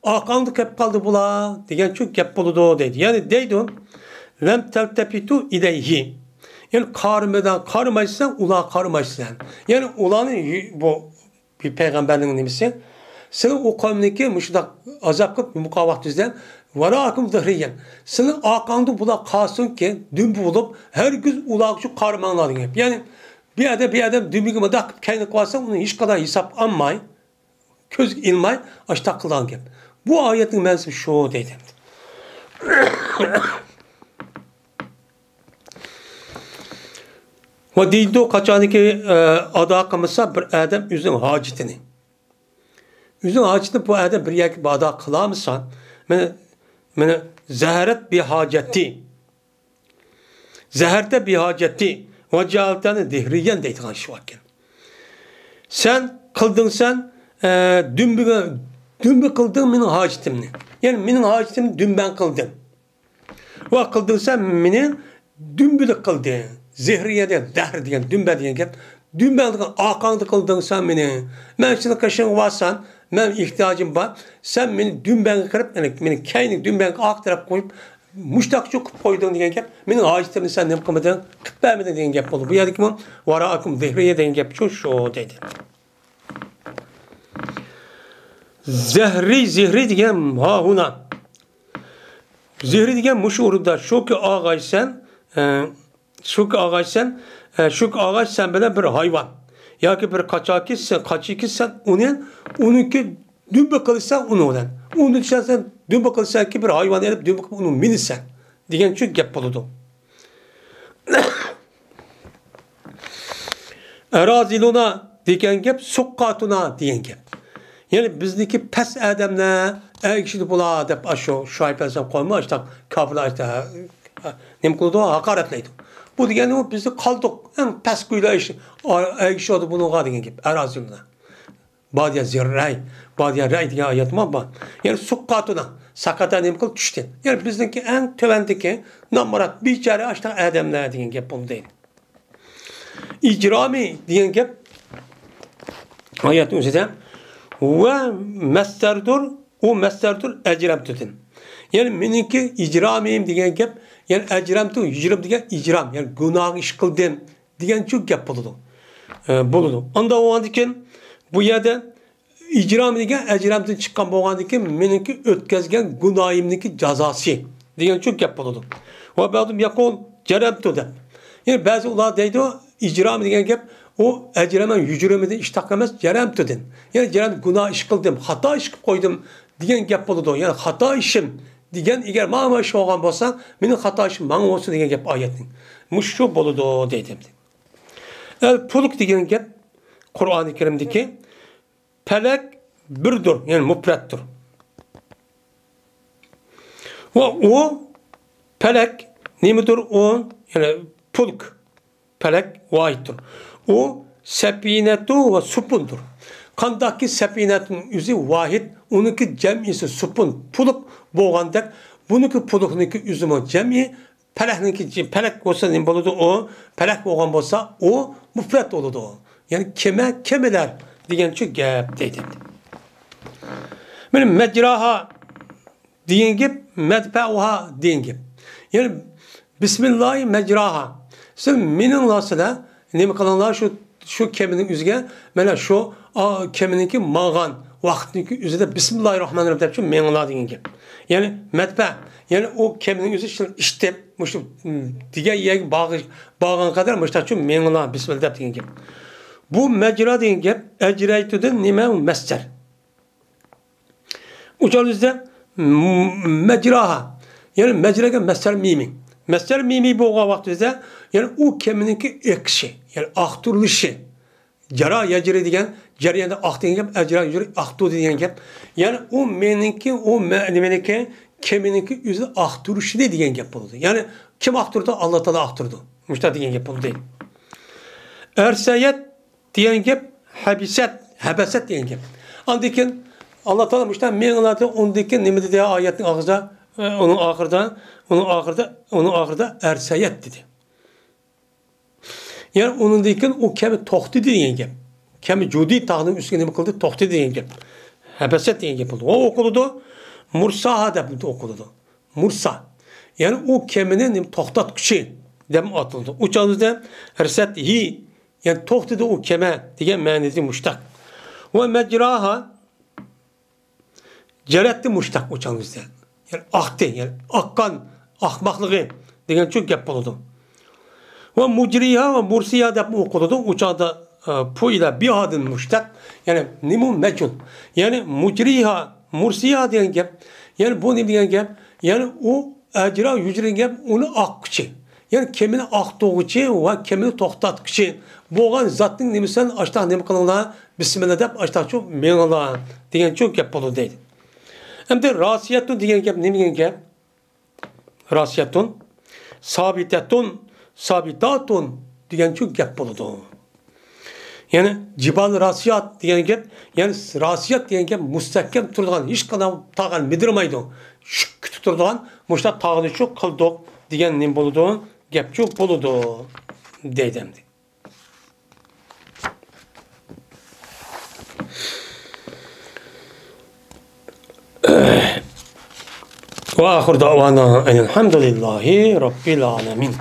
ئارقاڭدا كەپ قالدى بۇلار دېگەنچۇ گەپ بولىدۇ دەيدۇ. يەنى دەيدۇ، لەم تەلتەپىتۇ ئىلەيھى. يەنى قارىمىدىن قارىمايسەن، ئۇلار قارىمايسەن. يەنى ئۇلارنى يۇ-، بۇ بىر پەيغەمبەرنىڭ نېمىسى؟ سىلەر ئۇ قەۋمنىڭكى مۇشۇنداق ئازاب قىلىپ يۇمۇقاۋاق تۈزدە، ۋەرائەكۇم زىھرىيەن. سىلەر ئارقاڭدا بۇلار قالسۇنكى، دۈمبە بولۇپ، ھەرگىز ئۇلارغىچۇ قارىماڭلار دېگەن گەپ. يەنى بىر ئادەم، بىر ئادەم دۈمبىگە مۇنداق قىلىپ كەينىگە قىلىۋالسا، ئۇنى ھېچقانداق ھېساب ئالماي، كۆزگە ئىلماي، ئاشتاق قىلغان گەپ. بۇ ئايەتنىڭ مەنىسى شۇ دەيدۇ. ۋە دېيىلىدۇ، قاچانكى، ئە، ئادا قىلمىسا بىر ئادەم ئۆزىنىڭ ھاجىتىنى. ئۆزىنىڭ ھاجىتىنى بۇ ئادەم بىر يەرگە ئادا قىلالمىسا، مانا، مانا، زەھەرەت بىھاجەتى. زەھەرتە بىھاجەتى. ۋە جەئەلتەنى زىھرىيەن دەيدىغان ئىش باركەن. سەن قىلدىڭ سەن، ئە، دۈمبىگە، دۈمبە قىلدىڭ مېنىڭ ھاجىتىمنى. يەنى مېنىڭ ھاجىتىمنى دۈمبەڭ قىلدىڭ. ۋە قىلدىڭ سەن مېنى دۈمبىلىك قىلدىڭ. زىھرىيە دېگەن زەھەر دېگەن، دۈمبە دېگەن گەپ. دۈمبەڭ دېگەن ئارقاڭدا قىلدىڭ سەن مېنى. مەن سېنىڭ قېشىڭغا بارسام، مەن ئېھتىياجىم بار. سەن مېنى دۈمبەڭگە قىلىپ، مېنى، مېنى كەينى دۈمبەڭگە ئارقا تەرەپ قويۇپ، مۇشتاقچۇ قىلىپ قويدۇڭ دېگەن گەپ. مېنىڭ ھاجىتىمنى سەن نېمە قىلمىدىڭ؟ قىلىپ بەرمىدىڭ دېگەن گەپ بولدى. بۇ يەردىكى ۋەرائەكۇم زىھرىيە دېگەن گەپ شۇ، شۇ دەيدۇ. زەھرىي، زىھرىي دېگەن ھاھۇنا. زىھرىي دېگەن مۇشۇ ئورۇندا، شۇكى ئاغاي سەن، ئە، شۇكى ئاغاي سەن، ئە، شۇكى ئاغاي سەن بىلەن بىر ھايۋان ياكى بىر قاچاكى سەن، قاچىكى سەن ئۇنى، ئۇنىڭكى دۈمبە قىلسا ئۇنىڭ بىلەن. ئۇنى سەن دۈمبە قىلساكى بىر ھايۋان ئېلىپ دۈمبە قىلىپ ئۇنى مىنىسەن دېگەنچۇ گەپ بولىدۇ. ئەرازىلۇنا دېگەن گەپ، سۇققاتۇنا دېگەن گەپ. يەنى بىزنىڭكى پەس ئادەملەر ئەگىشىدۇ بۇلار دەپ ئاشۇ شۇئەيب ئەلەيھىسسالام قويما ئاشۇنداق كاپىرلار ئاشۇنداق نېمە قىلىدۇ، ھاقارەتلەيدۇ. بۇ دېگەننى ئۇ بىزنى قالدۇق، ئەڭ پەس كۈيلەر ئەگىشىۋاتىدۇ بۇنىڭغا دېگەن گەپ، ئەرازىلۇنا. بادىيە زىررەي، بادىيە رەي دېگەن ئايەتمۇ بار. يەنى سۇققاتۇنا، سەقەتە نېمە قىلدى، چۈشتى. يەنى بىزنىڭكى ئەڭ تۆۋەندىكى نامرات، بىچارە ئاشۇنداق ئادەملەر دېگەن گەپ بولدى دەيدۇ. ئىجرامى دېگەن گەپ ئايەتنىڭ ئۆزىدە ۋە مەسدەردۇر، ئۇ مەسدەردۇر ئەجرەمتۇدىن. يەنى مېنىڭكى ئىجرامىم دېگەن گەپ، يەنى ئەجرەمتۇ، يۇجرىم دېگەن ئىجرام، يەنى گۇناھقا ئىش قىلدىم. دېگەنچۇ گەپ بولىدۇ. ئە، بولىدۇ. ئاندا بولغاندىن كېيىن بۇ يەردە ئىجرامى دېگەن ئەجرەمدىن چىققان بولغاندىن كېيىن مېنىڭكى ئۆتكەزگەن گۇناھىمنىڭكى جازاسى دېگەنچۇ گەپ بولىدۇ. ۋە بەزىم يەقۇل جەرەمتۇ دەپ. يەنى بەزى ئۇلار دەيدۇ، ئىجرامى دېگەن گەپ ئۇ ئەجرەمە يۈجرىمىدىن ئىشتاق ئەمەس، جەرەمتۇدىن. يەنى جەرەم گۇناھ ئىش قىلدىم، خاتا ئىش قىلىپ قويدۇم دېگەن گەپ بولىدۇ. يەنى خاتا ئىشىم دېگەن ئەگەر مانا مانا ئىش بولغان بولسا، مېنىڭ خاتا ئىشىم ماڭا بولسۇن دېگەن گەپ ئايەتنىڭ. مۇشۇ بولىدۇ دەيدۇ. ئەل پۇلك دېگەن گەپ قۇرئانى كەرىمدىكى پەلەك بىردۇر، يەنى مۇپرەتتۇر. ۋە ئۇ پەلەك نېمىدۇر ئۇ؟ يەنى پۇلك، پەلەك ۋاھىدتۇر. ئۇ سەپىنەتۇ ۋە سۇپۇندۇر. قانداقكى سەپىنەتنىڭ ئۆزى ۋاھىد، ئۇنىڭكى جەمئىسى سۇپۇن، پۇلك بولغاندەك، بۇنىڭكى پۇلكنىڭكى ئۆزىمۇ جەمئى، پەلەكنىڭكى جى-، پەلەك بولسا نېمە بولىدۇ؟ ئۇ پەلەك بولغان بولسا، ئۇ مۇپرەت بولىدۇ. يەنى كېمە، كېمىلەر دېگەنچۇ گەپ دەيدۇ. مانا مەجراھا دېگەن گەپ، مەدپەئۇھا دېگەن گەپ. يەنى بىسمىللاھى مەجراھا. سىز مېنىڭلا سىلەر نېمە قىلىڭلار، شۇ، شۇ كېمىنىڭ ئۆزىگە، مانا شۇ، ئا، كېمىنىڭكى ماڭغان ۋاقىتنىڭكى ئۆزىدە بىسمىللاھىررەھمانىررەھىم دەپ شۇ مېڭىڭلار دېگەن گەپ. يەنى مەدپە، يەنى ئۇ كېمىنىڭ ئۆزى شۇ ئىشتىپ، مۇشۇ، م، دېگەن يەرگە بارغ-، بارغان قەدەر مۇشۇنداق شۇ مېڭىڭلار بىسمىللا دەپ دېگەن گەپ. بۇ مەجرا دېگەن گەپ، ئەجرەيتۇدىن نېمە؟ مەسدەر. ئۇچالىزدە مەجراھا، يەنى مەجرەگە مەسدەر مىمى. مەسدەر مىمى بولغان ۋاقتىمىزدا، يەنى ئۇ كېمىنىڭكى ئېقىشى، يەنى ئاقتۇرۇلۇشى. جارا يەجرى دېگەن، جەرياندا ئاق دېگەن گەپ، ئەجرا يەجرى ئاقتۇردى دېگەن گەپ. يەنى ئۇ مېنىڭكى، ئۇ مە-، نېمىنىڭكى، كېمىنىڭكى ئۆزى ئاقتۇرۇشىنى دېگەن گەپ بولىدۇ. يەنى كىم ئاقتۇرىدۇ؟ ئاللا تائالا ئاقتۇرىدۇ. مۇشۇنداق دېگەن گەپ بولىدۇ. ئەرسەيەت دېگەن گەپ ھەبىسەت، ھەبەسەت دېگەن گەپ. ئاندىن كېيىن ئاللا تائالا مۇشۇنداق مېڭىلاردا، ئۇندىن كېيىن نېمە دېدى ئايەتنىڭ ئاخىرىدا؟ ئە، ئۇنىڭ ئاخىرىدا، ئۇنىڭ ئاخىرىدا، ئۇنىڭ ئاخىرىدا ئەرسەيەت دېدى. يەنى ئۇنىڭدىن كېيىن ئۇ كەمە توختىدى دېگەن گەپ. كەمە جۇدى تاغنىڭ ئۈستىگە نېمە قىلدى؟ توختىدى دېگەن گەپ. ھەبەسەت دېگەن گەپ بولدى. ئۇ ئوقۇلىدۇ، مۇرساھا دەپ ئوقۇلىدۇ. مۇرسا. يەنى ئۇ كېمىنى نېمە توختاتقۇچى دەپ ئاتىلىدۇ. ئۇ چاغدا رىسەت ھى، يەنى توختىدى ئۇ كېمە دېگەن مەنىدە مۇشتەق. ۋە مەجراھا جەرەتتە مۇشتەق ئۇ چاغدا. يەنى ئاقتى، يەنى ئاققان، ئاقماقلىقى دېگەنچۇ گەپ بولىدۇ. ۋە مۇجرىھا ۋە مۇرسىيا دەپ ئوقۇلىدۇ. ئۇ چاغدا، ئە، پۇئىلە بىھادىن مۇشتەق. يەنى نېمە مەجھۇل. يەنى مۇجرىھا، مۇرسىيا دېگەن گەپ. يەنى بۇ نېمە دېگەن گەپ؟ يەنى ئۇ ئەجرا يۈجرى دېگەن گەپ، ئۇنى ئاققۇچى. يەنى كېمىنى ئاقتۇرغۇچى ۋە كېمىنى توختاتقۇچى بولغان زاتنىڭ نېمىسىدىن ئاشتاق نېمە قىلىڭلار؟ بىسمىللا دەپ ئاشتاقچۇ مېڭىڭلار دېگەنچۇ گەپ بولىدۇ دەيدۇ. ئەمدى راسىيەتۇن دېگەن گەپ نېمە دېگەن گەپ؟ راسىيەتۇن، سابىتەتۇن، سابىتاتۇن دېگەنچۇ گەپ بولىدۇ. يەنى جىبال راسىيات دېگەن گەپ، يەنى راسىيات دېگەن گەپ مۇستەھكەم تۇرىدىغان، ھېچقانداق تاغ مىدىرمايدۇ، شۈك كۈتۈپ تۇرىدىغان مۇشۇنداق تاغنىچۇ قىلدۇق دېگەن نېمە بولىدۇ؟ گەپچۇ بولىدۇ دەيدۇ ئەمدى. وآخر دعوانا أن الحمد لله رب العالمين.